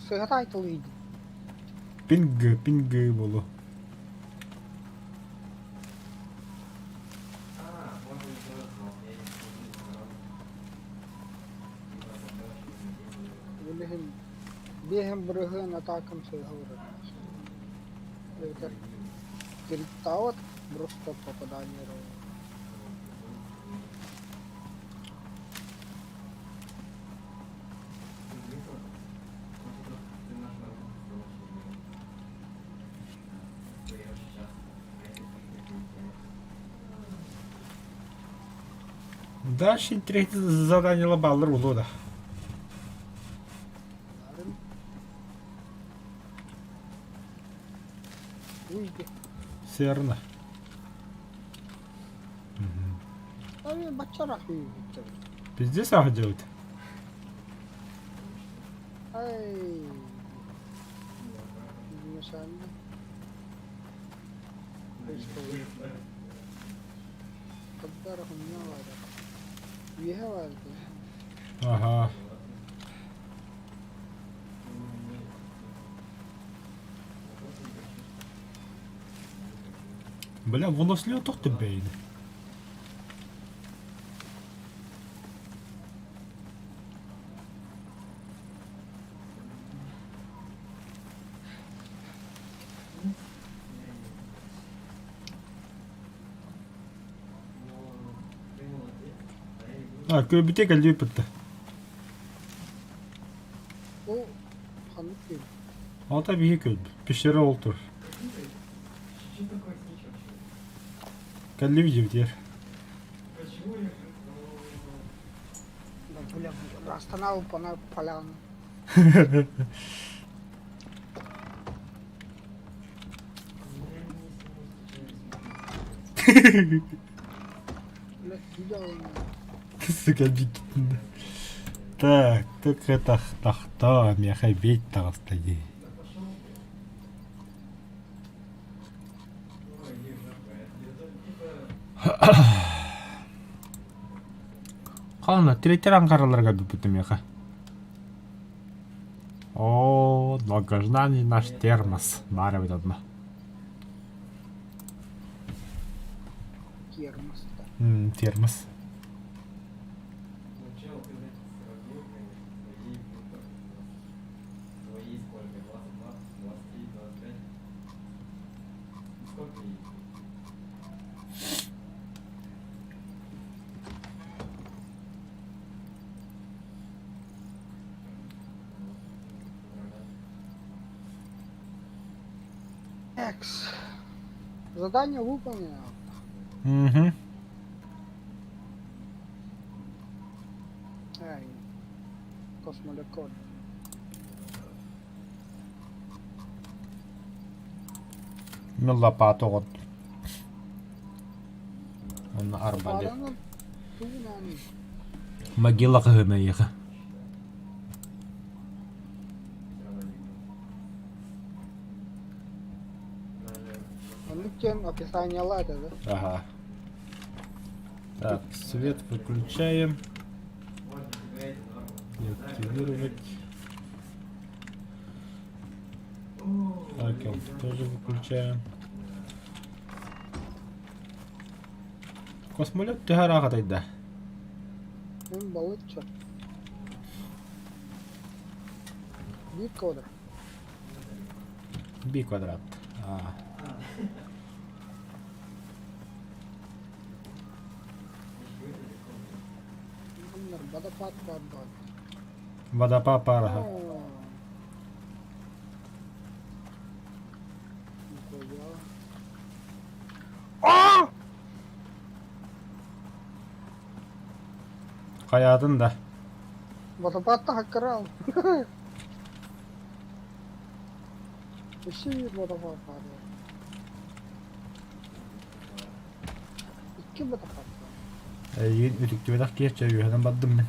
сыһата хайталыйдым. Пинг, пинг болу. Билигин биэһин бырыһыан атаакам сыыһа барар. Эбэтэр криттаабат просто попадание Дальше третье задание лабаллар улуу да. Уйди. Серна. Баччарах үүбүттэр. Пиздец ах делать. Ай. Мешанды. Хабдар хунна баара. Үөһэ баар Ага. Бля, выносливо тохты бейді. А, көбүтэ кэллии пытта. Ол ханнык күөл? Алта биһи күөл. Пещера ол тур. Кэллии дьибитиэр. Бля, Астанал поляну. Бля, Сука, биккитин. Так, так это тахта, меха бейт таҕыста дии. Хаана, третий ангараларга бүппүтүм меха. О, долгожданный наш термос. Баар эбит одно. Термос. Термос. Экс. Задание выполнено. Угу. Эй, космолекод. Мен лопата оҕот. Онно арбалет. Паранын тугунан Могила кыһына Оннук диэн описаниелаа этэ да? Ага. Так, свет выключаем. И активировать. Факел тоже выключаем. Космолет төһө ыраах да? Мин балычча. Биир квадрат. Би квадрат. А. Водопад баар баар. Водопад баар аха. Хайаатын да. Водопад хаккарал. Өссө биир водопад баар. Икки водопад баар. Эйигин үтүктүбэтэх киһи чэ үөһэнэн бардым мин.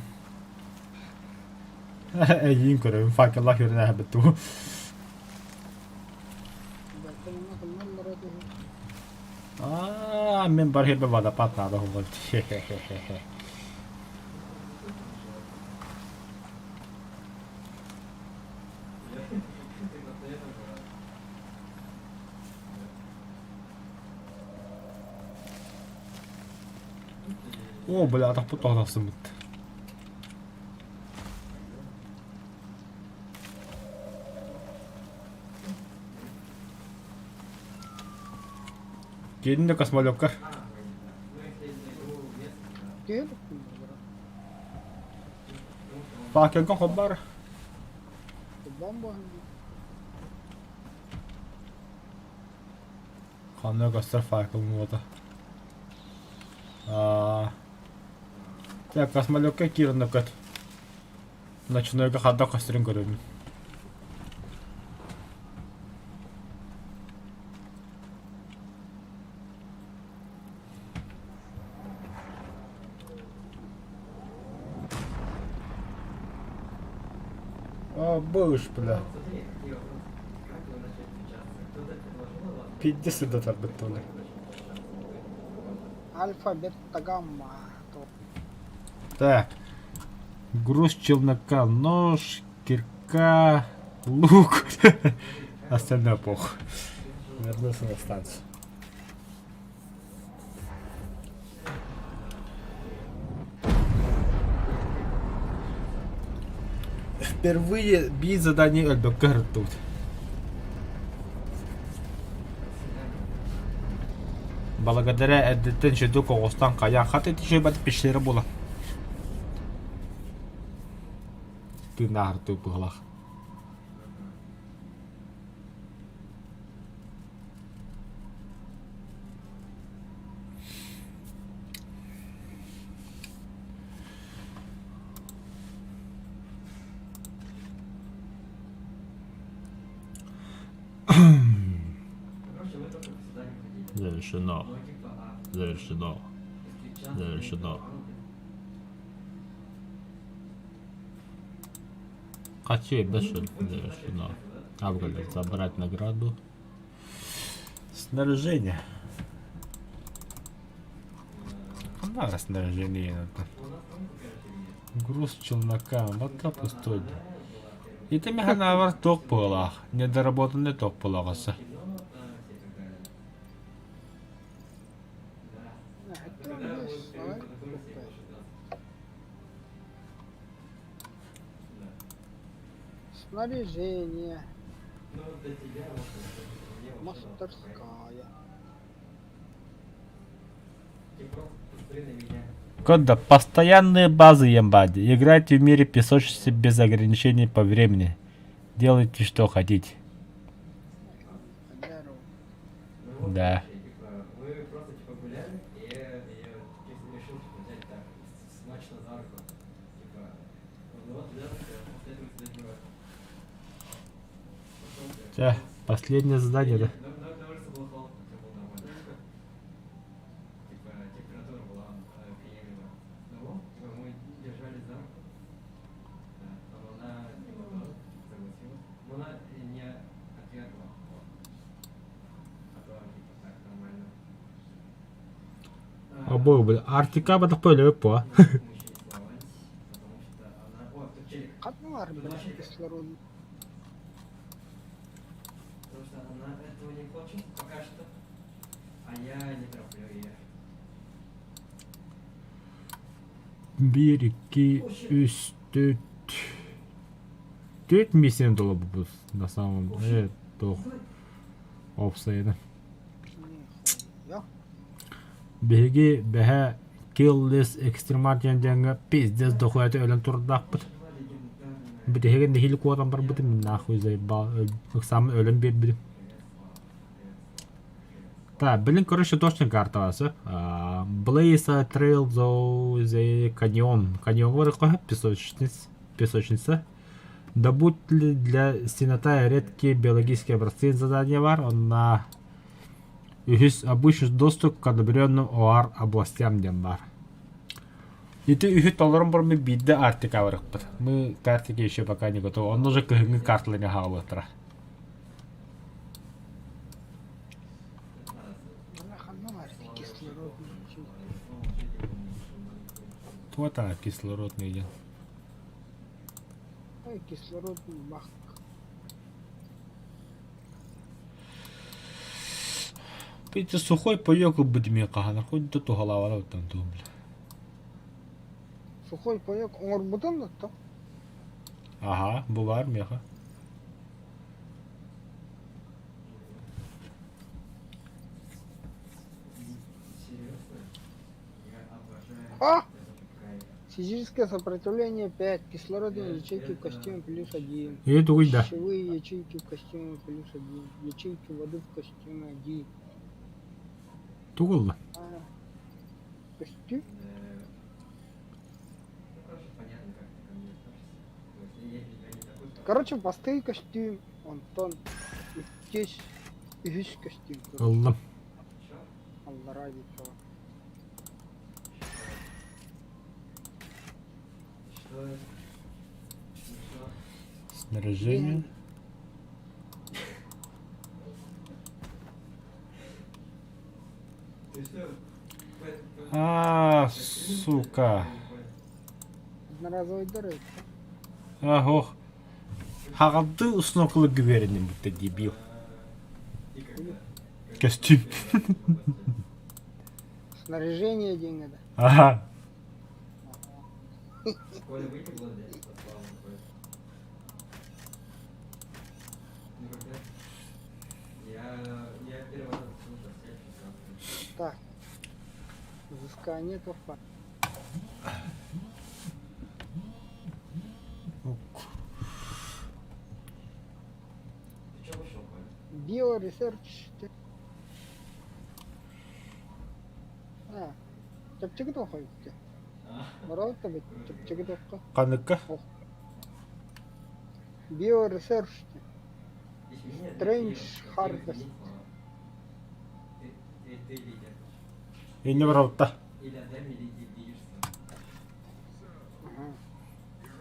Эйигин көрөбүн факеллаах үөрэн ааһабыт дуу. Аа, мин бар хебе водопад надо вот. Хе-хе-хе-хе. О, бля, атахпыт тоҕо тахсыбыт. Киирдин да космолёкка. Факелга хоббар. Ханна көстөр факел уота. Аа. Так, космолёкка киирэн көт. Ночнойга хадда көстөрүн көрөбүн. А, быш, бля. Пиздец сюда тарбыттылар. Альфа, бета, гамма. Так. Груз челнока, нож, кирка, лук. Остальное пох. Вернулся на станцию. Впервые биир задание өлбөккө сырыттыбыт. Благодаря эрдэттэн үчүгэйдик оҕустан хайаан хат ити үчүгэй пещера буолан тыынааһыртыы быһылаах. Завершено. Завершено. Завершено. Хочу дальше завершено. Апгрейд. Забрать награду. Снаряжение. Надо снаряжение надо. Груз челнока. Вот пустой. Ити механавар ток буолаах, недоработанный ток буолаҕаса. Снаряжение. Мастерская. Кода, постоянные базы Ямбади. Играйте в мире песочницы без ограничений по времени. Делайте, что хотите. Здорово. Да. Чэ, последнее задание, да? Обои были. Артика бы такой левый по. Хатналар, блядь, кислород. Биир, икки, үс, түөрт. Түөрт миссияны толорбуппут на самом деле туох уопсайынан. Нихуя. Биһиги бэһэ Kill List Extremart диэн дьаҥҥа пиздец дохуйата өлөн турдаахпыт. Бүтэһигин нэһиилэ куотан барбытым нахуй заебал ыксааммын өлөн биэрбитим. Так, блин, короче, точно карталасы. Blaze Trail the Canyon. Каньон барыха песочница. Песочница. Добудь ли для Сината редкие биологические образцы задания бар. Онна үһүс обычный доступ к одобренным ОАР областям диэн бар. Ити үһү толорон баран биирдэ Арктика барыахпыт. Мы к Арктике еще пока не готовы. Онно уже кыһыҥҥы карталарга хаалыахтара. Туата кислородный диэн. Кислородный бак. Ити сухой паёк ылбыт эмиэ хаһан хоть да туһалаабата оттон тугум бile. Сухой паёк оҥорбутун да Аха, бу баар миэхэ. А! Физическое сопротивление 5, кислородные ячейки в костюме плюс 1. Ээ тугуй да? Пищевые ячейки в костюме плюс 1, ячейки воды в костюме 1. Тугу ылла? А, костюм? Короче, бастыы костюм, онтон иккис, үһүс костюм. Ыллым. Аллараа диэки Снаряжение. А, сука. Одноразовый дыры. Ах, Хаҕалдыы уснокулы гүбүөрэним будто дебил. Костюм. Снаряжение деньги, да. Ага. Так. Взыскание тофа. Биоресерч. А, чэпчэки туохха бүттэ? Бороот да чэпчэки туохха? Ханыкка? Биоресерч. Strange Harvest. Инне барабытта.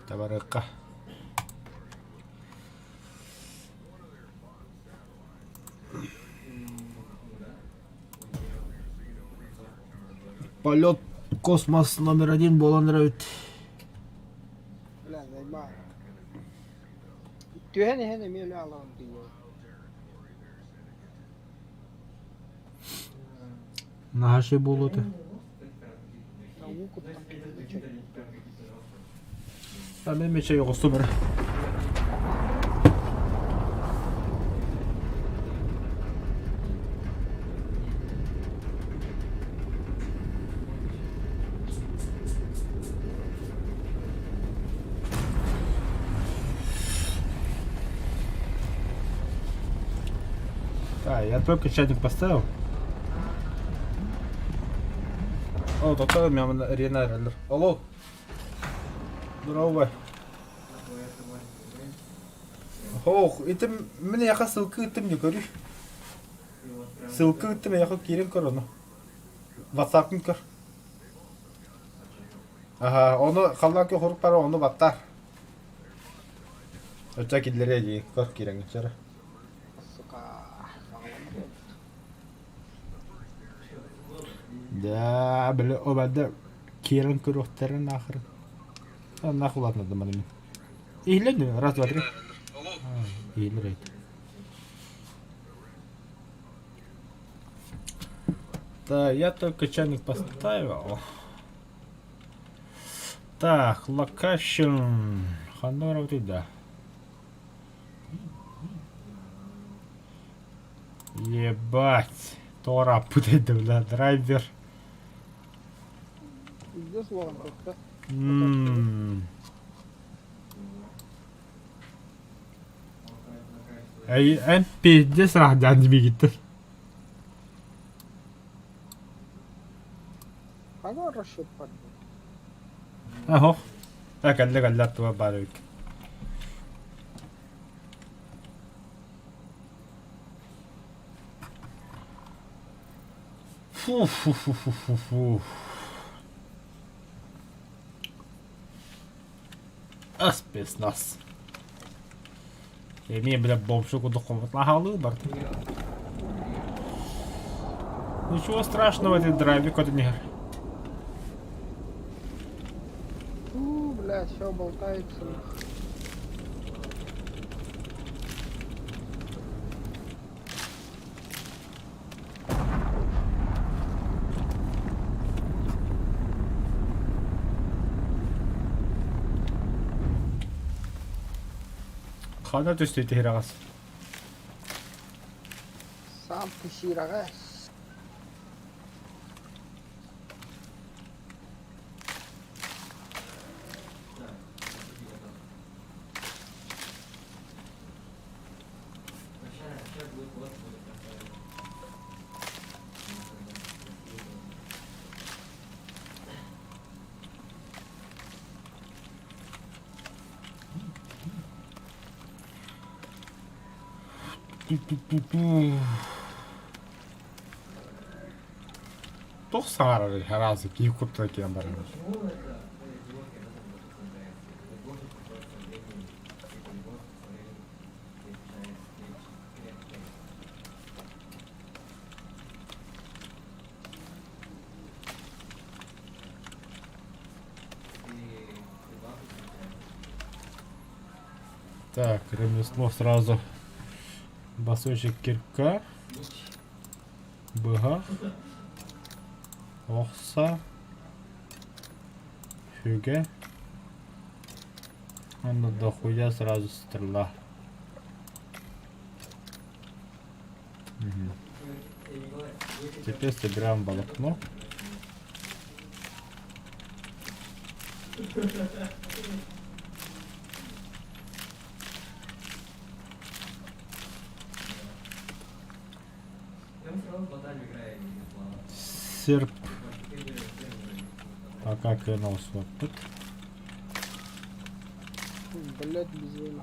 Табарыкка. Полет космос номер один буолан эрэбит. Бля, заебал. Түһэн иһэн эмиэ өлө алаҕын дии. Наһаа ши буолуо этэ. Уу куттан Мен мечей оҕустум эрэ. Так, я только чайник поставил. О, тота мен Рена эрэллэр. Алло. Здорово. Ох, ити мин эйиэхэ ссылка ыыттым не көрүй. Ссылка ыыттым эйиэхэ киирэн көр ону. Ватсапкын көр. Аха, ону халлаан күөх урук бара ону баттаар. Оччо киллэриэ дии, көр киирэҥҥин чөрө. Сука, Да, били обада киирэн көрүөхтэрин аахырын. Нах улаатнадым маны мин. Иһиллэн раз, два, три. Иһиллэр эбит. Да, я только чайник поставил. Так, location. Ханна барабытый да. Ебать. Туорааппыт этэ бля, драйвер. Илдьэ суоҕун кытта. Мм. Эй, эн пиздец рахдян димигиттен. Ханна расчет барбыт? Ах, так кэллэ кэллэ аттыгар баар эбит. Фу-фу-фу-фу-фу. Спецназ. Эмиэ бля бомжу курдук хомутла барда. Ничего страшного, это драйвик от них. У, бля, все болтается. Хана түстэ тиһирэҕэс. Сам ты сирэҕэс. Туох саҥарарый араас киһи куттана киирэн барар. Так, ремесло сразу. Басочек кирка. Быһах. Охса. Сүгэ. Онно дохуя сразу стрела. Угу. Теперь собираем волокно. Серп. Пока кинул опыт. Блять, безумно.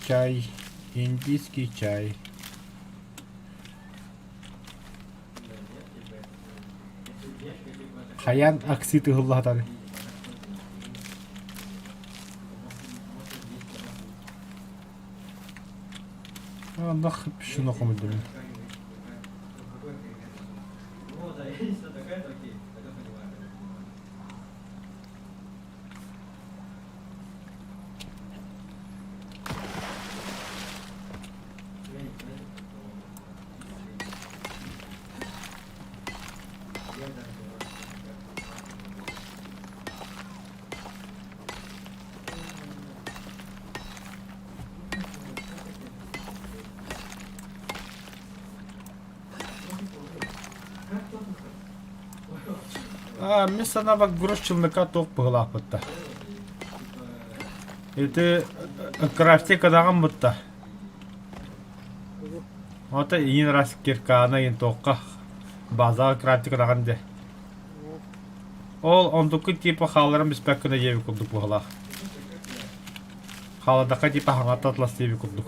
Чай. Индийский чай. Хайаан аксит ыһыллаһатар. Онно шуну хомуйдум. А, мин санаабар груз челнока туох быһыылаахпытта. Ити крафтикадаҕын бутта. Ото иин раз киркаана иин туохха базаҕа крафтикадаҕын дэ. Ол онтукку типа хаалларан бүспэккинэ диэбит курдук быһыылаах. Хаалладахха типа хаҥатта атлас диэбит курдук.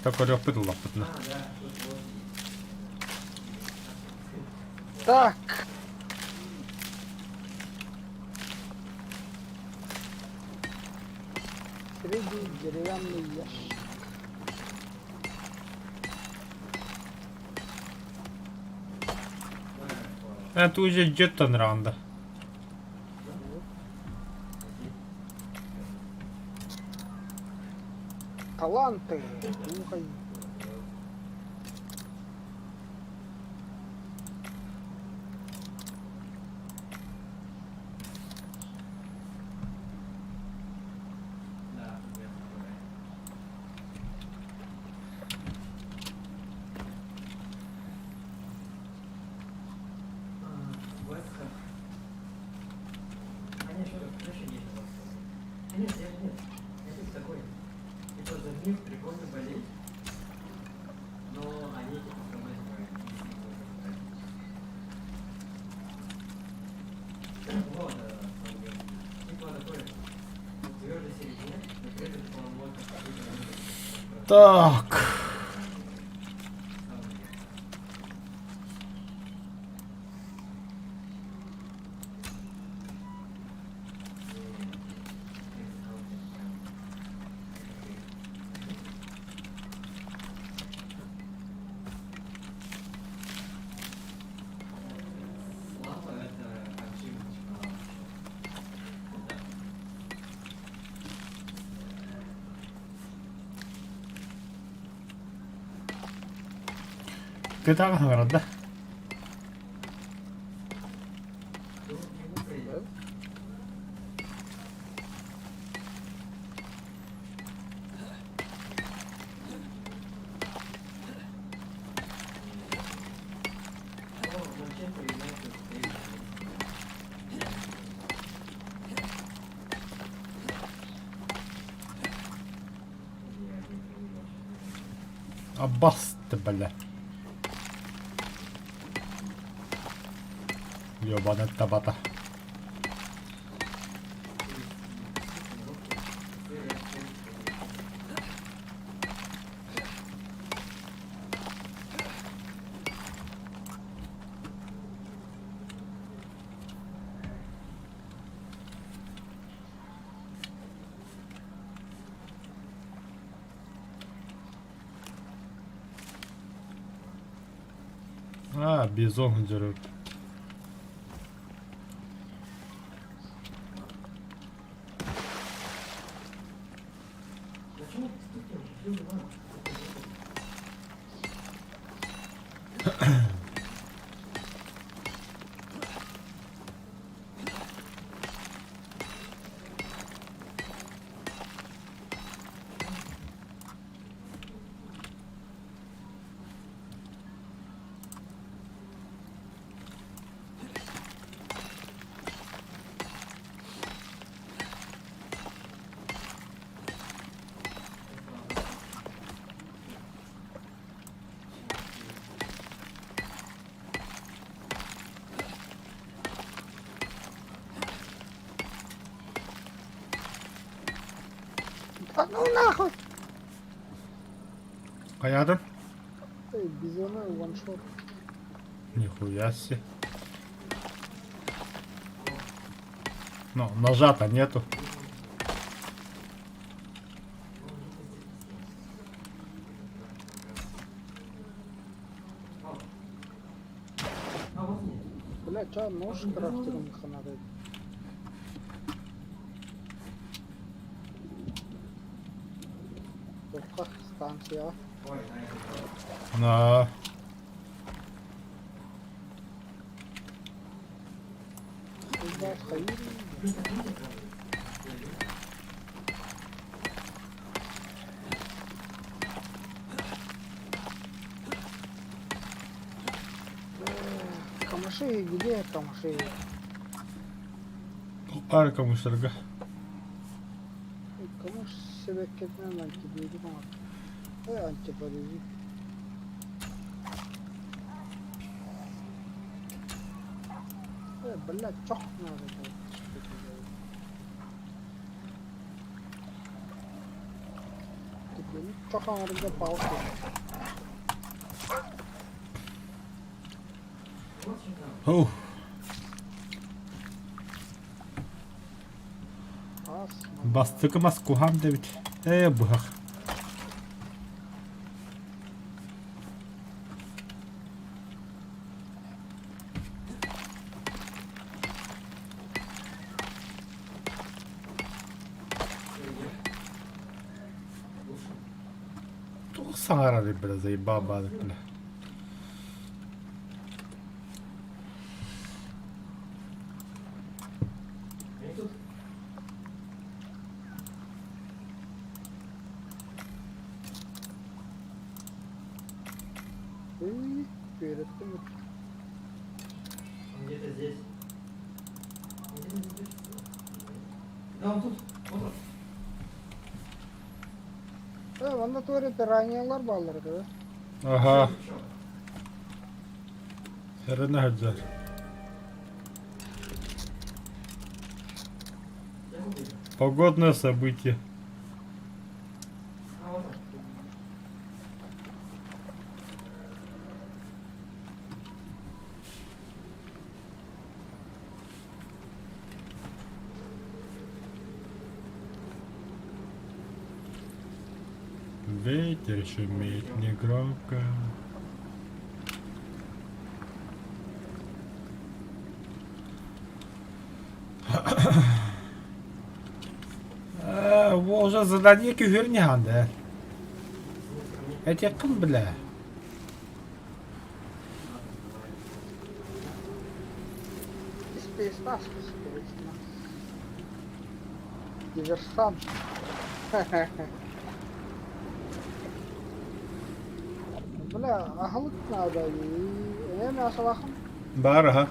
Көрүөхпүт ыллахпытына. Так. Средний деревянный ящик. Это уже жетон раунда. Таланты. Слухай. Так. Кытаах да? Аббас-ты, бля. Ёбаный табата. А, бизон дерет. Да ну нахуй! Хайаатын? Эй, бизоны ваншот. Нихуя себе. Ну, ножа-то нету. Бля, чё, нож крафтером надо? Тоққа станция. На. Куда хайыр? Камыши, где камыши? Арка мусорга. Камыш себеккетинен антибиотик оҥор. Антипаризит. Бля, чох надо. Чох оҥорго палки. Ух. Ас. Бастыкы мас куһаан да эбит. Ээ, быһах. Туох саҥарарый, бля, заебал, бля. Ый, үөрэттим. Он где-то здесь. Он где-то здесь. Да, он тут. Вот он. Э, манна туох эрэ пираньялар бааллар этэ Аха. Сэрэнэ сылдьар. Погодное событие. А, вот он. Ветер шумит негромко. Уже задание күһүөр ньаһанды. Этиэххин билэ. Спецназ, спецназ. Диверсант. Бля, аһылык наада Эмиэ мясолаахын? Баар аһа.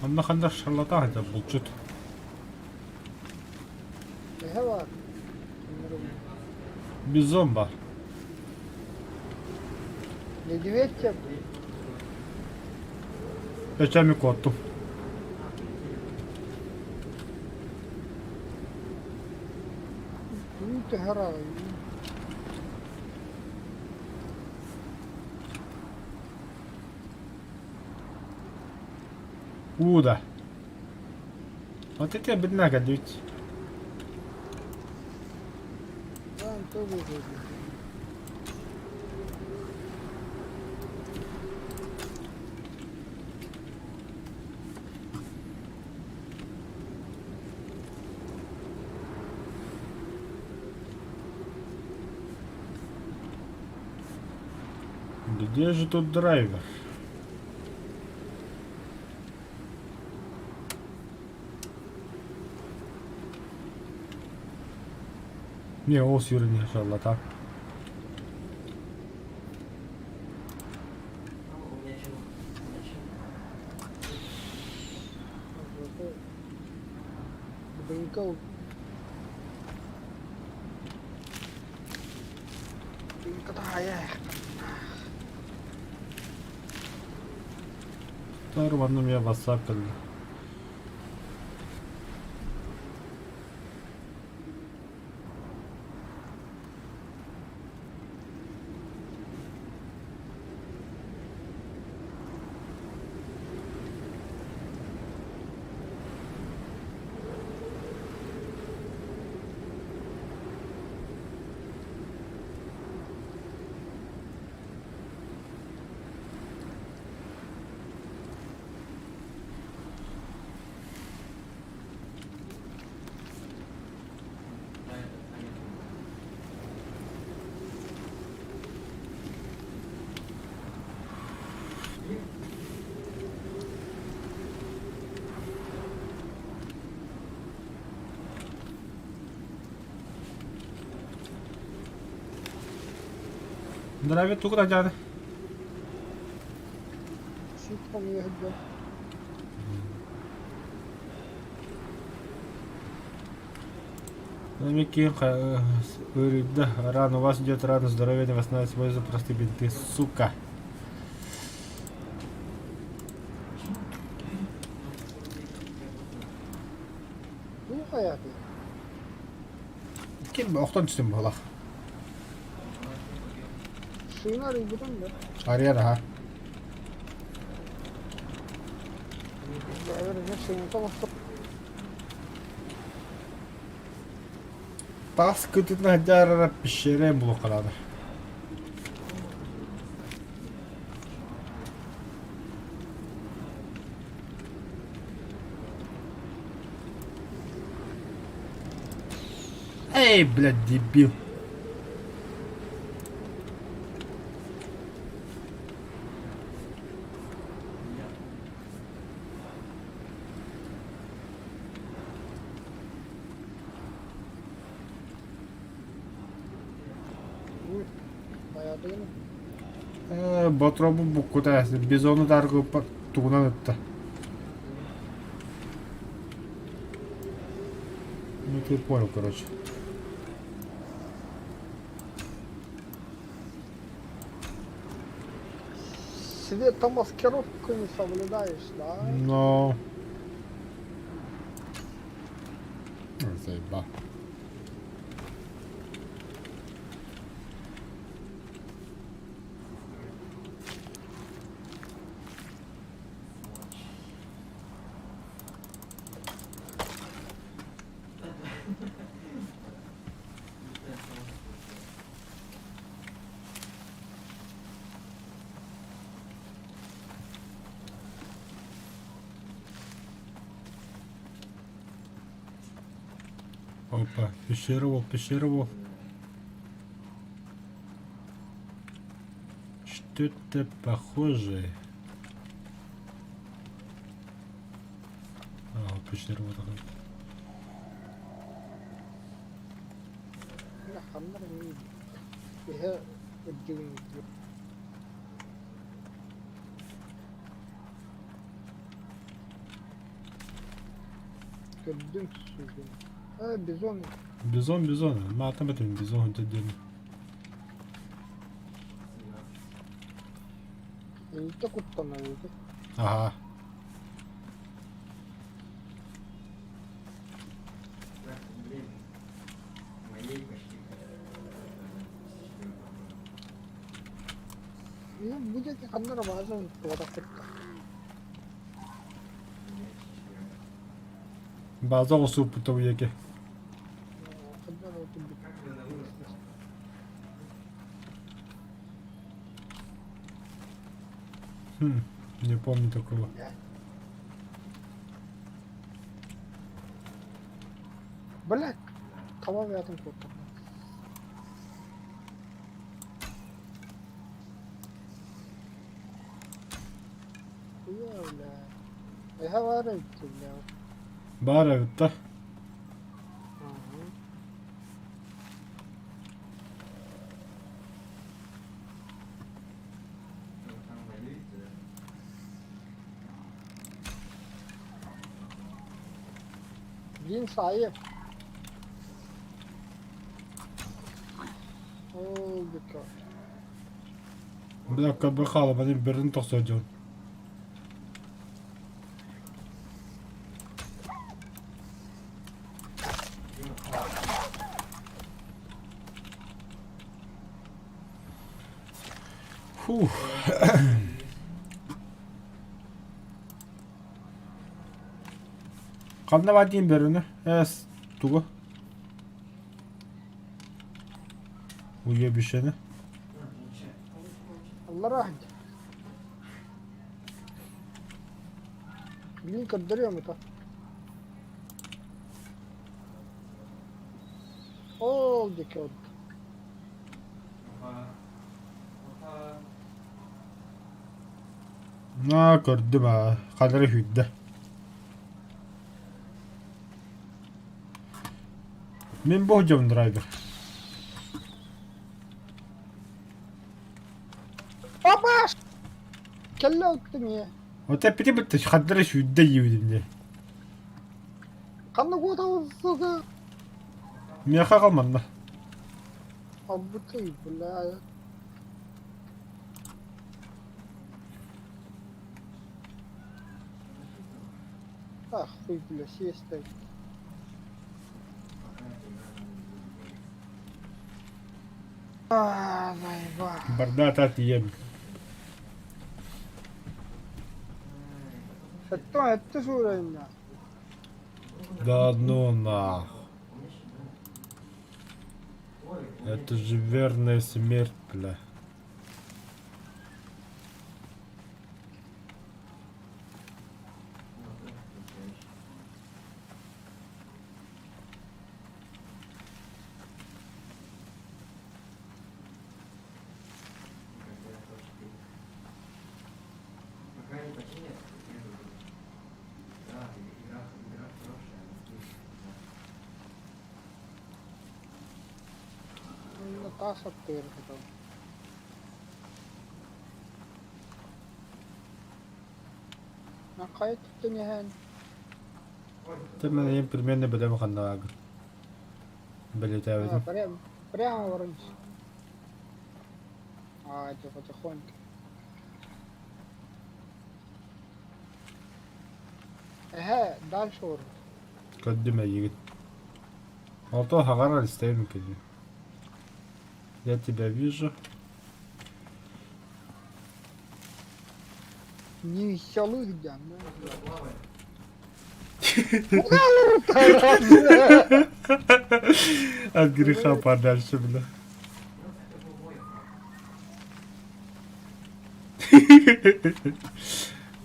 Онно ханна шарлатан сылдьар булчут. Эһэ баар. Бизон баар. Медведь тем. Өчөмү куоттум. Уу түһэр аҕай. Уу да. Вот это бедняга дють. Где же тут драйвер? Не, ол сүүрэн иншалла Манна эмиэ ватсап кэллэ. Драйвер тугу да дьааны? Намеки да, рано у вас идет рано здоровье не восстановится, используя простые бинты, сука. Ким охтон түстүм буолах. Шина арыйбытым да. Арыйар аха. Таас кытытын сылдьар пещерэ булуохха Эй, блядь, дебил. Ботробу буккута бизону даргы тугунан ытта. Ну ты понял, короче. Светомаскировку не соблюдаешь, да? Но... Ой, Заеба. Опа, пещера волк, пещера волк. Что-то похожее. А, пещера вот такая. Ханна Иһэ үрдүгүн Көрдүм сүгүн. Э, бизон. Бизон, бизон. Маатам этим бизон дедим. Илтэ куттанар эбит. Ага. Бу диэки ханна эрэ бааза туора кутта. База оҕусууппута бу диэки. Ханна эрэ отурбут. Хм, не помню такого. Блядь, таба бэйэтин куттанна. Ийэ, бля. Эһэ баар эбит, бля. Баар эбит да. Ага. Блин, Саев. Оо, бика. Бля, кабахала, бани берин тохсо дьон. Фух. Ханна баар бөрөнү? Эс, тугу? Уебищени. Аллара Блин, көрдөрүөм это. Ол диэки ордук. На, көрдүм аа. Ханары сүүрдэ. Мин бу сылдьабын драйвер. Папаш! Кэллэ оттум ийэ. Вот эппити бытта ханнары сүүрдэ диибитим дии. Ханна куотабын сука? Миэхэ аҕал манна. Албытый, бля. Ах, хуй, бля, съесть А, заеба. Бардаата тиийэбин. Это, это суурайна. Да ну нах. Это же верная смерть, бля. Таас аттыгар сытабын. Хайа туттан иһэн Ты мен примерно билэм ханнааҕын. Бэлиэтээбитим. Прямо, прямо воронись. А, это потихоньку. Эһэ, дальше урут. Көрдүм эйигин. Ото хаҕар истэбин кини. Я тебя вижу. Не веселых дьон. От греха подальше, бля.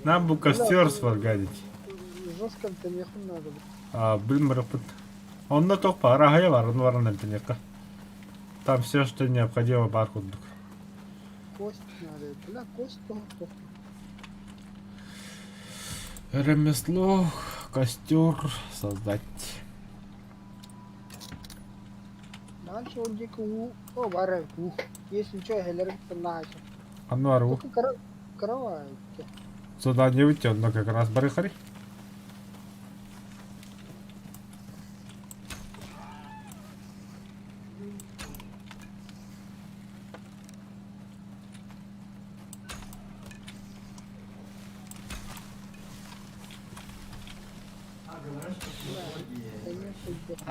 Нам бы костер сварганить. Жестко тэнийэхин надо. А, блин, мырыппыт. Онно туох баар, аһыйа бар, ону баран эмтэниэххэ. Там все, что необходимо, баар курдук. Кость надо. Бля, кость тоже Ремесло, костер создать. Дальше он дико у... О, бары, ух. Если что, хелерим наача. Ануару. Только кровать. Задание выйти, но как раз барыхари.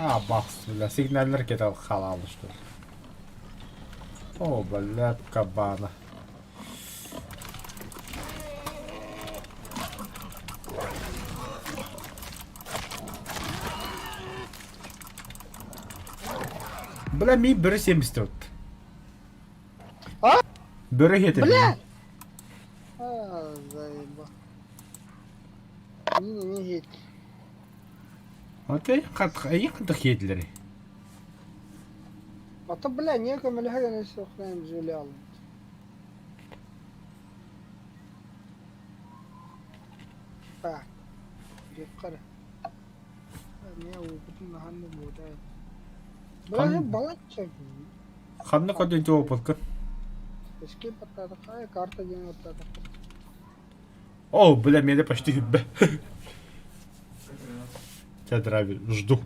А, бахс, бля, сигнальный ракета халал, что ли. О, бля, кабана. Бля, ми бөрө 74. А? Бөрө хетер. Бля! А, заеба. Не, не, не, Окей, хат, эйин хантах хетлери. А то, бля, некому ляган сохраняем жулял. А, диккара. Эмиэ уубутун наһаа буота. Бля, балачча. Ханна көрдөн опытка? Эскейп аттаатахха, карта диэн аттаатахха. О, бля, меня почти б. Тебя драйвер, жду.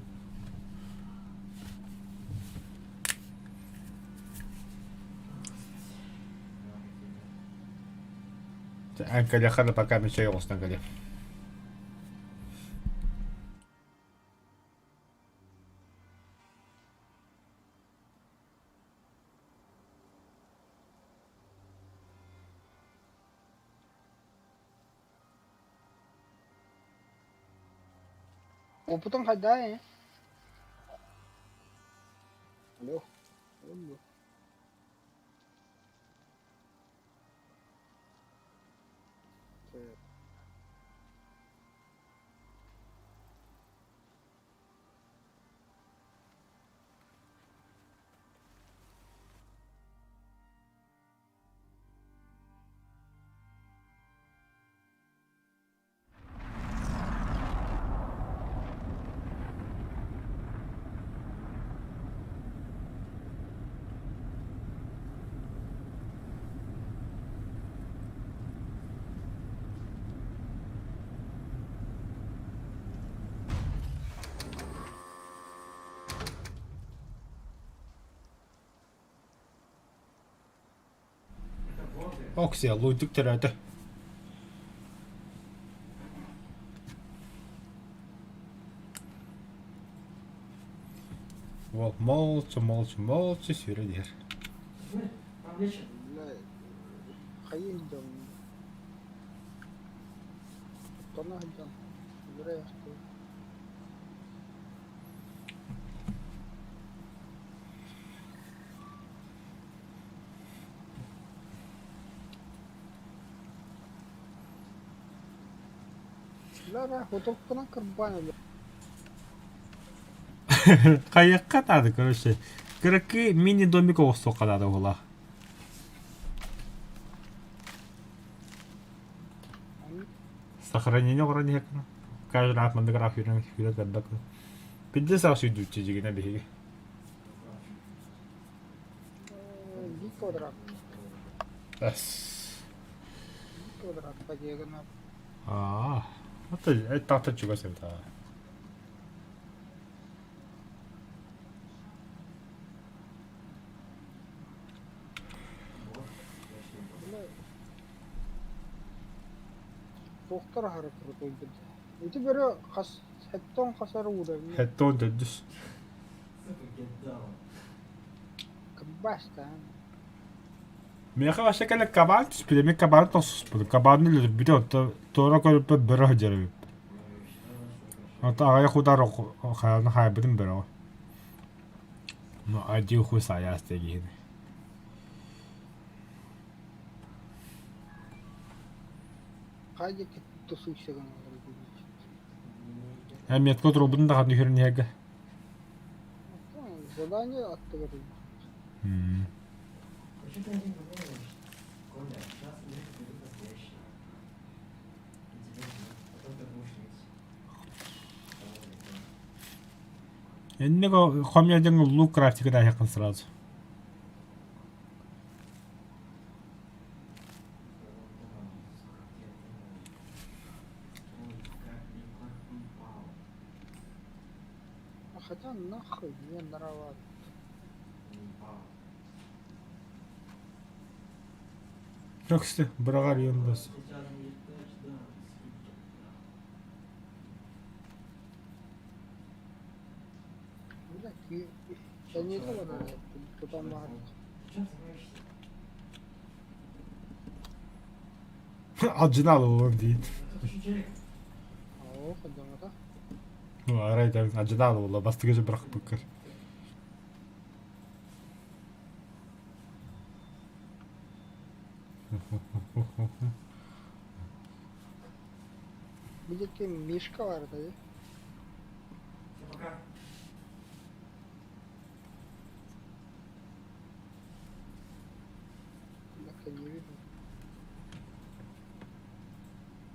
Эн пока мечей оҕустан кэлиэ. Опытын хайда ээ? Алло. Алло. Оксия, лунтик төрөөтө. Уол молча, молча, молча сүүрэн иһэр. Бля, хайыы сылдьабын. Тоно сылдьан. Өлөрө Бля, хотоппунан кырбаан өлө. Хайыахха наада, короче. Кыракый мини-домик оҥостуохха наада уһулаах. Сохранение оҥорон иһэккин. Каждый раз маннык ыраах сүүрэн сүүрэн көрбөккүн. Пиздец саҕа сүүрдүүччү дьигинэ биһиги. Биир квадрат. Эс. Биир квадрат по диагонали. Аа. Это таата чугас эбит аа. Туохтар аһара кырытыйбыт. Ити бөрө хас хэттон хасар уровень. Хэттон төрдүс. Сука, get down. Кырбастаан. Миэхэ вообще кэлэ кабан түспүтэ, мин кабаны тохсуспутум. Кабаны өлөрбүтэ, онто туора көрүппүт бөрө сылдьар эбиппин. Онто аҕыйах удар хайаны хаайбытым бөрөҕө. Ну, один хуй саяс дегиһини. Хайа тусуйса гыналлар Э, метка турбутун да ханны көрүн иһэргэ. Задание аттыгар. Вообще-то я не думаю, Коля, сейчас игры придут настоящие. И тебе ждут. Потом ты будешь жить. Энник хомьядың лук крафтика да якын сразу. Хотя нахуй мне нравится. Kökstü, bırakar yanındasın. Блядь, я не этого тутан баар. Acını al oğlum değil. Оо, ходоҥото. Ну, арай acını al oğlum. Бастыгыжы bırak быкыр. Билики мишка бар да. Пока. Так, я не вижу.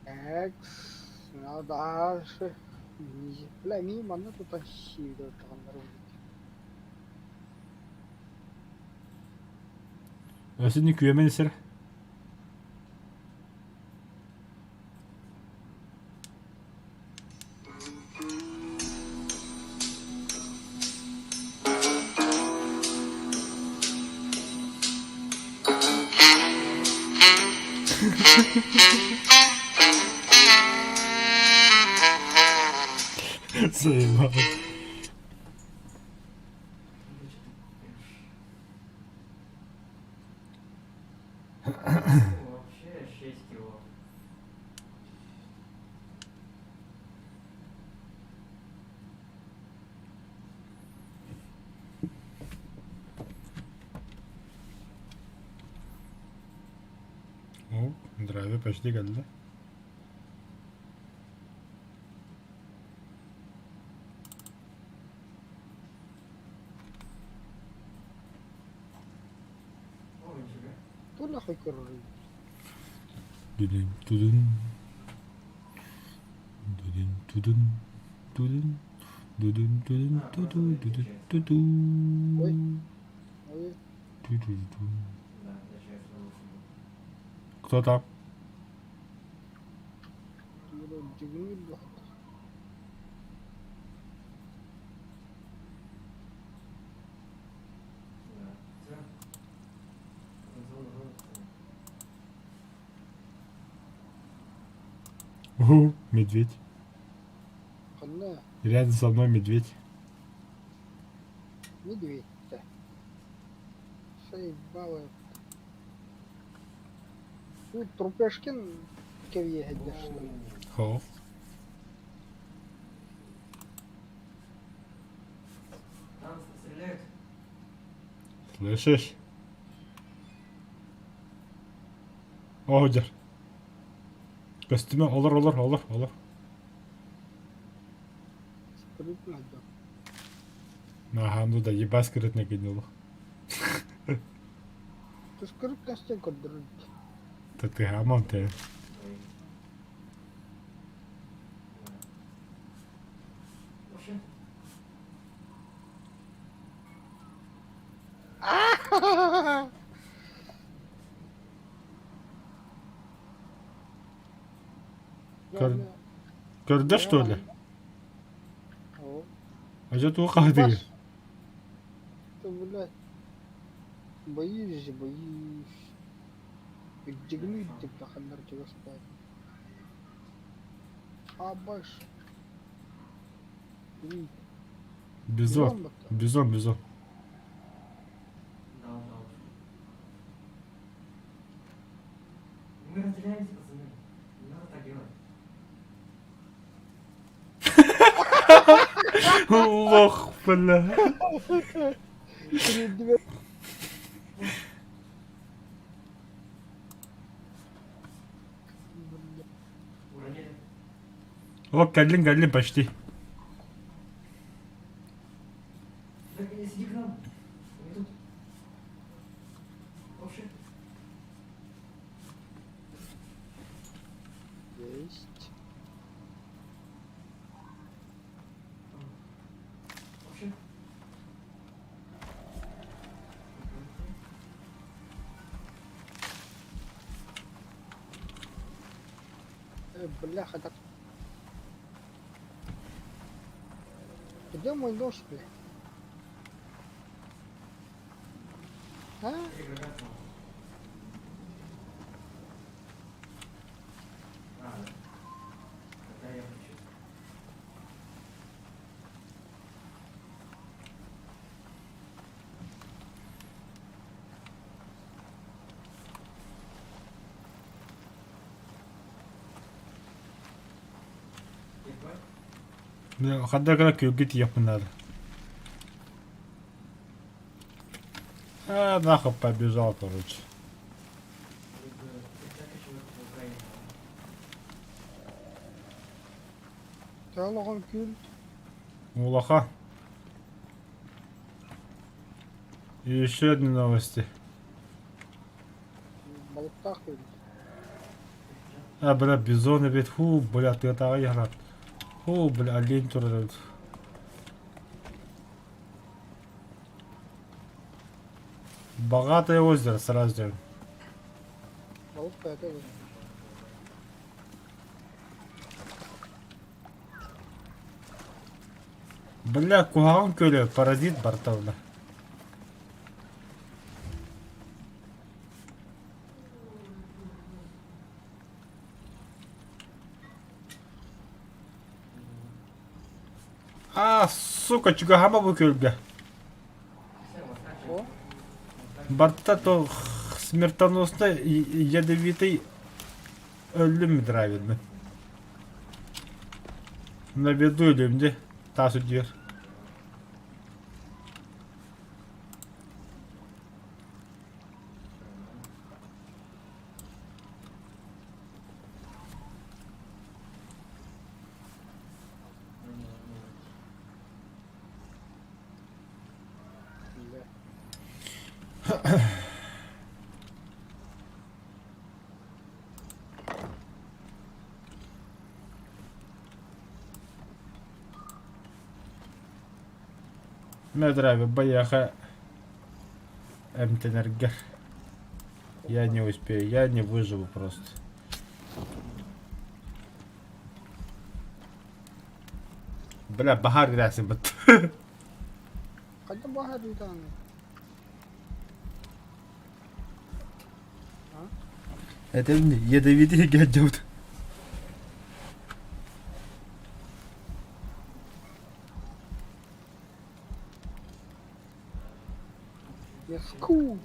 Так, надо дальше. Бля, мимо, ну тут вообще Өсүнү күөмэн сир. Заебал. Вообще 6 кило. О, драйвер почти geldi. О, нифига. Ту нахуй көрөрүй? Дүдүн түдүн. Дүдүн түдүн. Дүдүн. Дүдүн түдүн түдү дүдүн түдү. Ой. Ой, Түдү-дү. Да, даже я лучше был. Кто там? дьигиҥир дуо? Да. Все. Уху, медведь. Ханна Рядом со мной медведь. медведь-то. Заебало. Ну, Трупешкин кэбиэһэйдэр что ли? Хо. Там стреляют. Слышишь? Оодьар. Көстүмэ олор олор олор олор. Скрытно да. Ага, ну да, ебать скрытно кинул. Ты скрытности көрдөрөр. Да ты гамон ты. Ой. Да. Вообще. Көр- Көрдө что ли? О. А что ты ухадый? Ты, блядь, боюсь, боюсь. Дигнуть деп таханнар чугас баар. Абаш. Бизон. Бизон, бизон. Да, да. Мы разделяемся, пацаны. Не надо так делать. Лох, бля. Уронили. Вот кэллин кэллин почти. Так, иди к нам. Мы тут. Вообще. Есть. Вообще. Бляха, так. Где мой нож, бля? А? Ханна гына күөлгэ тиийиэхпин наада. А, нахуй побежал, короче. Төһө күл? Улаха. И еще одни новости. Балыктаах күл. А, бля, бизон эбит. Фу, бля, тыатааҕы яһарат. Фу, бля, олень турар эбит. Богатое озеро сразу же. Балык бэйэтэ Бля, куһаҕан көлө, паразит барталла. А, сука, чугаһама бу күөлгэ. О, Барта то смертоносный ядовитый өллүм драйвермин. На виду өлүм де таас үрдүгэр. бля. Мэ драйвер байыаха эмтэнэргэр. Я не успею, я не выживу просто. Бля, баһаар грязи быт. Хайда баһар ыытааны? Это ядовитый гаджет. Яску.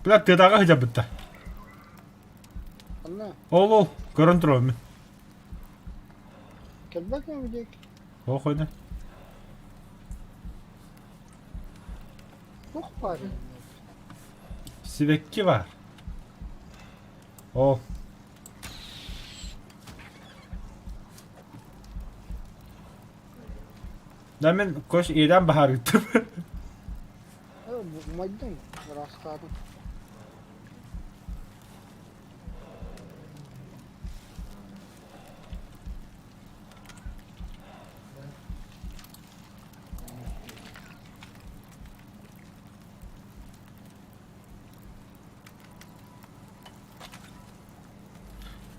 Бля, тыатааҕы сылдьарбыттар. Ханна? Ол ол, көрөн туруом. Кэлбэт ме диэки? Ох ойна. Туох баар Сибэкки баар. Ол. Да мин кош иэдээн баһаарыттым. Умайдым, ыраастаатым.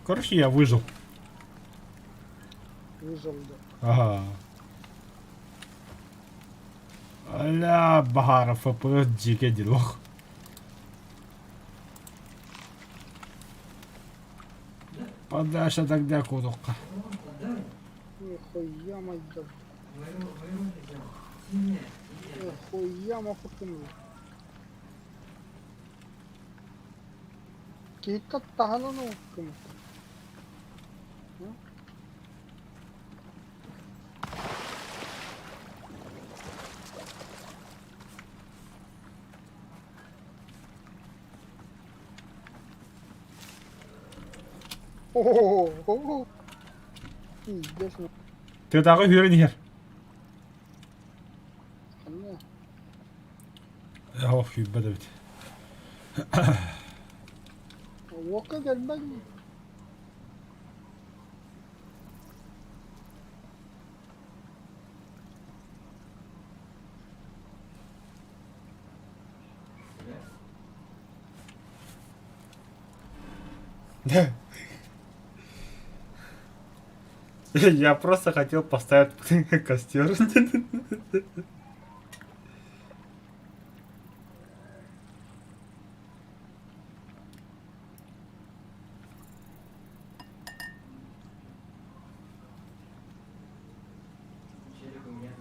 Короче, я выжил. Выжил да. Ага. Аля, баһаара FPS дьиикэ дилох. Подальше тогда кудукка. Нихуя майда. Нихуя махутым. Киһиттэ таһынан оҥкум. О-о-о! Пиздец. Тыатааҕы үөрэн иһэр. Ханна? Ох, күүрбэт эбит. Уокка кэлбэт Я просто хотел поставить костер. Челик у меня.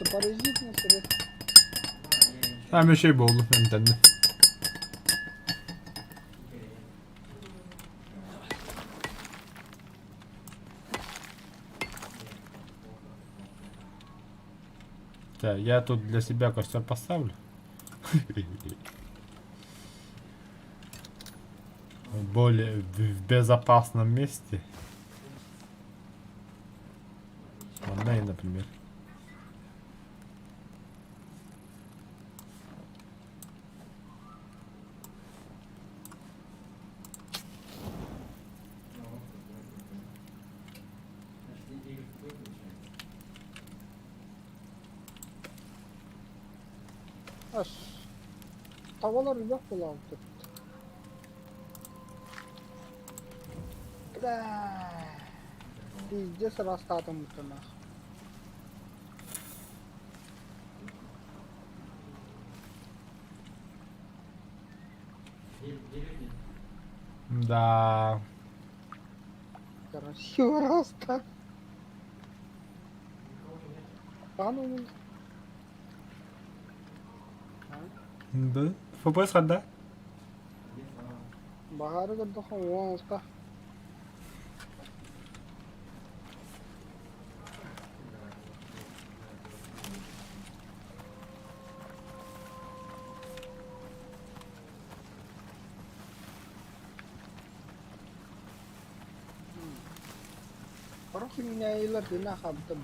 Антипаразитное средство. Там еще и буоллум эмтэннэ. Так, я тут для себя костер поставлю. Более в безопасном месте. Ванной, например. Ас. Tavalar элбэх буолаабыт. Бля. Пиздец ырастаатым бутанах. Да. Красиво раста. А ну. Да. ФПС ханда. Баһаары көрдөххө 16. Сорох үүнээйилэр дьиҥэ хабдым.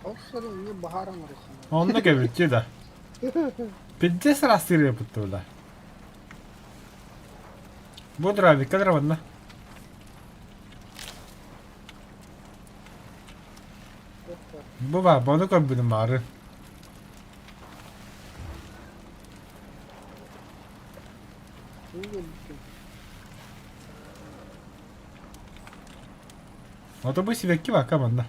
Ол сыры инньэ баһаар оҥоруоххун. Онно кэбиччи да. Пиздец растырыа да. Бу дровикка дрованна. Бу баар, бону көрбүтүм баары. Ото бу сибэкки бака манна.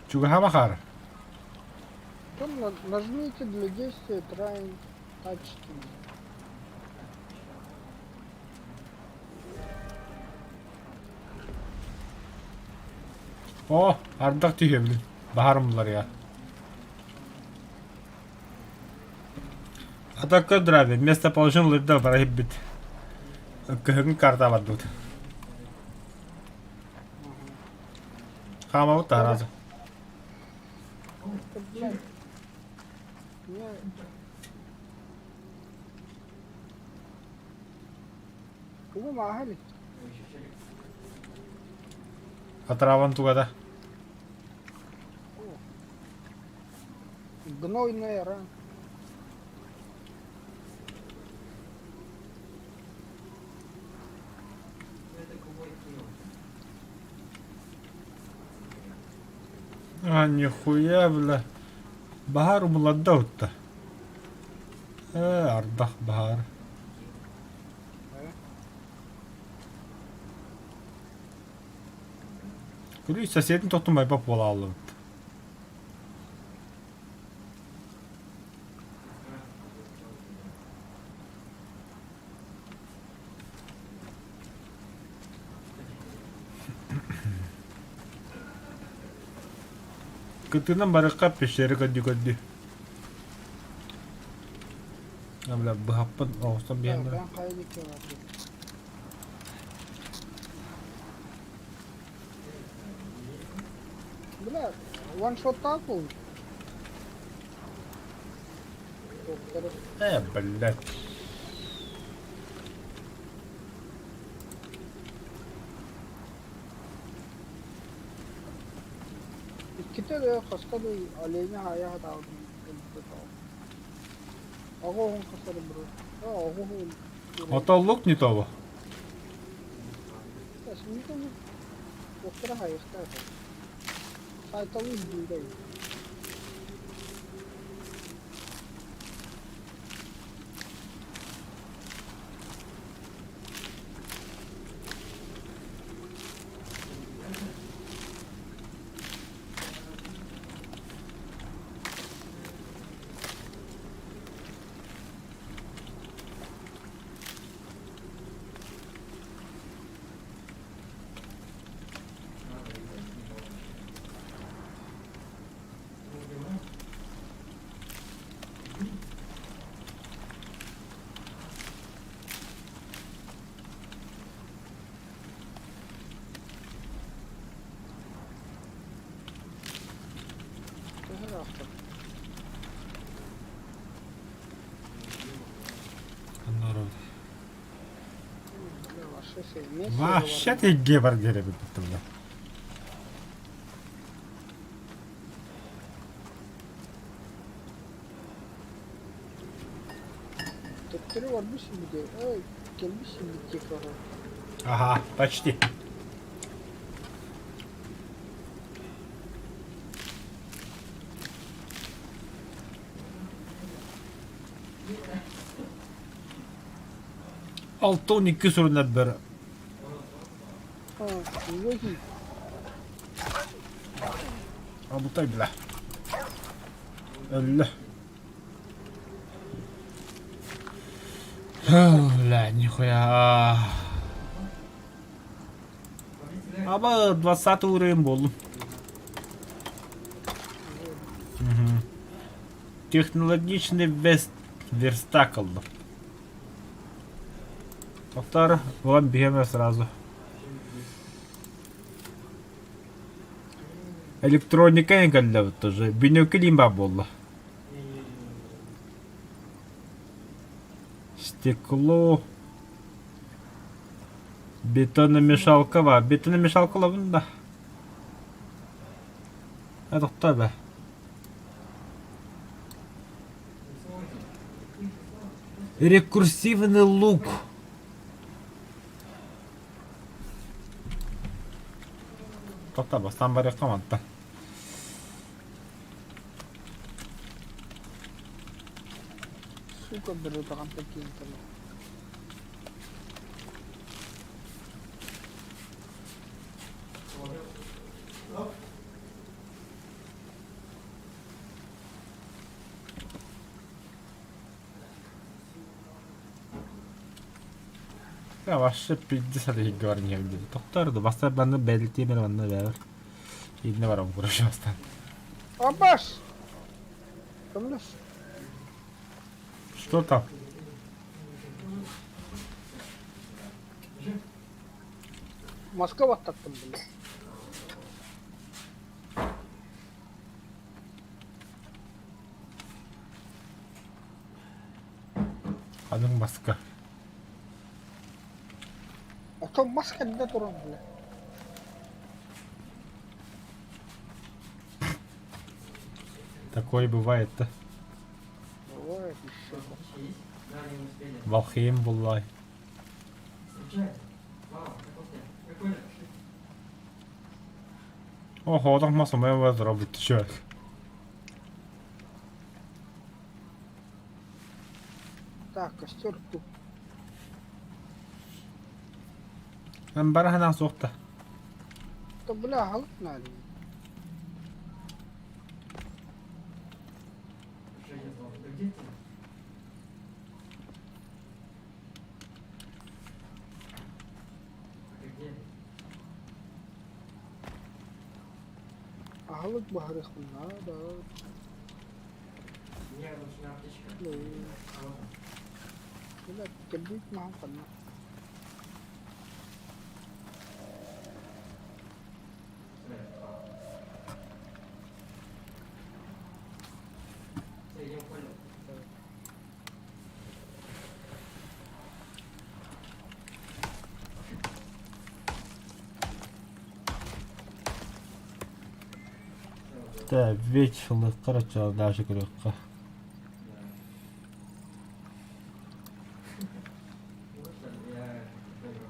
Чугаһаама хаара. Нажмите для действия Try Touch. О, ардах түһүө билин. Баһарым булар я. А так драйвер, местоположение лырда барахибит. Кыһыҥҥы карта барбыт. Хаамабыт таһаразы. Блядь. Не. Тугу мааһа Атраван тугада. Гнойная рана. А, нихуя, бля. Баһаар умулларда утта. Ээ, ардах баһаар. Күлүү соседин тоттум байбап буола аллыбыт. Кытынан барыкка пещера көрдүү-көрдүү. Бля, быһаппын оҕустан биһэн Так, баран. ben kaya dikiyorum abi. Бля, ваншоттаах буолбут. Доктор. Э, блядь. Иккитэ да хаска да оленя хайа хатаабытын өлбүт Аҕа оҕун хасары бро. Аҕа оҕун. Отоллук не того. Доктора хайыхтаах. Сайталыы дүүрэй. Төһө ыраахтар? Вообще ты гебар деребит бля. Төттөрү барбыт син ой, кэлбит син Ага, почти. 6-12 сурунар бер. Абытай бля. Өллө. Бля, нихуя. Аба 20 уровень болдум. Угу. Технологичный вест верстак алды. Повтор, вон бьем сразу. Электроника кэллэбит тоже. Бинокль ба буолла. Стекло. Бетономешалка бар. Бетономешалка лабын да. Тоқта бә. Рекурсивный лук. Тоқта бастан бар мантан. Сука, бөрө такие. Я вообще 50 говорю не Тоқтар да баста банны бәлтеме банны бәр. Инне барам короче бастан. Абаш! Көмлөс. Что там? Маска баттаттым, бля. Аның маска. Ото маска не туран, бля. Такое бывает-то. Бывает еще. Валхейм буллай. О, хоотох мас умайа зробить, ты чё? Так, костер тут. Эн бара суохта. Да бля, аһылык надо. Женя, да где ты? А ты где? Аһылык баһарыахпын наада. Мне нужна аптечка. Ну, А, вот он. бля, кэлбит маһым ханна. Сюда, я попал. Всё, идем в поле. Всё, Да, вечер, короче, даже көрүөххэ. Да. Ну что, я пойду.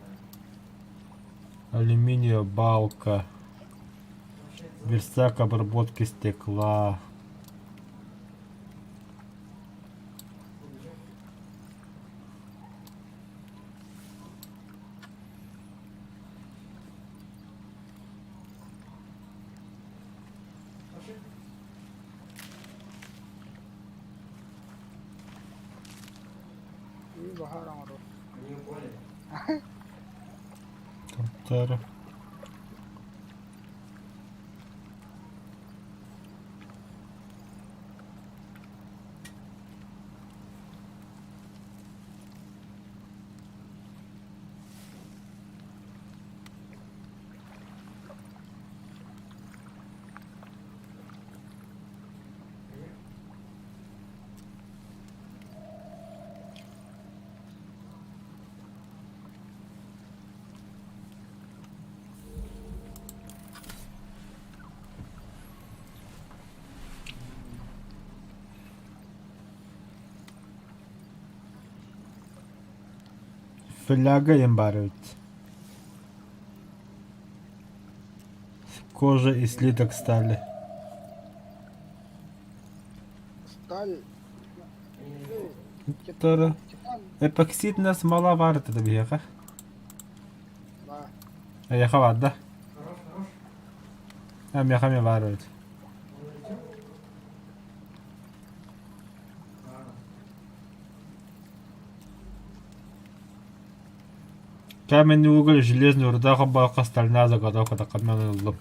Да. Алюминиевая балка, Вообще, это верстак обработки стекла. Убежал. Вообще, И баһаар оҥорор. они упали. Тар. Они Фляга имбарют. Кожа и слиток стали. Сталь, Они ну, наверху. Тара. титан, Эпоксидная смола варит это бьеха. да. Яха варда. Хорош, хорош. А меха варит. Он улетел? А, Каменный уголь, железная руда, балка, стальная заготовка, так каменный лоб.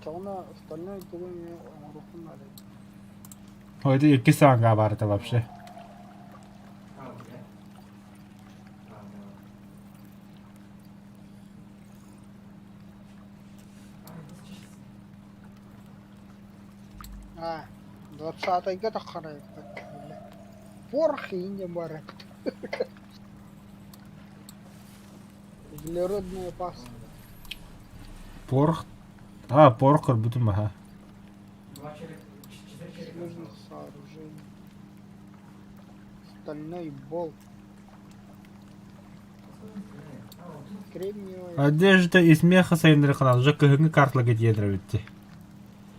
Чоҕуна стальной тугу эмэ оҥоруохпун наада. Ой, это икки саанга варит вообще. а, у тебя? А, да. А, это сейчас. А, двадцатайга таххарайбыт. Порох иинньэ баар эбит. Углеродная паста. Порох. А, порох көрбүтүм аха. Два челика, четыре челика Нужных осталось. сооружений. Стальной болт. Откуда он стреляет? А, он тут. Кремниевая. Одежда из меха сайынырыкынан уже кыһыҥҥы картлага диэн эбитти.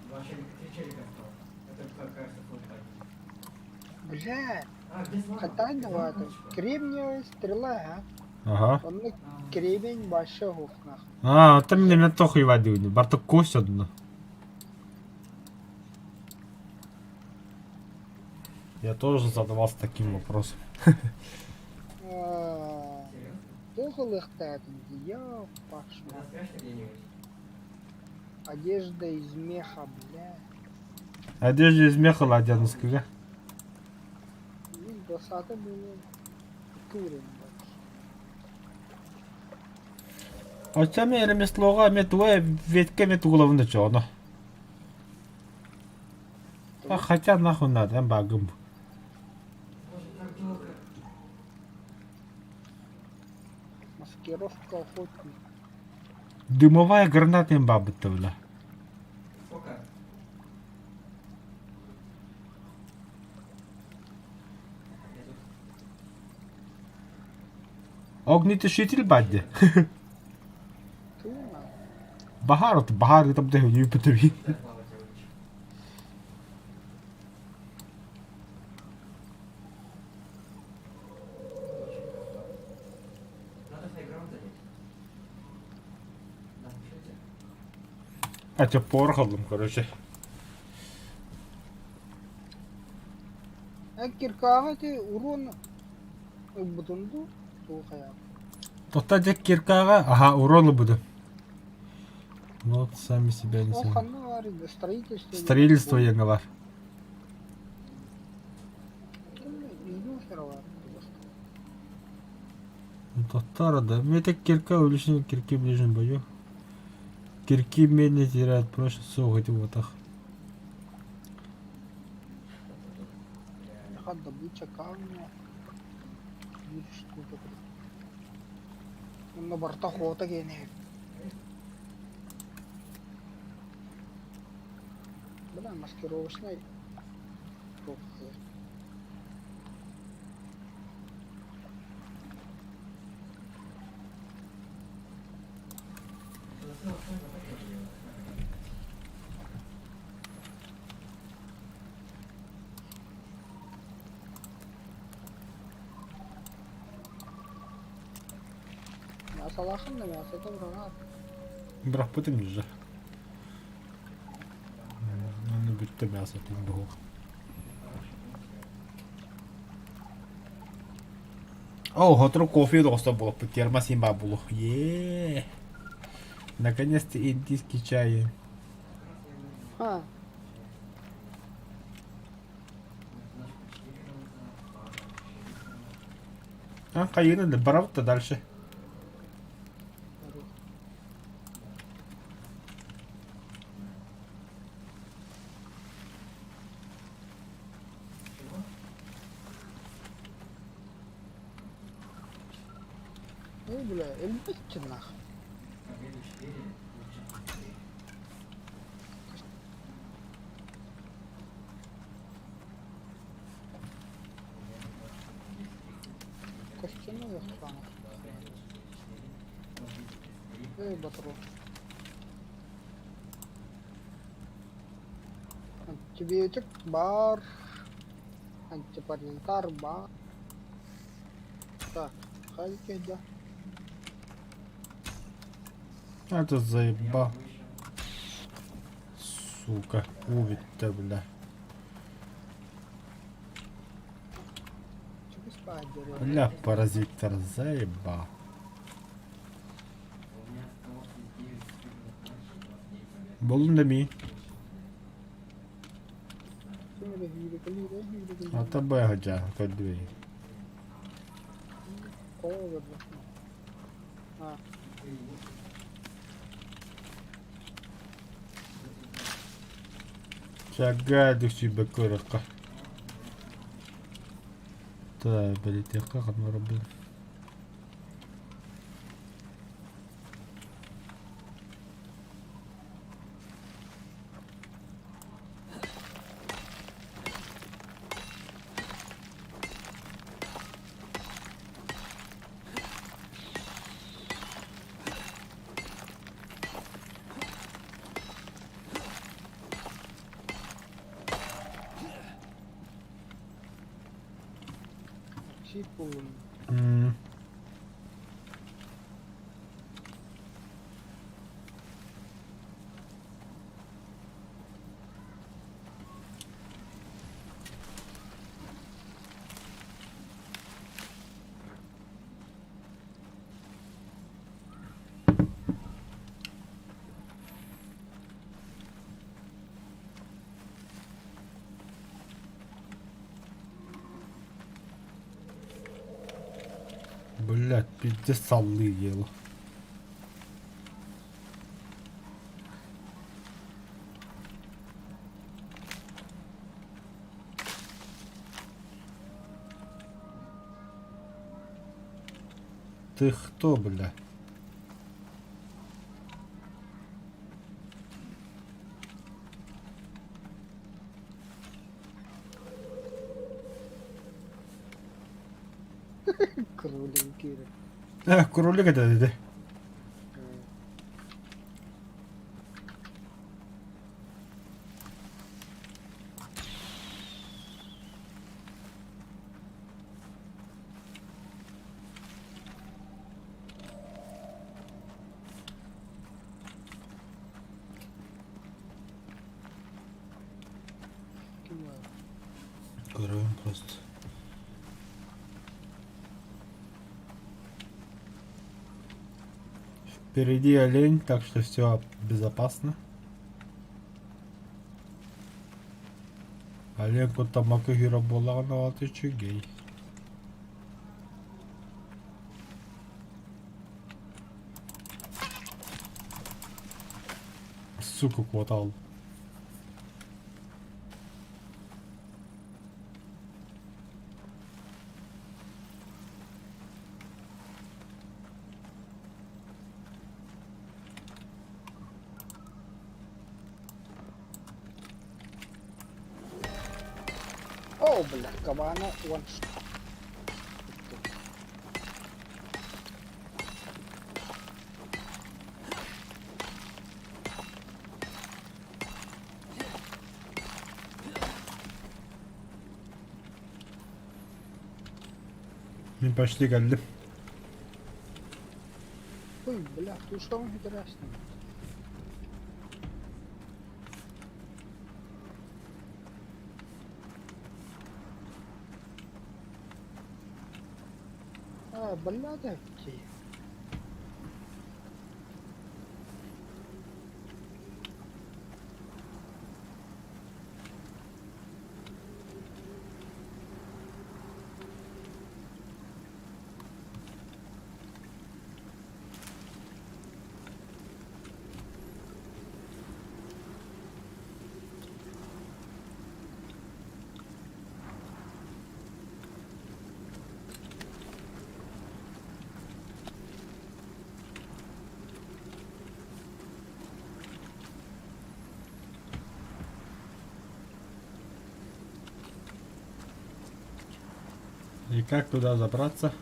Два челика, три челика осталось. Это, как кажется, фул Бля, А, где Слава? хатан Где Слава, это. типа? Кремниевая стрела, а? Ага. Онно А, кремень большой нах. А, там мне тох ювадыгни. Барта кость одна. Я тоже задавался таким вопросом. А, Серьезно? Туох ылыахтаатын дии, ёппаш. Нас спрячься где-нибудь? Одежда из меха, бля. Одежда из меха ладянская. Мин двадцатый был курен больше. Очами ремеслоға метуэ ветке метугловны чоно. А хотя нахуй надо, багым. Боже, так долго. Маскировка охотник. Дымовая граната им бабы-то, бля. Сколько? Я тут. Огнетушитель баар дии. Туна. Баһаар баһаар ыытабыта үһүнүү Так, мама тебя учит. Очень круто. Надо хайграунд занять. Да, пошлите. А порох ыллым, короче. Эн киркааҕа ити уруон ылбытын дуу, тугу хайаабыт? Тота дьэ киркаҕа, аха, урон ылбытым. Вот сами себя не Ол сами. ханна баар строительство Строительство диэҥҥэ баар. Татара, да. Мне кирка увеличение кирки в ближнем бою. Кирки медленно теряют прочность суох ити буотах. Ха добыча камня. Биир штука. Онно барыта охота гиэнэ. Бля, маскировочный. Мясолахын да мясото быраҕар. Бырахпытым уже. Аны бүттэ мясо бу. О, сотору кофе доҕосто буолаппыт термос син баар буолуо. Е. Наконец-то индийский чай. Ха, А, хайыны да барабыт да дальше. Ой, бля, элбэччи нах. Костяной охрана. Эй, батру. Антибиотик бар. Антипарентар бар. Так, хайки да. Это заебал. Сука, увидь-то, бля. Бля, паразиттар заебал. Буллун да ми. А б сылдьа көрдүбэй. Чага сүүрбэккэ көрүөххэ. Так, бэлитиэххэ ханна барабын. М. Блядь, пиздец саллыы ел. Ты кто, бля? Кролик. Кролик этэ dedi. Ким баар? Көрөбүн просто. Впереди олень, так что все безопасно. Олень куттаммакка киирэр буоллаҕына ол үчүгэй. Сука куотал. Оо, бля, кабана one shot. Мин почти кэллим. Ой, бля, тушкаҕын сүтэрээстим. Аа, баллада дии. И как туда забраться?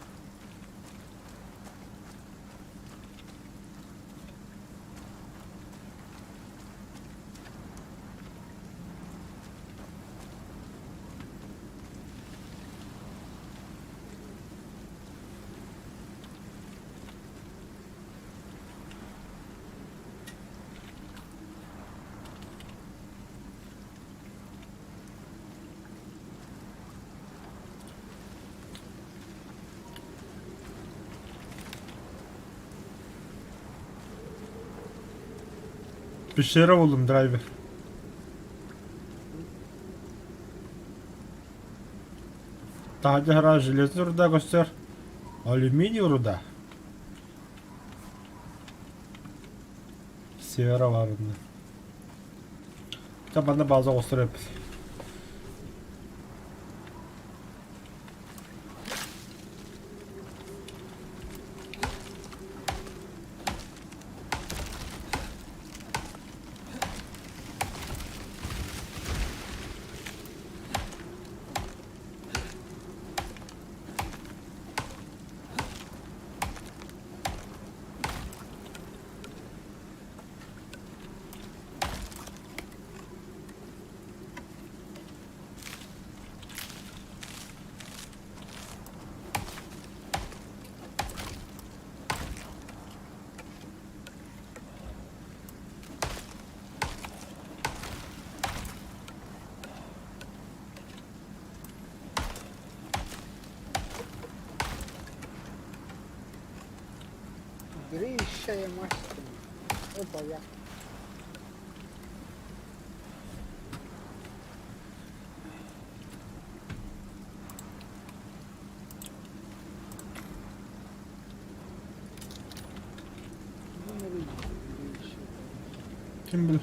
Пещера буллум драйвер. Таһырдьа хараа железный руда көстөр, алюминий руда. Севера барына. Манна база оҕустар эбит. Грищая мастер. Опа, я. Ким билэр?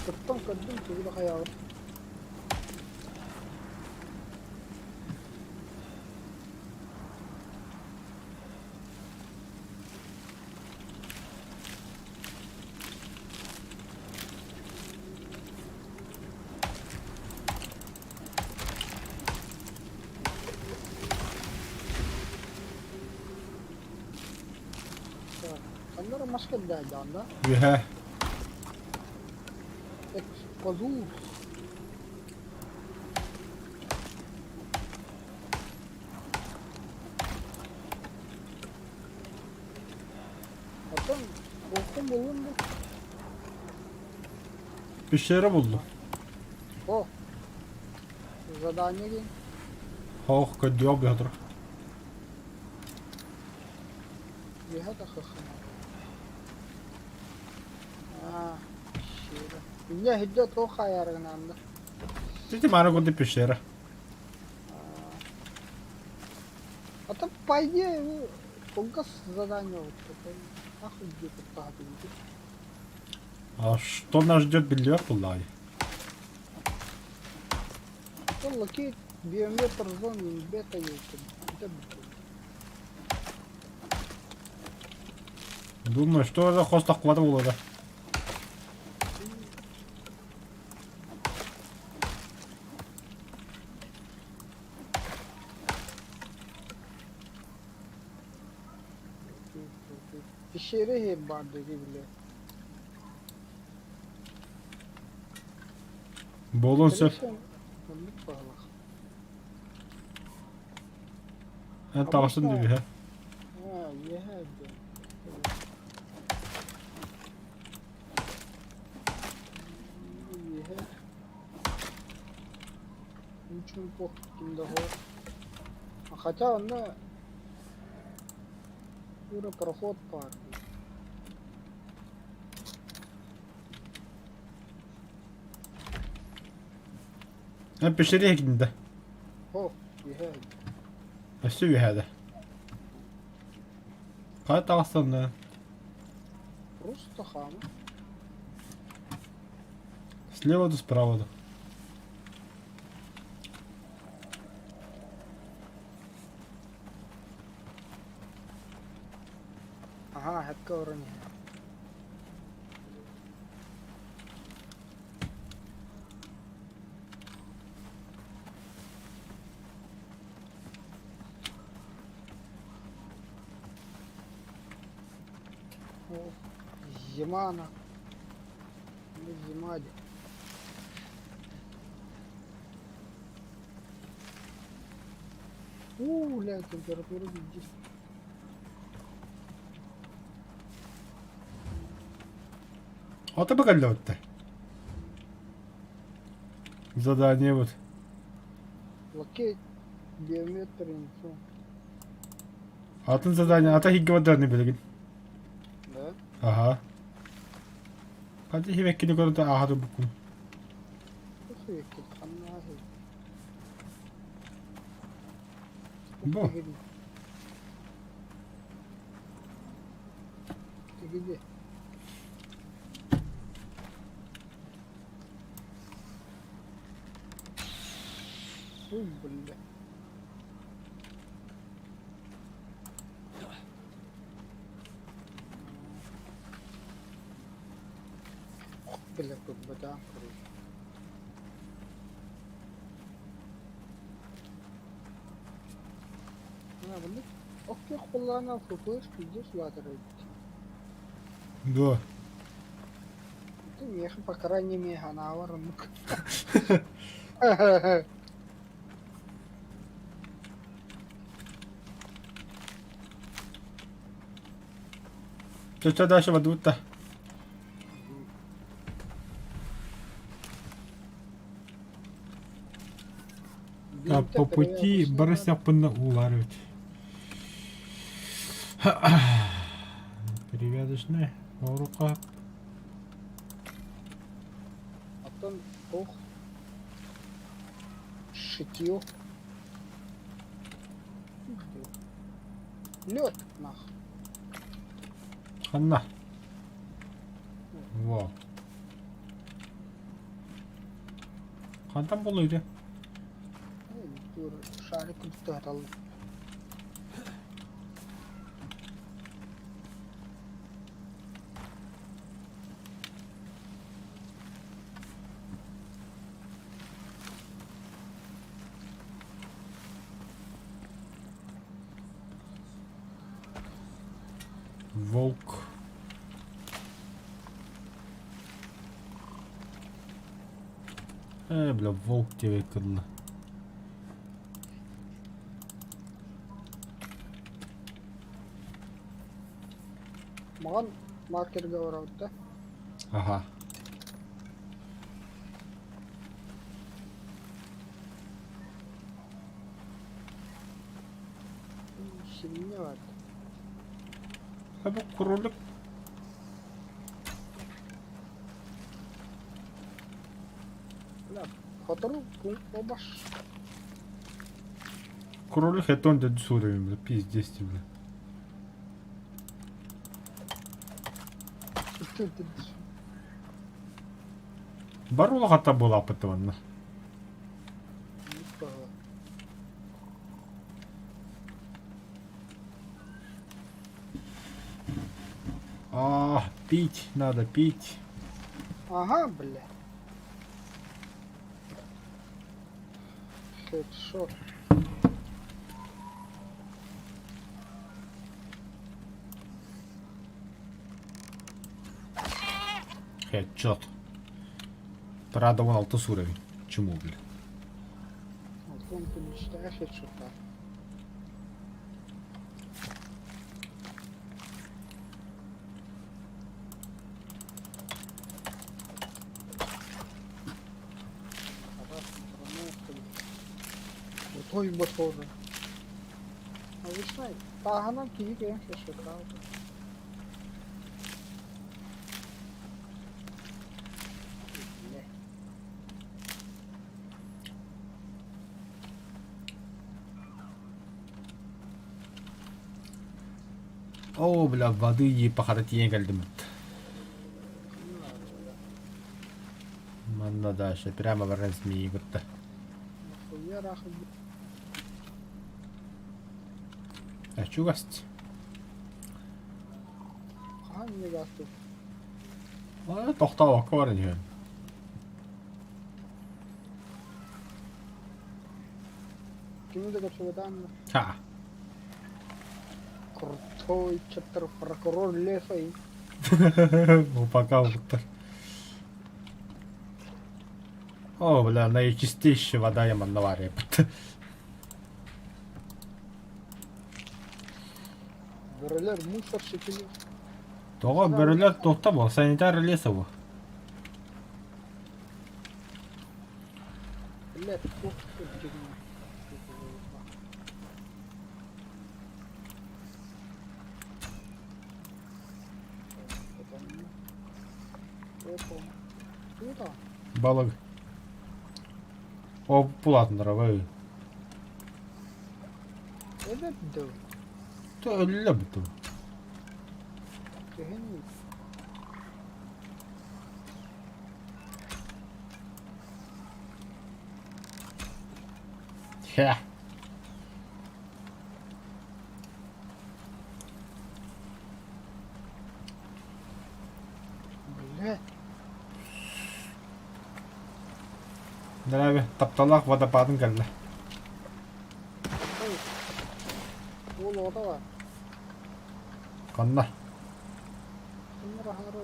Кыттан көрдүм тугу да хайаабыт. Ханна мас кэллээ да? Үөһэ. Экспозур. Оттон булкун буллун бу. Пещера буллум. О! Задание диэн. Хоох көрдүөх быһа Үөһэ тахсыаххына. Аа, пещера. Инньэ иһирдьэ туох хаайаары гынааннар? Ити мааны курдук пещера. А то по идее кылгас задание вот такой. Нахуй где-то А что нас ждет биллибэт буоллаҕай? Лакей биометр зоны бета есть. Думаю, что за хос таххыбата буолуо Пещеры баар дии бile. Буолуон сөп. Оннук баҕалаах. Эн таҕыстын дии Аа, үөһэ диэн. Үөһэ. Чуҥкук ким да суох. Хотя онно Юра проход баар дии. Эн пещере иһигин да? О, үөһэ. Өссө үөһэ да. Хайа таҕыстан Просто хаама. Слева да справа да. Аһаа, сөпкө олорон иһэр. О, зима на. Ну, зима дии. Уу, бля, температура пиздец. Ото бакаллаутта. Задание вот. Лакей биометр инфо. Атын задание, ата хигге бадарны билигин. Да? Аха. Хати хибеккини көрөтө аха буккун. Бу. Оккуох буоллаҕына ФПС пиздец улаатар эбит. Дуо. Ты миэхэ по крайней мере ханаабар оннук. Чэ, дальше бардыбыт да. А по пути барысяппына уулар эбит. Перевязочная рука. Оттон туох шитье. Лед нах. Ханна. Во. Хантан булуйду? Шарик курдук Волк. Э, бля, волк тебе кырла. Маҕан маркерга барабыт да? Ага. Сибинньэ бар. А бу кролик. Бля, сотору обаш. Кролик это он дядю уровень, бля, пиздец тебе. Барула хата была потом. А, пить надо, пить. Ага, бля. Хедшот. Хедшот. Правда, вон алтыс уровень. Чему, бля? Оттон күнүстээх хедшоттаах. Отой мотор. Обычно тааһынан киһи кэлэн хедшоттаах. Оо, бля, воды епахата тиийэн кэлдим. Манна дальше прямо баран змеи кытта. А чугасть. Тохтообокко баран иһэн. Кими да көрсүбэтэҕим да. Ха. Крутой чаптар прокурор Лефэй. Пока уктар. О, бля, наичистейшая вода я маннавария. Бөрөлөр мусор шекели. Тоҕо бөрөлөр туохта бу? Санитар леса бу. Блядь, туох кырдьыгын. Балык. О, пулатыннара Эбэт дуу? Өллө буту. Киһини Хэ. Блядь. Дорообо, тапталлаах водопадын кэллэ. Ой. Уол оҕото баар. Ханна? Кимнэр аһара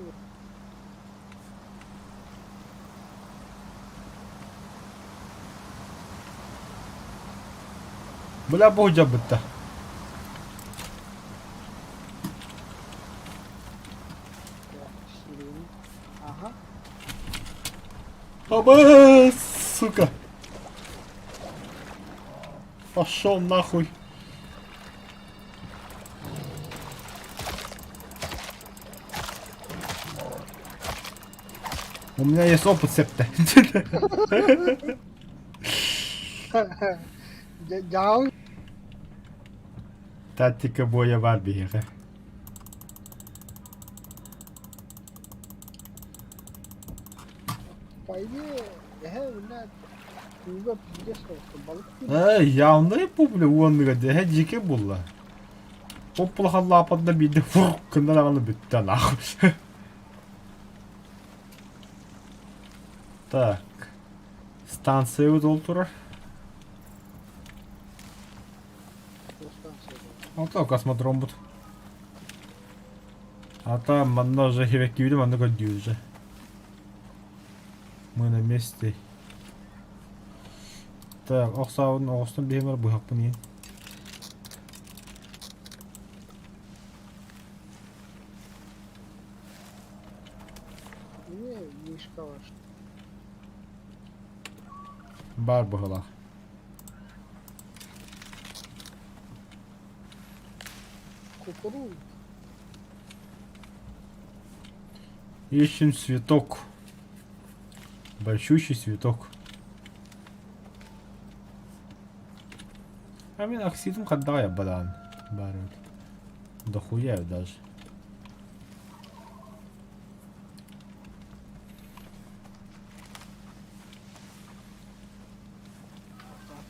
Бля, бу дьабытта. Ага. Аба, сука. Пошел нахуй. У меня есть опыт септе. Дьаал Тактика боя бар биһиэхэ. По идее, эһэ бля күүгэ пиздец просто балык Э, явный публе уонныга дьэ дьике булла. Поп лапанда биирдэ фур гыннан аҕалы бүттэ нахуй. Так. Станциябыт ол турар. станция. Онто космодромбут. Ата манна уже хевеккибити манна көрдүүр уже. Мы на месте. Так, ох саабын оҕустан биһим бар быһахпын иин. Не, Мишка ваш. Баар быһылаах. Кукуруз. Ищем цветок. Большущий цветок. А мен оксидым хаддаҕа яббадаан баар эбит. Дохуя даже.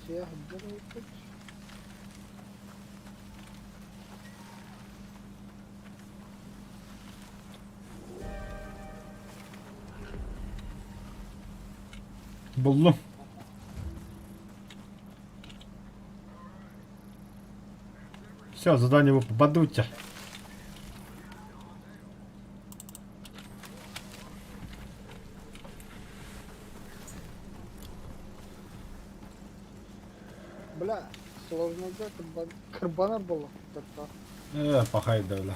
Всех делают. Буллум. Все, задание вы попадете. Бля, сложно карбонар было. Э, пахай да, бля.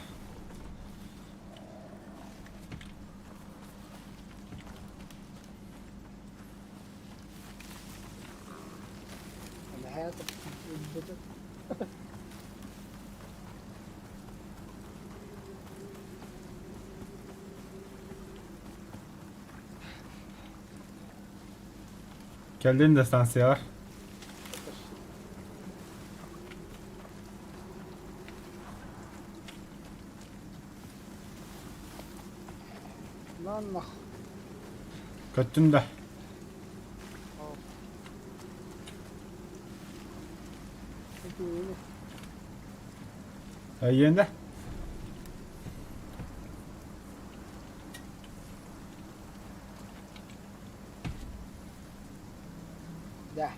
Кэллин да станциялар. На нах. Көттүн да. Эйиэнэ. Да.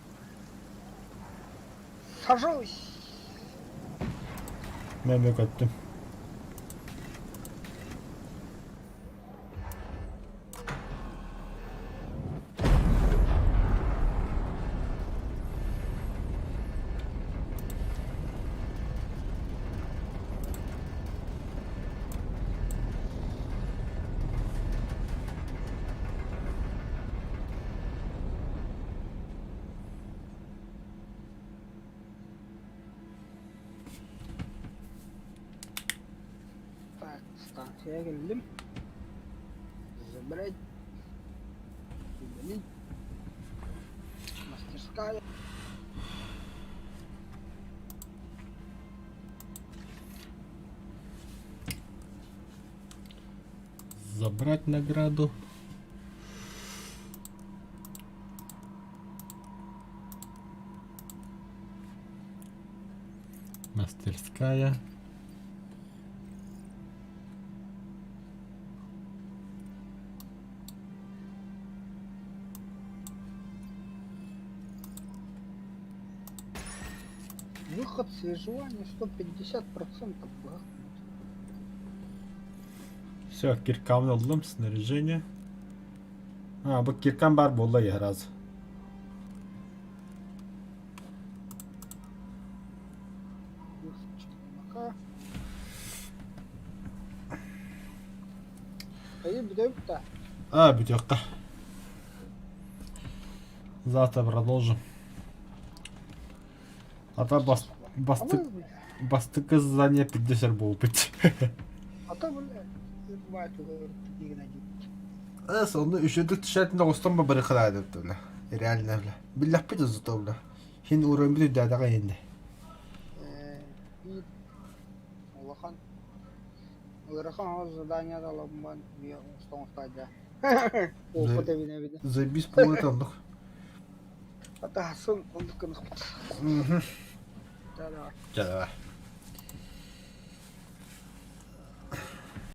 Сажусь. Мен көттүм. Так, станция кэллим. Забрать. Удалить. Мастерская. Забрать награду. Мастерская. Выход свежевания 150% Все, киркабын ыллым, снаряжение. А, бу киркам баар буолла раз. Выход челнока. Айы бүтөбүт А, бүтүөххэ. Завтра продолжим. А то бас, бастык, бастыкы задание 50 буолбут. А то, бля, Эс, онно үчүгдүк түшээтин оҕустан ба барыхалаа бля. Реально бля. Биллэхпит зато бля. Хин уровень бит үрдээтэҕэ инде. Биир улахан ыарахан ол задание аламман биэ оҥостон Опыт эбинэбинэ. Заебись буолуо оннук. Атаһасын оннук гынахпыт. Мгм. Да-да. Дьэ, давай.